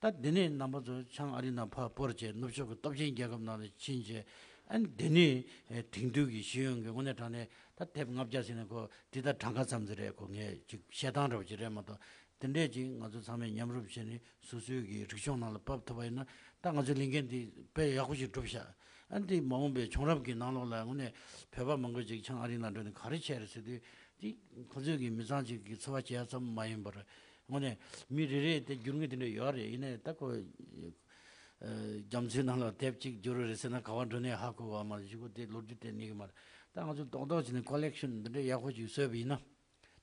ད་འདི་ནས་རྣམ་པ་ཚོ་བྱང་ཨ་རི་ནང་ཕར་སྤོར་བྱས། ནུབ་ཕྱོགས་ཀྱི་སྟོབས་ཆེན་རྒྱལ་ཁབ་ནང་ལ་ཕྱིན་བྱས། ཨ་ནི་འདི་ནས་ཨེ་དེང་དུས་ཀྱི་ཤེས་ཡོན་གྱི་དངོས་གནས་དྲང་གནས་ད་དེབ་ལྔ་བརྒྱ་ཟེར་ནས་ཁོ་འདི་ད་གྲངས་ཀ་ཙམ་ཟིག་རེད། ཁོ་ངས་ཅིག་བཤད་སྟངས་འདྲ་བོ་ཅིག་རེད་མ་གཏོགས། དེ་འདྲས་ཅིག་ང་ཚོ་ཚང་མས་མཉམ་རུབ་བྱས་ནས་སོ་སོའི་གི་རིག་གཞུང་ནང་ལ་ཕབ་ཐུབ་པ་ཡིན་ན། ད་ང་ཚོའི་ལས་འགན་འདི་དཔེ་ཡག་པོ་ཞིག་གྲུབ་ཤག་ཨ་འདི་མ་འོངས་པའི་བྱུང་རབས་ཀྱི་ནང་ལོགས་ལ་དངོས་གནས་བོད་པ་མང་པོ་ཅིག་བྱང་ཨ་རི་ནང་འགྲོ་ནས་ག་རེ་བྱས་རེད་ཟེར་དུས། འདི་ཁོ་ཚོའི་གི་མི་ཚང་ཅིག་གི་འཚོ་བ་སྐྱེལ་ཡ་ཙམ་མ་ཡིན་པར། དངོས་གནས་མི་རེ་རེ་དེ་བསྒྱུར་མཁན་དེ་འདྲ་ཡོད་རེད། ཡིན་ནའི་ད་ཁོ་རྒྱ་མཚོའི་ནང་ལ་དེབ་གཅིག་བསྒྱུར་རེད་ཟེར་ན་ག་པར་འགྲོ་ནས་ཧ་གོ་བ་མ་རེད། གཞུག་གུ་དེ་ལོ་རྒྱུས་དེ་གནས་གི་མ་རེད། ད་ང་ཚོ་རྡོག་རྡོག་བྱས་ནས་ཀོ་ལེག་ཤན་འདི་འདྲ་ཡག་པོ་ཅིག་བཟོས་པ་ཡིན་ན།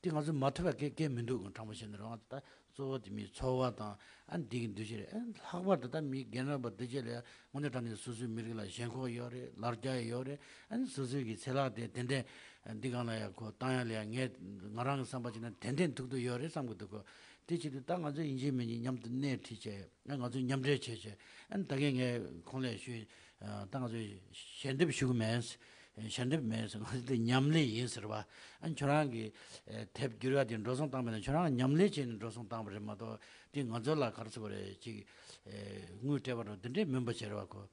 དེ་ང་ཚོ་མ་ཐུབ་པ་གལ་གལ་མི་འདུག་དྲང་པོ་བཤད་ན་རང་ད་གཙོ་བོ་དེ་མིའི་འཚོ་བ་དང་ཨ་འདི་གི་འདུ་ཤེས་རེད། ཨ་ལྷག་པར་དུ་ད་མི་རྒན་རབས་པ་འདི་ཅིག་ལ་དངོས་གནས་དྲང་གནས་སོ་སོའི་མི་རིགས་ལ་ཞེན་ཁོག་ཡོད་རེད། ལར་རྒྱ་ཡོད་རེད། ཨ་ནི་སོ་སོའི་གི་ཚེ་ལྷག་དེ་ཏན་ཏན་འདི་སྒང་ལ་ཡ་ཁོ་བཏང་ཡ་ལ་ཡ་ངས་ང་རང་གི་བསམ་པ་བྱས་ན་ཏན་ཏན་ཐུག་འདོད་ཡོད་རེད་བསམ་གི་འདུག་གོ། དེ་བྱེད་དུས་ད་ང་ཚོ་ཡིན་གཅིག་མིན་གཅིག་མཉམ་དུ་སྣེ་ཁྲིད་བྱས། ཨ་ང་ཚོ་མཉམ་འབྲེལ་བྱས་བྱས། ཨ་ནི་ད་གིན་ངས་ཁོང་ལ་ཞུས། ཨ་ད་ང་ཚོས་ཞལ་འདེབས་ཞུ་གི་མེད། ཞལ་འདེབས་མེད་ཟེར། ང་ཚོ་དེ་མཉམ་ལས་ཡིན་ཟེར་བ། ཨ་ནི་ཁྱོད་རང་གིས་ཨ་དེབ་བསྒྱུར་ཡ་དེ་འགྲོ་སོང་བཏང་པ་ཡིན་ན་ཁྱོད་རང་མཉམ་ལས་བྱས་ནས་འགྲོ་སོང་བཏང་པ་རེད་མ་གཏོགས། དེ་ང་ཚོ་ལ་ག་རེ་ཟེར་དགོས་རེད། ཅིག་ཨ་དངུལ་སྤྲད་པ་རེད། དེ་འདྲས་མིན་པ་བྱས་རེད་བ་ཁོ།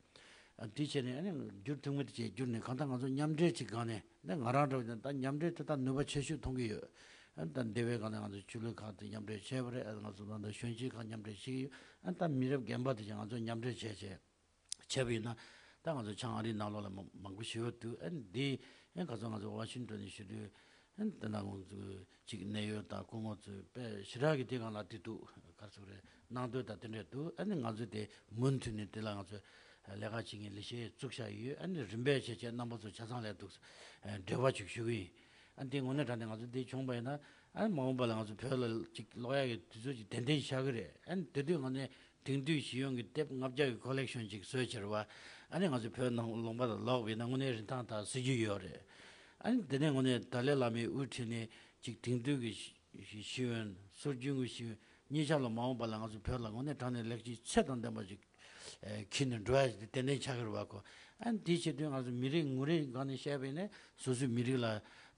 ཨ་དེ་བྱས་ནས་ཨ་ནི་བསྒྱུར་ཐུབ་མིན་དེ་བྱས་བསྒྱུར་ནས་གང་ལྟར་ང་ཚོ་མཉམ་འབྲེལ་ཅིག་སྒང་ནས། ད་ང་རང་འདྲ་བ་ཡིན་ན་ད་མཉམ་འབྲེལ་དེ་ད་ནུས་པ་ཆེ་ཤོས་མཐོང་གི་ཡོད། ཨ་ནི་ད་འདི་བའི་སྒང་ནས་ང་ཚོ་ཆོས་ལུགས་ཁག་དེ་མཉམ་འབྲེལ་བྱས་པ་རེད། ཨ་ང་ཚོ་ད་ལྟ་གཞོན་སྐྱེས་ཁག་མཉམ་འབྲེལ་བྱེད་ཀྱི་ཡོད། ཨ་ནི་ད་མི་རབས་རྒན་པ་དེ་བྱས་ང་ཚོ་མཉམ་འབྲེལ་བྱས་བྱས། བྱས་པ་ཡིན་ན་ད་ང་ཚོ་བྱང་ཨ་རིའི་ནང་ལོགས་ལ་མང་མང་པོ་ཞེ་པོ་འདུག་ཨ་ནི་འདི་ཨ་ནི་ག་ཚོད་ང་ཚོ་ཝ་ཤིང་ཊོན་ནས་ཞུ་དུས། ཨ་ནི་ད་ནང་ཁོང་ཚོ་ཅིག་གནད་ཡོད་དང་སྐུ་ངོ་ཚོས་དཔེ་ཞེ་དྲག་གི་དེ་སྒང་ལ་དེ་འདུག་ག་རེ་ཟེར་དགོས་རེད། གནང་འདོད་དང་དེ་འདྲས་འདུག་ཨ་ནི་ང་ཚོ་དེ་མུ་མཐུད་ནས་དེ་ལ་ང་ཚོ་ལས་ཀ་བྱེད་མཁན་ལས་བྱེད་བཙུགས་བཞག་ཡོད། ཨ་ནི་རིམ་པས་བྱས་བྱས་རྣམ་པ་ཚོ་ཆ་ཚང་ལ་འདུག་འབྲེལ་བ་ཅིག་ཞུ་གི་ཡིན། ཨ་ནི་དེ་དངོས་གནས་དྲང་གནས་ང་ཚོ་འདི་བྱུང་བ་ཡིན་ན། ཨ་ནི་མ་འོངས་པ་ལ་ང་ཚོ་བོད་ལ་ཅིག་ཀློག་ཡག་གི་དུས་ཚོད་ཅིག་ཏན་ཏན་ཆགས་ཀྱི་རེད། ཨ་ནི་དེ་དུས་ང་ནས་དེང་དུས་ཤེས་ཡོན་གྱི་དེབ་ལྔ་བརྒྱ་གི་ཀོ་ལེག་ཤན་ཅིག་བཟོས་ཕྱིར་བ། ཨ་ནི་ང་ཚོ་བོད་ནང་ལུང་པ་ལ་ལོག་པ་ཡིན་ན་དངོས་གནས་རིན་ཐང་དང་སྲིད་ཇུས་ཡོད་རེད། ཨ་ནི་དེ་ནས་དངོས་གནས་ཏཱ་ལའི་བླ་མའི་དབུ་ཁྲིད་ནས་ཅིག་དེང་དུས་ཀྱི་ ཤེས་ཡོན། སྲོལ་རྒྱུན་གྱི་ཤེས་ཡོན་གཉིས་ཆར་ལ་མ་འོངས་པ་ལ་ང་ཚོ་བོད་ལ་དངོས་གནས་དྲང་གནས་ལེགས་སྐྱེས་ཚད་དང་ལྡན་པ་ཞིག་ཨེ་འཁྱེར་ནས་འགྲོ་ཡ་ཞིག་ཏན་ཏན་ཆགས་ཀྱི་རེད་བ་ཁོ། ཨ་ནི་དེའི་ཆེད་དུ་ང་ཚོ་མི་རིགས་ངོ་རིས་སྒང་ནས་བཤད་པ་ཡིན་ན་སོ་སོའི་མི་རིགས་ལ་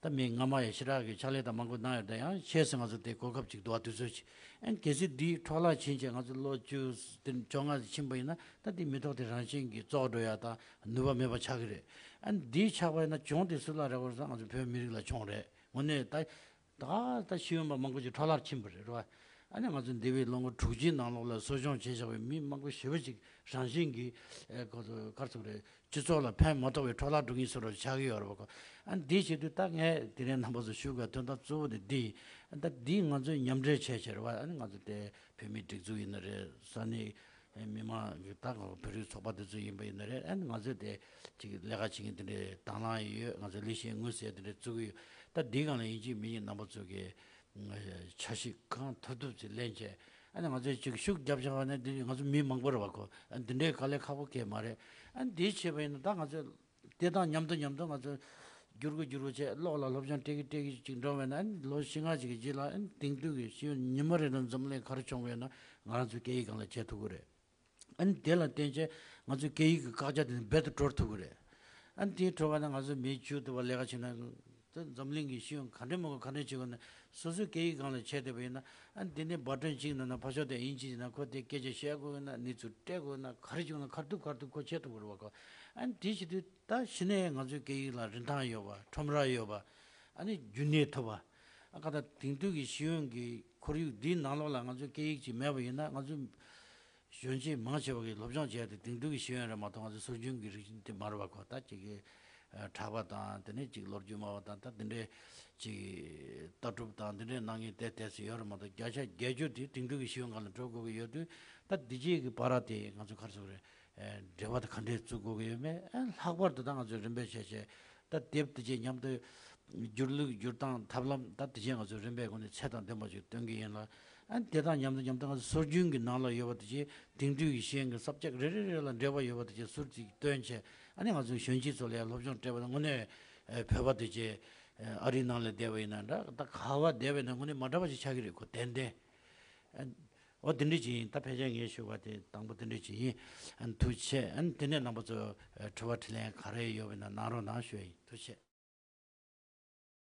ད་མི་སྔ་མ་ཡང་ཞེ་དྲག་གི་ཕྱག་ལས་དང་མང་པོ་གནང་ཡོད་ད་ཡང་ཆེས་སུ་ང་ཚོ་དེ་གོ་སྐབས་ཅིག་འདུག་བ་དུས་ཚོད་ཅིག་ཨ་ནི་གལ་སྲིད་འདིའི་འཕྲོ་བརླག་ཕྱིན་ཆད་ང་ཚོ་ལོ་བཅུ་དེ་བཅོ་ལྔ་ཕྱིན་པ་ཡིན་ན་ད་དེ་མི་ཐོག་དེ་རང་བཞིན་གྱིས་བཙོག་འགྲོ་ཡ་དང་ནུས་པ་མེད་པ་ཆགས་ཀྱི་རེད། ཨ་ནི་འདི་ཆགས་པ་ཡིན་ན་གྱོང་དེ་སུ་ལ་རག་གི་རེད་ཟེར་ང་ཚོ་བོད་མི་རིགས་ལ་གྱོང་རེད། དངོས་གནས་ད་ད་ད་ཤེས་ཡོན་པ་མང་པོ་ཞིག་འཕྲོ་བརླག་ཕྱིན་པ་རེད་རེད་བ། ཨ་ནི་ང་ཚོ་འདས་པའི་ལོ་ངོ་དྲུག་ཅུའི་ནང་ལོགས་ལ་གསོ་སྐྱོང་བྱས་བཞག་པའི་མི་མང་པོ་ཞེ་པོ་ཅིག་རང་བཞིན་གྱིས་ཨེ་ཁོ་ཚོ་ག་རེ་ཟེར་དགོས་རེད། སྤྱི་ཚོགས་ལ་ཕན་མ་ཐོགས་པའི་འཕྲོ་བརླག་འགྲོ་མཁན་བཟོ་འདྲ་ཆགས་ཀྱི་ཡོད་རེད་བ་ཁོ། ཨ་ནི་འདིའི་ཆེད་དུ་ད་ངས་དེ་རིང་རྣམ་པ་ཚོ་ཞུ་དགོས་དོན་དག་གཙོ་བོ་དེ་འདི་ཡིན། ད་འདི་ང་ཚོས་མཉམ་འབྲེལ་བྱས་བྱས་རེད་བ། ཨ་ནི་ང་ཚོ་དེ་བོད་མིའི་སྒྲིག་འཛུགས་ཡིན་ན་རེད། ས་གནས་མི་མང་གི་ད་བོད་རིགས་ཚོགས་པ་དེ་ཚོ་ཡིན་པ་ཡིན་ན་རེད། ཨ་ནི་ང་ཚོས་དེ་ཅིག་ལས་ཀ་བྱེད་མཁན་དེ་འདྲའི་དང་བླངས་ཡོད། ང་ཚོས་ལས་བྱེད་དངུལ་ཟེར་དེ་འདྲའི་བཙུགས་ཀྱི་ཡོད། ད་འདི་སྒང་ལ་ཡིན་གཅིག་མིན་གཉིས་རྣམ་པ་ཚོ་གི་འཆར་གཞི་གང་ཐུབ་ཐུབ་ཅིག་ལེན་བྱས། ཨ་ནི་ང་ཚོས་ཅིག་ཤུགས་རྒྱབ་བཞག་པ་ནི་འདི་ང་ཚོ་མི་མང་པོ་རེད་བ་ཁོ། ཨ་འདི་འདྲའི་དཀའ་ལས་ཁག་པོ་གང་ཡང་མ་རེད། ཨ་འདི་བྱས་པ་ཡིན་ན་ད་ང་ཚོས་དེ་དང་མཉམ་དུ་མཉམ་དུ་ང་ཚོས་བསྒྱུར་དགོས་བསྒྱུར་དགོས་བྱས་གློག་ལ་སློབ་སྦྱོང་སྤྲད་ཀྱི་སྤྲད་ཀྱི་ཅིག་འགྲོ་བས་ན། ཨ་ནི་ལོ་བཞི་ལྔ་ཅིག་གི་རྗེས་ལ་ཨ་ནི་དེང་དུས་ཀྱི་ཤེས་ཡོན་ཉི་མ་རེ་རེ་འཛམ་གླིང་ག་རེ་བྱུང་བས་ན་ང་རང་ཚོའི་སྐད་ཡིག་སྒང་ལ་བྱེད་ཐུབ་ཀྱི་རེད། ཨ་ནི་དེ་ལ་བརྟེན་བྱས་ང་ཚོའི་སྐད་ཡིག་གི་བཀག་རྒྱ་དེ་རྦད་དེ་དོར་ཐུབ་ཀྱི་རེད། ཨ་ནི་དེ་དོར་བ་ན་ང་ཚོ་མི་བཅུ་དུ་བ་ལས་ཀ་བྱེད་ན་ད་འཛམ་གླིང་གི་ཤེས་ཡོན་ག་འདྲ་མང་པོ་ག་འདྲ་བྱེད་དགོས་ན་སོ་སོའི་སྐད་ཡིག་སྒང་ལ་བྱས་བསྡད་པ་ཡིན་ན། ཨ་ནི་དེ་ནས་བར་སྟོན་གཅིག་ནང་ན་ཕར་ཕྱོགས་དེ་དབྱིན་ཇི་ཡིན་ན་ཁོ་དེ་སྐད་ཆ་བཤད་དགོས་ན་གནས་ཚུལ་སྤྲད་དགོས་ན་ག་རེ་བྱུང་ན་ག་རེ་ཐུབ་ག་རེ་ཐུབ་ཁོ་བྱེད་ཐུབ་ཀྱི་རེད་བ་ཁོ། ཨ་ནི་དེ་བྱེད་དུས་ད་གཞི་ནས་ང་ཚོའི་སྐད་ཡིག་ལ་རིན་ཐང་ཡོད་པ། ཁྲོམ་ར་ཡོད་པ། ཨ་ནི་རྒྱུན་གནས་ཐུབ་པ། ཨ་ཁ་ད་དེང་དུས་ཀྱི་ཤེས་ཡོན་གྱི་ཁོར་ཡུག་འདིའི་ནང་ལོགས་ལ་ང་ཚོའི་སྐད་ཡིག་ཅིག་མེད་པ་ཡིན་ན་ང་ཚོའི་གཞོན་སྐྱེས་མང་ཆེ་བ་གིས་སློབ་སྦྱོང་བྱས་ཏེ་དེང་དུས་ཀྱི་ཤེས་ཡོན་རེད་མ་གཏོགས་ང་ཚོའི་སྲོལ་རྒྱུན་གྱི་རིག་གཞུང་དེ་མ་རེད་བ་ཁོ། ད་ཅིག་གི་གྲྭ་པ་དང་དེ་ནས་ཅིག་ལོ་རྒྱུས་སྨྲ་བ་དང་ད་དེ་འདྲའི་ཅིག་ལྟ་གྲུབ་དང་དེ་འདྲའི་གནང་མཁན་ཏོག་ཙམ་ཡོད་རེད་མ་གཏོགས་བརྒྱ་ཆ་བརྒྱད་ཅུ་དེ་དེང་དུས་ཀྱི་ཤེས་ཡོན་སྒང་ལ་འགྲོ་དགོས་ཀྱི་ཡོད་དུས། ད་འདི་རྗེས་ཀྱི་བར་དེ་ང་ཚོ་ག་རེ་ཟེར་དགོས་རེད། འབྲེལ་བ་དེ་ག་འདྲས་བཙུགས་དགོས་ཀྱི་ཡོད་མེད། ལྷག་པར་དུ་ད་ང་ཚོས་རིམ་པས་བྱས་བྱས་ད་དེབ་དེ་ཅིག་མཉམ་དུ་བསྒྱུར་ལུགས་བསྒྱུར་སྟངས་ཐབས་ལམ་ད་དེ་ཅིག་ང་ཚོས་རིམ་པས་སྒོ་ནས་ཚད་དང་ལྡན་པ་ཞིག་སྟོན་གྱི་ཡིན་ལ། ཨ་ནི་དེ་དང་མཉམ་དུ་མཉམ་དུ་ང་ཚོ་སྲོལ་རྒྱུན་གྱི་ནང་ལ་ཡོད་པ་དེ་ཅིག་དེང་དུས་ཀྱི་ཤེས་ཡོན་གྱི་ས་བཅད་རེ་རེ་རེ་ལ་འབྲེལ་བ་ཡོད་པ་དེ་ཅིག་ཟུར་ཅིག་བཏོན་བྱས། ཨ་ནི་ང་ཚོའི་གཞོན་སྐྱེས་ཚོ་ལ་ཡང་སློབ་སྦྱོང་སྤྲད་པ་དང་དངོས་གནས་བོད་པ་དེ་ཅིག་ཨ་རིའི་ནང་ལ་བསྡད་པ་ཡིན་ན་འདྲ། ད་ག་བ་བསྡད་པ་ཡིན་ན་དངོས་གནས་མ་འདྲ་བ་ཞིག་ཆགས་ཀྱི་རེད་ཁོ་ཏན་ཏན། ཨ་འོ་དེ་འདྲ་ཅིག་ཡིན། ད་ཕལ་ཆེར་ངས་ཞུ་བ་དེ་དང་པོ་དེ་འདྲ་ཅིག་ཡིན། ཨ་ཐུགས་རྗེ་ཆེ། ཨ་དེ་ནས་རྣམ་པ་ཚོ་ཨ་དྲི་བ་དྲིས་ལན་ག་རེ་ཡོད་པ་ཡིན་ན་གནང་རོགས་གནང་ཞུ་ཡ་ཡིན། ཐུགས་རྗེ་ཆེ།